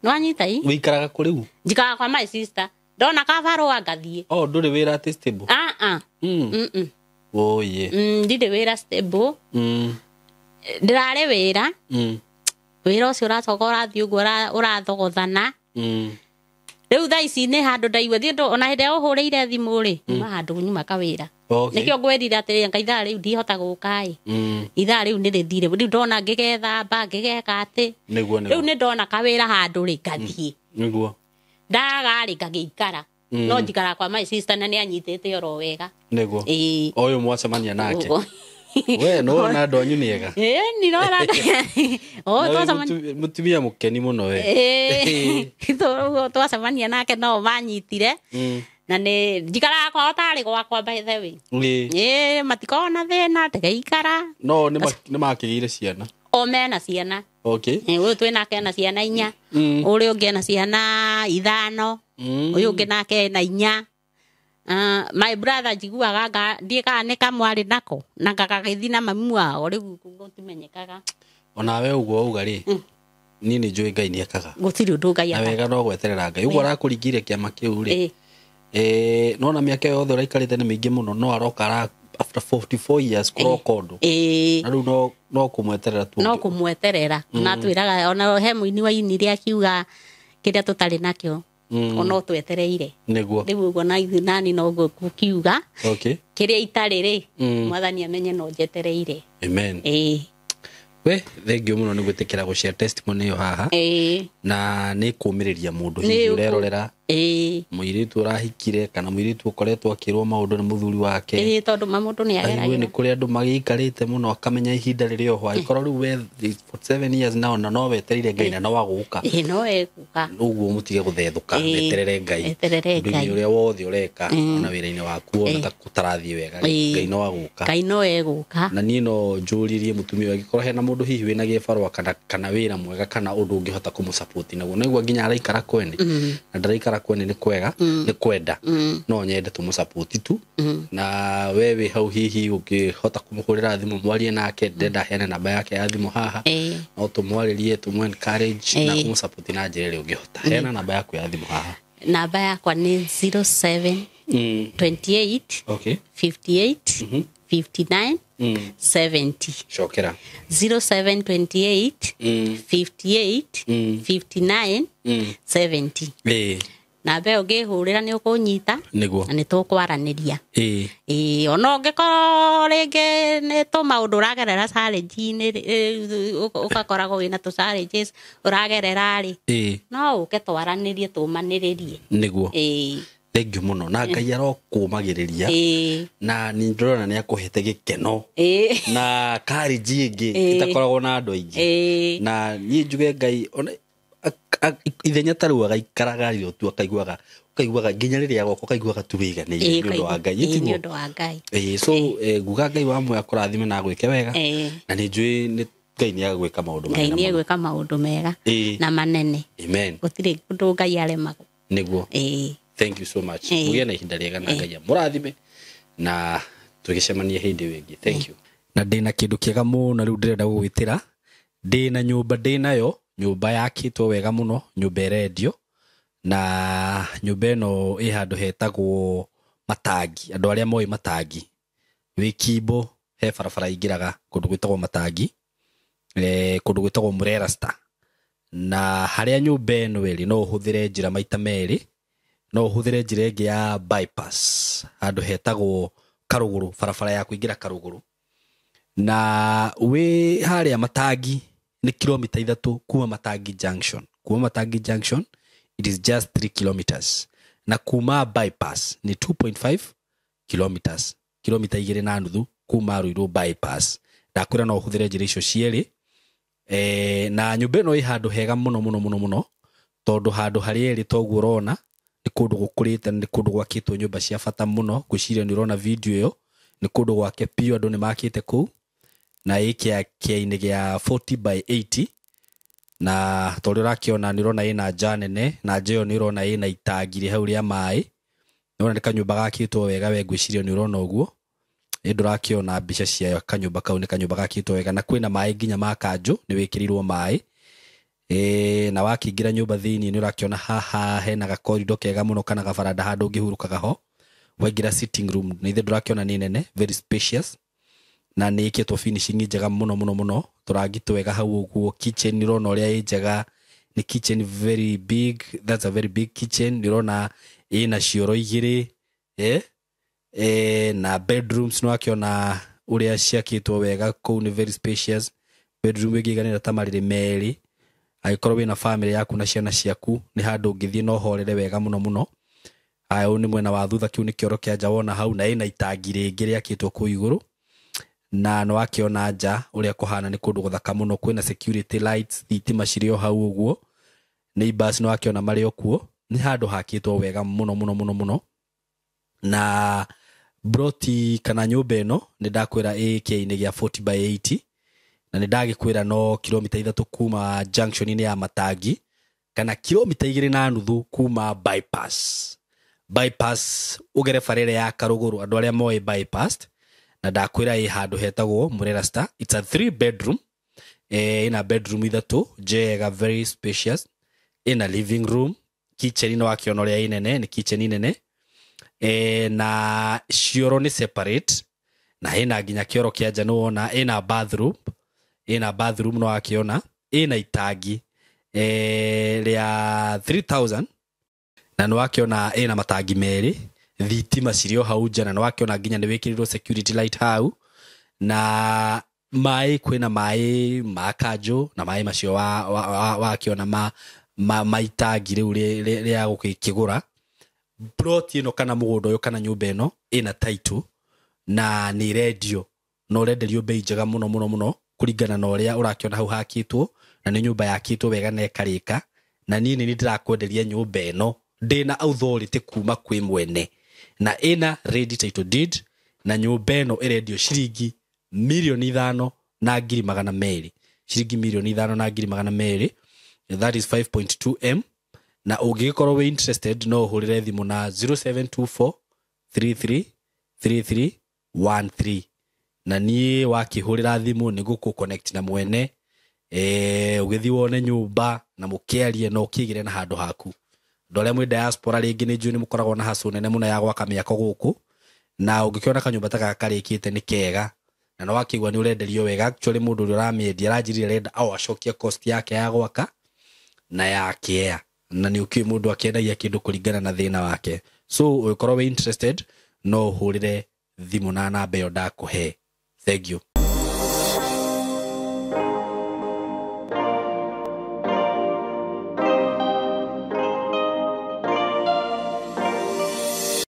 Nĩwanyita i. Wĩikaraga kũ rĩu? Njikaraga kwa my sister, ndona kabarũa ngathiĩ. Oh, ndũrĩ wĩra atĩ stable? Ah ah. Oye. Ndirĩ wĩra stable. Ndĩrarĩ wĩra. Wĩra ũcio ũracoka ũrathiĩ ũguo ũrathogothana. Rĩu thaa ici nĩ handũ ndaigua thiĩ ona hĩndĩ ĩrĩa ũhũrĩire thimũ rĩ, nyuma handũ nyuma kawĩra. Nĩkĩo ngwĩrire atĩrĩrĩ, Ngai, ithaa rĩu ndihota gũka ĩ. Ithaa rĩu nĩ rĩthire, rĩu ndona ngĩgethamba ngĩgeka atĩ. Nĩguo. Rĩu Nĩguo. nĩ ndona kawĩra handũ rĩ, ngathiĩ. Nĩguo. Ndaga rĩ, ngagĩikara. No njikaraga kwa my sister na nĩ anyitĩte oro wega. Nĩguo. Ĩĩ. O ũyũ mwacemania nake. Ũguo. We no na andũ anyu nĩ ega. Ĩĩ, ni nora. O Na wĩ twacemania mũtumia mũkeni mũno we. Ĩĩ, ũguo twacemania nake no manyitire. Na nĩ njikaraga kwao tarĩ gwakwa, by the way. Ĩĩ. Ĩĩ, matikoragwo na thĩna ndĩgaikara. No nĩ makĩgĩire ciana. O mena ciana. Okay. Ĩĩ, ũyũ twĩ nake ena ciana 4. Ũrĩa ũngĩ ena ciana 5. Ũyũ ũngĩ nake ena 4. My brother njiguaga nga ndiĩ kana nĩ kamwarĩ nako na gagagĩthiĩ na mami wao rĩu gũtimenyekaga. Onawe ũguo wauga rĩ, niĩ nĩ njũĩ Ngai nĩ ekaga. Gũtirĩ ũndũ Ngai Na ataga. wega no gweterera Ngai. Ũguo arakũringire kĩama kĩu rĩ. Ĩĩ. Nona mĩaka yothe ũraikarĩte nĩ mĩingĩ mũno, no aroka after 44 years kũroka ũndũ. Ĩĩ. Na rĩu no kũmweterera tu. No kũmweterera. Na twĩraga ona he mũini wa inire akiuga kĩrĩa tũtarĩ nakĩo ono twetereire. Nĩguo. Rĩu ũguo na ithuĩ nani no ngũkiuga Okay. kĩrĩa itarĩ rĩ, mwathani amenye no njetereire. Amen. Ĩĩ. We thank you mũno nĩ gwĩtĩkĩra gũshare testimony ĩyo haha. Ĩĩ. Na nĩ kũũmĩrĩria mũndũ Nĩ hihi ũkũ- ũrerorera Ĩĩ. mũirĩtu ũrahikire kana mũirĩtu ũkoretwo akĩrwo maũndũ nĩ mũthuri wake. Ĩĩ, tondũ ma mũndũ nĩ Aigue nĩ ageragĩra. kũrĩ andũ magĩikarĩte mũno akamenya ihinda rĩrĩ oho, angĩkorwo rĩu we 47 years now na no wetereire Ngai na no agũka. Ĩĩ, no egũka. Ũguo mũtige gũthethũka, Ĩĩ, weterere Ngai. weterere Ũndũ-inĩ Ngai. ũrĩa wothe ũreka ona wĩra-inĩ waku ona ta gũtarathiĩ wega, Ĩĩ. Ngai no agũka. Ngai no egũka. Na niĩ no njũririe mũtumia ũyũ, angĩkorwo hena mũndũ hihi wĩna gĩbarũa kana wĩra mwega kana ũndũ ũngĩhota kũmũsupport naguo, naigua nginya araikara kwene na ndaraikara kwene nĩ kwega, nĩ kwenda, no nyende tũmũsupport tu. Na we wĩ hau hihi ũngĩhota kũmũhũrĩra thimũ mwarie nake, ndĩrenda heane namba yake ya thimũ haha, Ĩĩ. no tũmwarĩrie, tũmũ encourage na Ĩĩ. ũmũsupport na njĩra ĩrĩa ũngĩhota. Heana namba yaku ya thimũ haha. Namba yakwa nĩ 07 28 Okay. 58 59 70. Cokera. 07 28 58 59 70. Ĩĩ. Namba ĩyo ngĩhũrĩra nĩ ũkũnyita Nĩguo. na nĩ tũkwaranĩria. Ĩĩ. Ĩĩ, ona ũngĩkorwo rĩngĩ nĩ tũmaũndũ ũragerera challenge-inĩ, ũgakoragwo wĩna tũ challenges ũragerera rĩ, Ĩĩ. no ũke twaranĩrie tũmanĩrĩrie. Nĩguo. Ĩĩ. Thank you mũno na Ngai arokũmagĩrĩria. Ĩĩ. Na nĩ ndĩrona nĩ akũhete gĩkeno Ĩĩ. na courage ĩngĩ Ĩĩ. ĩtakoragwo na andũ aingĩ. Ĩĩ. Na niĩ njuge Ngai ona ithenya ta rĩu agaikaraga rĩo tu akaiguaga, ũkaiguaga nginya rĩrĩa agoka ũkaiguaga tu wĩiganĩire Ĩĩ, nĩ ũndũ wa Ngai. ĩĩ, nĩ Tiguo? ũndũ wa Ngai. Ĩĩ, so nguga Ngai wa muoyo akũrathime na agwĩke wega. Ĩĩ. Na nĩ njũĩ nĩ Ngai nĩ agwĩka maũndũ Ngai manene nĩ mũno. egwĩka maũndũ mega Ĩĩ. na manene. Amen. Gũtirĩ ũndũ Ngai aremagwo. Nĩguo. Ĩĩ. Thank you so much. Ĩĩ. Mũgĩe na ihinda rĩega na Ngai amũrathime na tũgĩcemanie hĩndĩ ĩyo ĩngĩ. Thank you. Na ndĩna kĩndũ kĩega mũno rĩu ndĩrenda gũgwĩtĩra. Ndĩna nyũmba, ndĩnayo nyũmba yakĩtwo wega mũno, nyũmba ĩrendio, na nyũmba ĩno ĩ handũ hetagwo Matangi. Andũ arĩa moĩ Matangi, wĩ Kimbo he barabara ingĩraga kũndũ gwĩtagwo Matangi, kũndũ gwĩtagwo Murera Star. Na harĩa nyũmba ĩno ĩrĩ no ũhũthĩre njĩra maita merĩ, no ũhũthĩre njĩra ĩngĩ ya bypass handũ hetagwo Karũgũrũ, barabara ya kũingĩra Karũgũrũ. Na wĩ harĩa Matangi nĩ kilomita 3 kuma Matangi Junction. Kuma Matangi Junction it is just 3 kilometers, na kuma bypass nĩ 2.5 kilometers, kilomita 2.5 kuma Ruiru bypass. Ndakwĩra no ũhũthĩre njĩra icio cierĩ. Na nyũmba ĩno ĩ handũ hega mũno mũno mũno mũno, tondũ handũ harĩa ĩrĩ toguo ũrona nĩ kũndũ gũkũrĩte, nĩ kũndũ gwakĩtwo nyũmba cia bata mũno. Ngwĩciria nĩ ũrona video ĩyo, nĩ kũndũ gwake biũ, andũ nĩ makĩte kũu, na ĩ kĩainĩ gĩa 40 by 80. Na tondũ ũrakĩona nĩ ũrona ĩna nja nene, na nja ĩyo nĩ ũrona ĩna itangi rĩ hau rĩa maĩ. Nĩ ũrona nĩ kanyũmba gakĩtwo wega, we ngwĩciria nĩ ũrona ũguo. Ĩ ndũrakĩona mbica cia kanyũmba kau, nĩ kanyũmba gakĩtwo wega, na kwĩna maĩ nginya ma kanjũ, nĩ wĩkĩrĩirwo maĩ. Na wakĩingĩra nyũmba thĩiniĩ nĩ ũrakĩona haha hena gakorido kega mũno kana gabaranda handũ ũngĩhurũkaga ho. Waingĩra sitting room nĩ ithe ndũrakĩona nĩ nene, very spacious, na nĩ ĩkĩtwo finishing njega mũno mũno mũno, tũrangi twega hau ũguo. Kitchen nĩ ũrona ũrĩa ĩ njega, nĩ kitchen very big, that's a very big kitchen. Nĩ ũrona ĩna cioro 2, na bedrooms nĩ wakĩona ũrĩa ciakĩtwo wega kũu, nĩ very spacious. Bedroom ĩngĩiganĩra ta marĩrĩ merĩ, angĩkorwo wĩna family yaku na ciana ciaku nĩ handũ ũngĩthiĩ na ũhorere wega mũno mũno. Haya, ũyũ nĩ mwena wa thutha, kĩu nĩ kĩoro kĩa nja wona hau, na ĩna itangi rĩngĩ rĩakĩtwo kũu igũrũ. Na nĩ wakĩona nja ũrĩa kũhana, nĩ kũndũ gũthaka mũno, kwĩna security lights, thitima cirĩ o hau ũguo, neighbors nĩ wakĩona marĩ o kuo. Nĩ handũ hakĩtwo wega mũno mũno mũno mũno. Na broti kana nyũmba ĩno nĩ ndakwĩra ĩ kĩainĩ gĩa 40 by 80, na nĩ ndagĩkwĩra no kilomita 3 kuma junction-inĩ ya Matangi, kana kilomita 2.5 kuma bypass. Bypass ũgere bara ĩrĩa ya Karũgũrũ, andũ arĩa moĩ bypass, na ndakwĩra ĩ handũ hetagwo Murera Star. It's a 3 bedroom, ĩna bedroom 3 njega, very spacious, ĩna living room, kitchen nĩ wakĩona ũrĩa ĩ nene, nĩ kitchen nene, na cioro nĩ separate, na ĩna nginya kĩoro kĩa nja nĩ wona, ĩna bathroom, ĩna bathroom nĩ wakĩona, ĩna itangi rĩa 3000, na nĩ wakĩona ĩna matangi merĩ, thitima cirĩ o hau nja, na nĩ wakĩona nginya nĩ wĩkĩrĩirwo security light hau, na maĩ, kwĩna maĩ ma kanjũ, na maĩ macio wakĩona ma itangi rĩu rĩa gũkĩgũra. Plot ĩno kana mũgũnda ũyũ kana nyũmba ĩno ĩna title na nĩ ĩrendio, na ũrenderio bei njega mũno mũno mũno kũringana na ũrĩa ũrakĩona hau hakĩtwo, na nĩ nyũmba yakĩtwo wega na ĩkarĩka. Na niĩ nĩ ndĩrakwenderia nyũmba ĩno ndĩna authority kuma kwĩ mwene, na ĩna ready title deed, na nyũmba ĩno ĩrendio ciringi 5,200,000, ciringi 5,200,000, that is 5.2 m. Na ũngĩgĩkorwo wĩ interested no ũhũrĩre thimũ na 0724 33 33 13, na niĩ wakĩhũrĩra thimũ nĩ gũkũ connect na mwene, ũgĩthiĩ wone nyũmba na mũkĩarie na ũkĩgĩre na handũ haku. Andũ arĩa mwĩ diaspora rĩngĩ nĩ njũĩ nĩ mũkoragwo na hustle nene mũno ya gwaka mĩako gũkũ, na ũngĩkĩona kanyũmba ta gaka karĩkĩte nĩ kega, na nĩ wakĩigua nĩ ũrenderio wega. Actually mũndũ ũrĩa ũramĩendia aranjĩrire arenda o acokie cost yake ya gwaka na ya kĩea, na nĩ ũkĩũĩ mũndũ akĩendagia kĩndũ kũringana na thĩna wake. So ũngĩkorwo wĩ interested no ũhũrĩre thimũ na namba ĩyo ndakũhe. Thank you.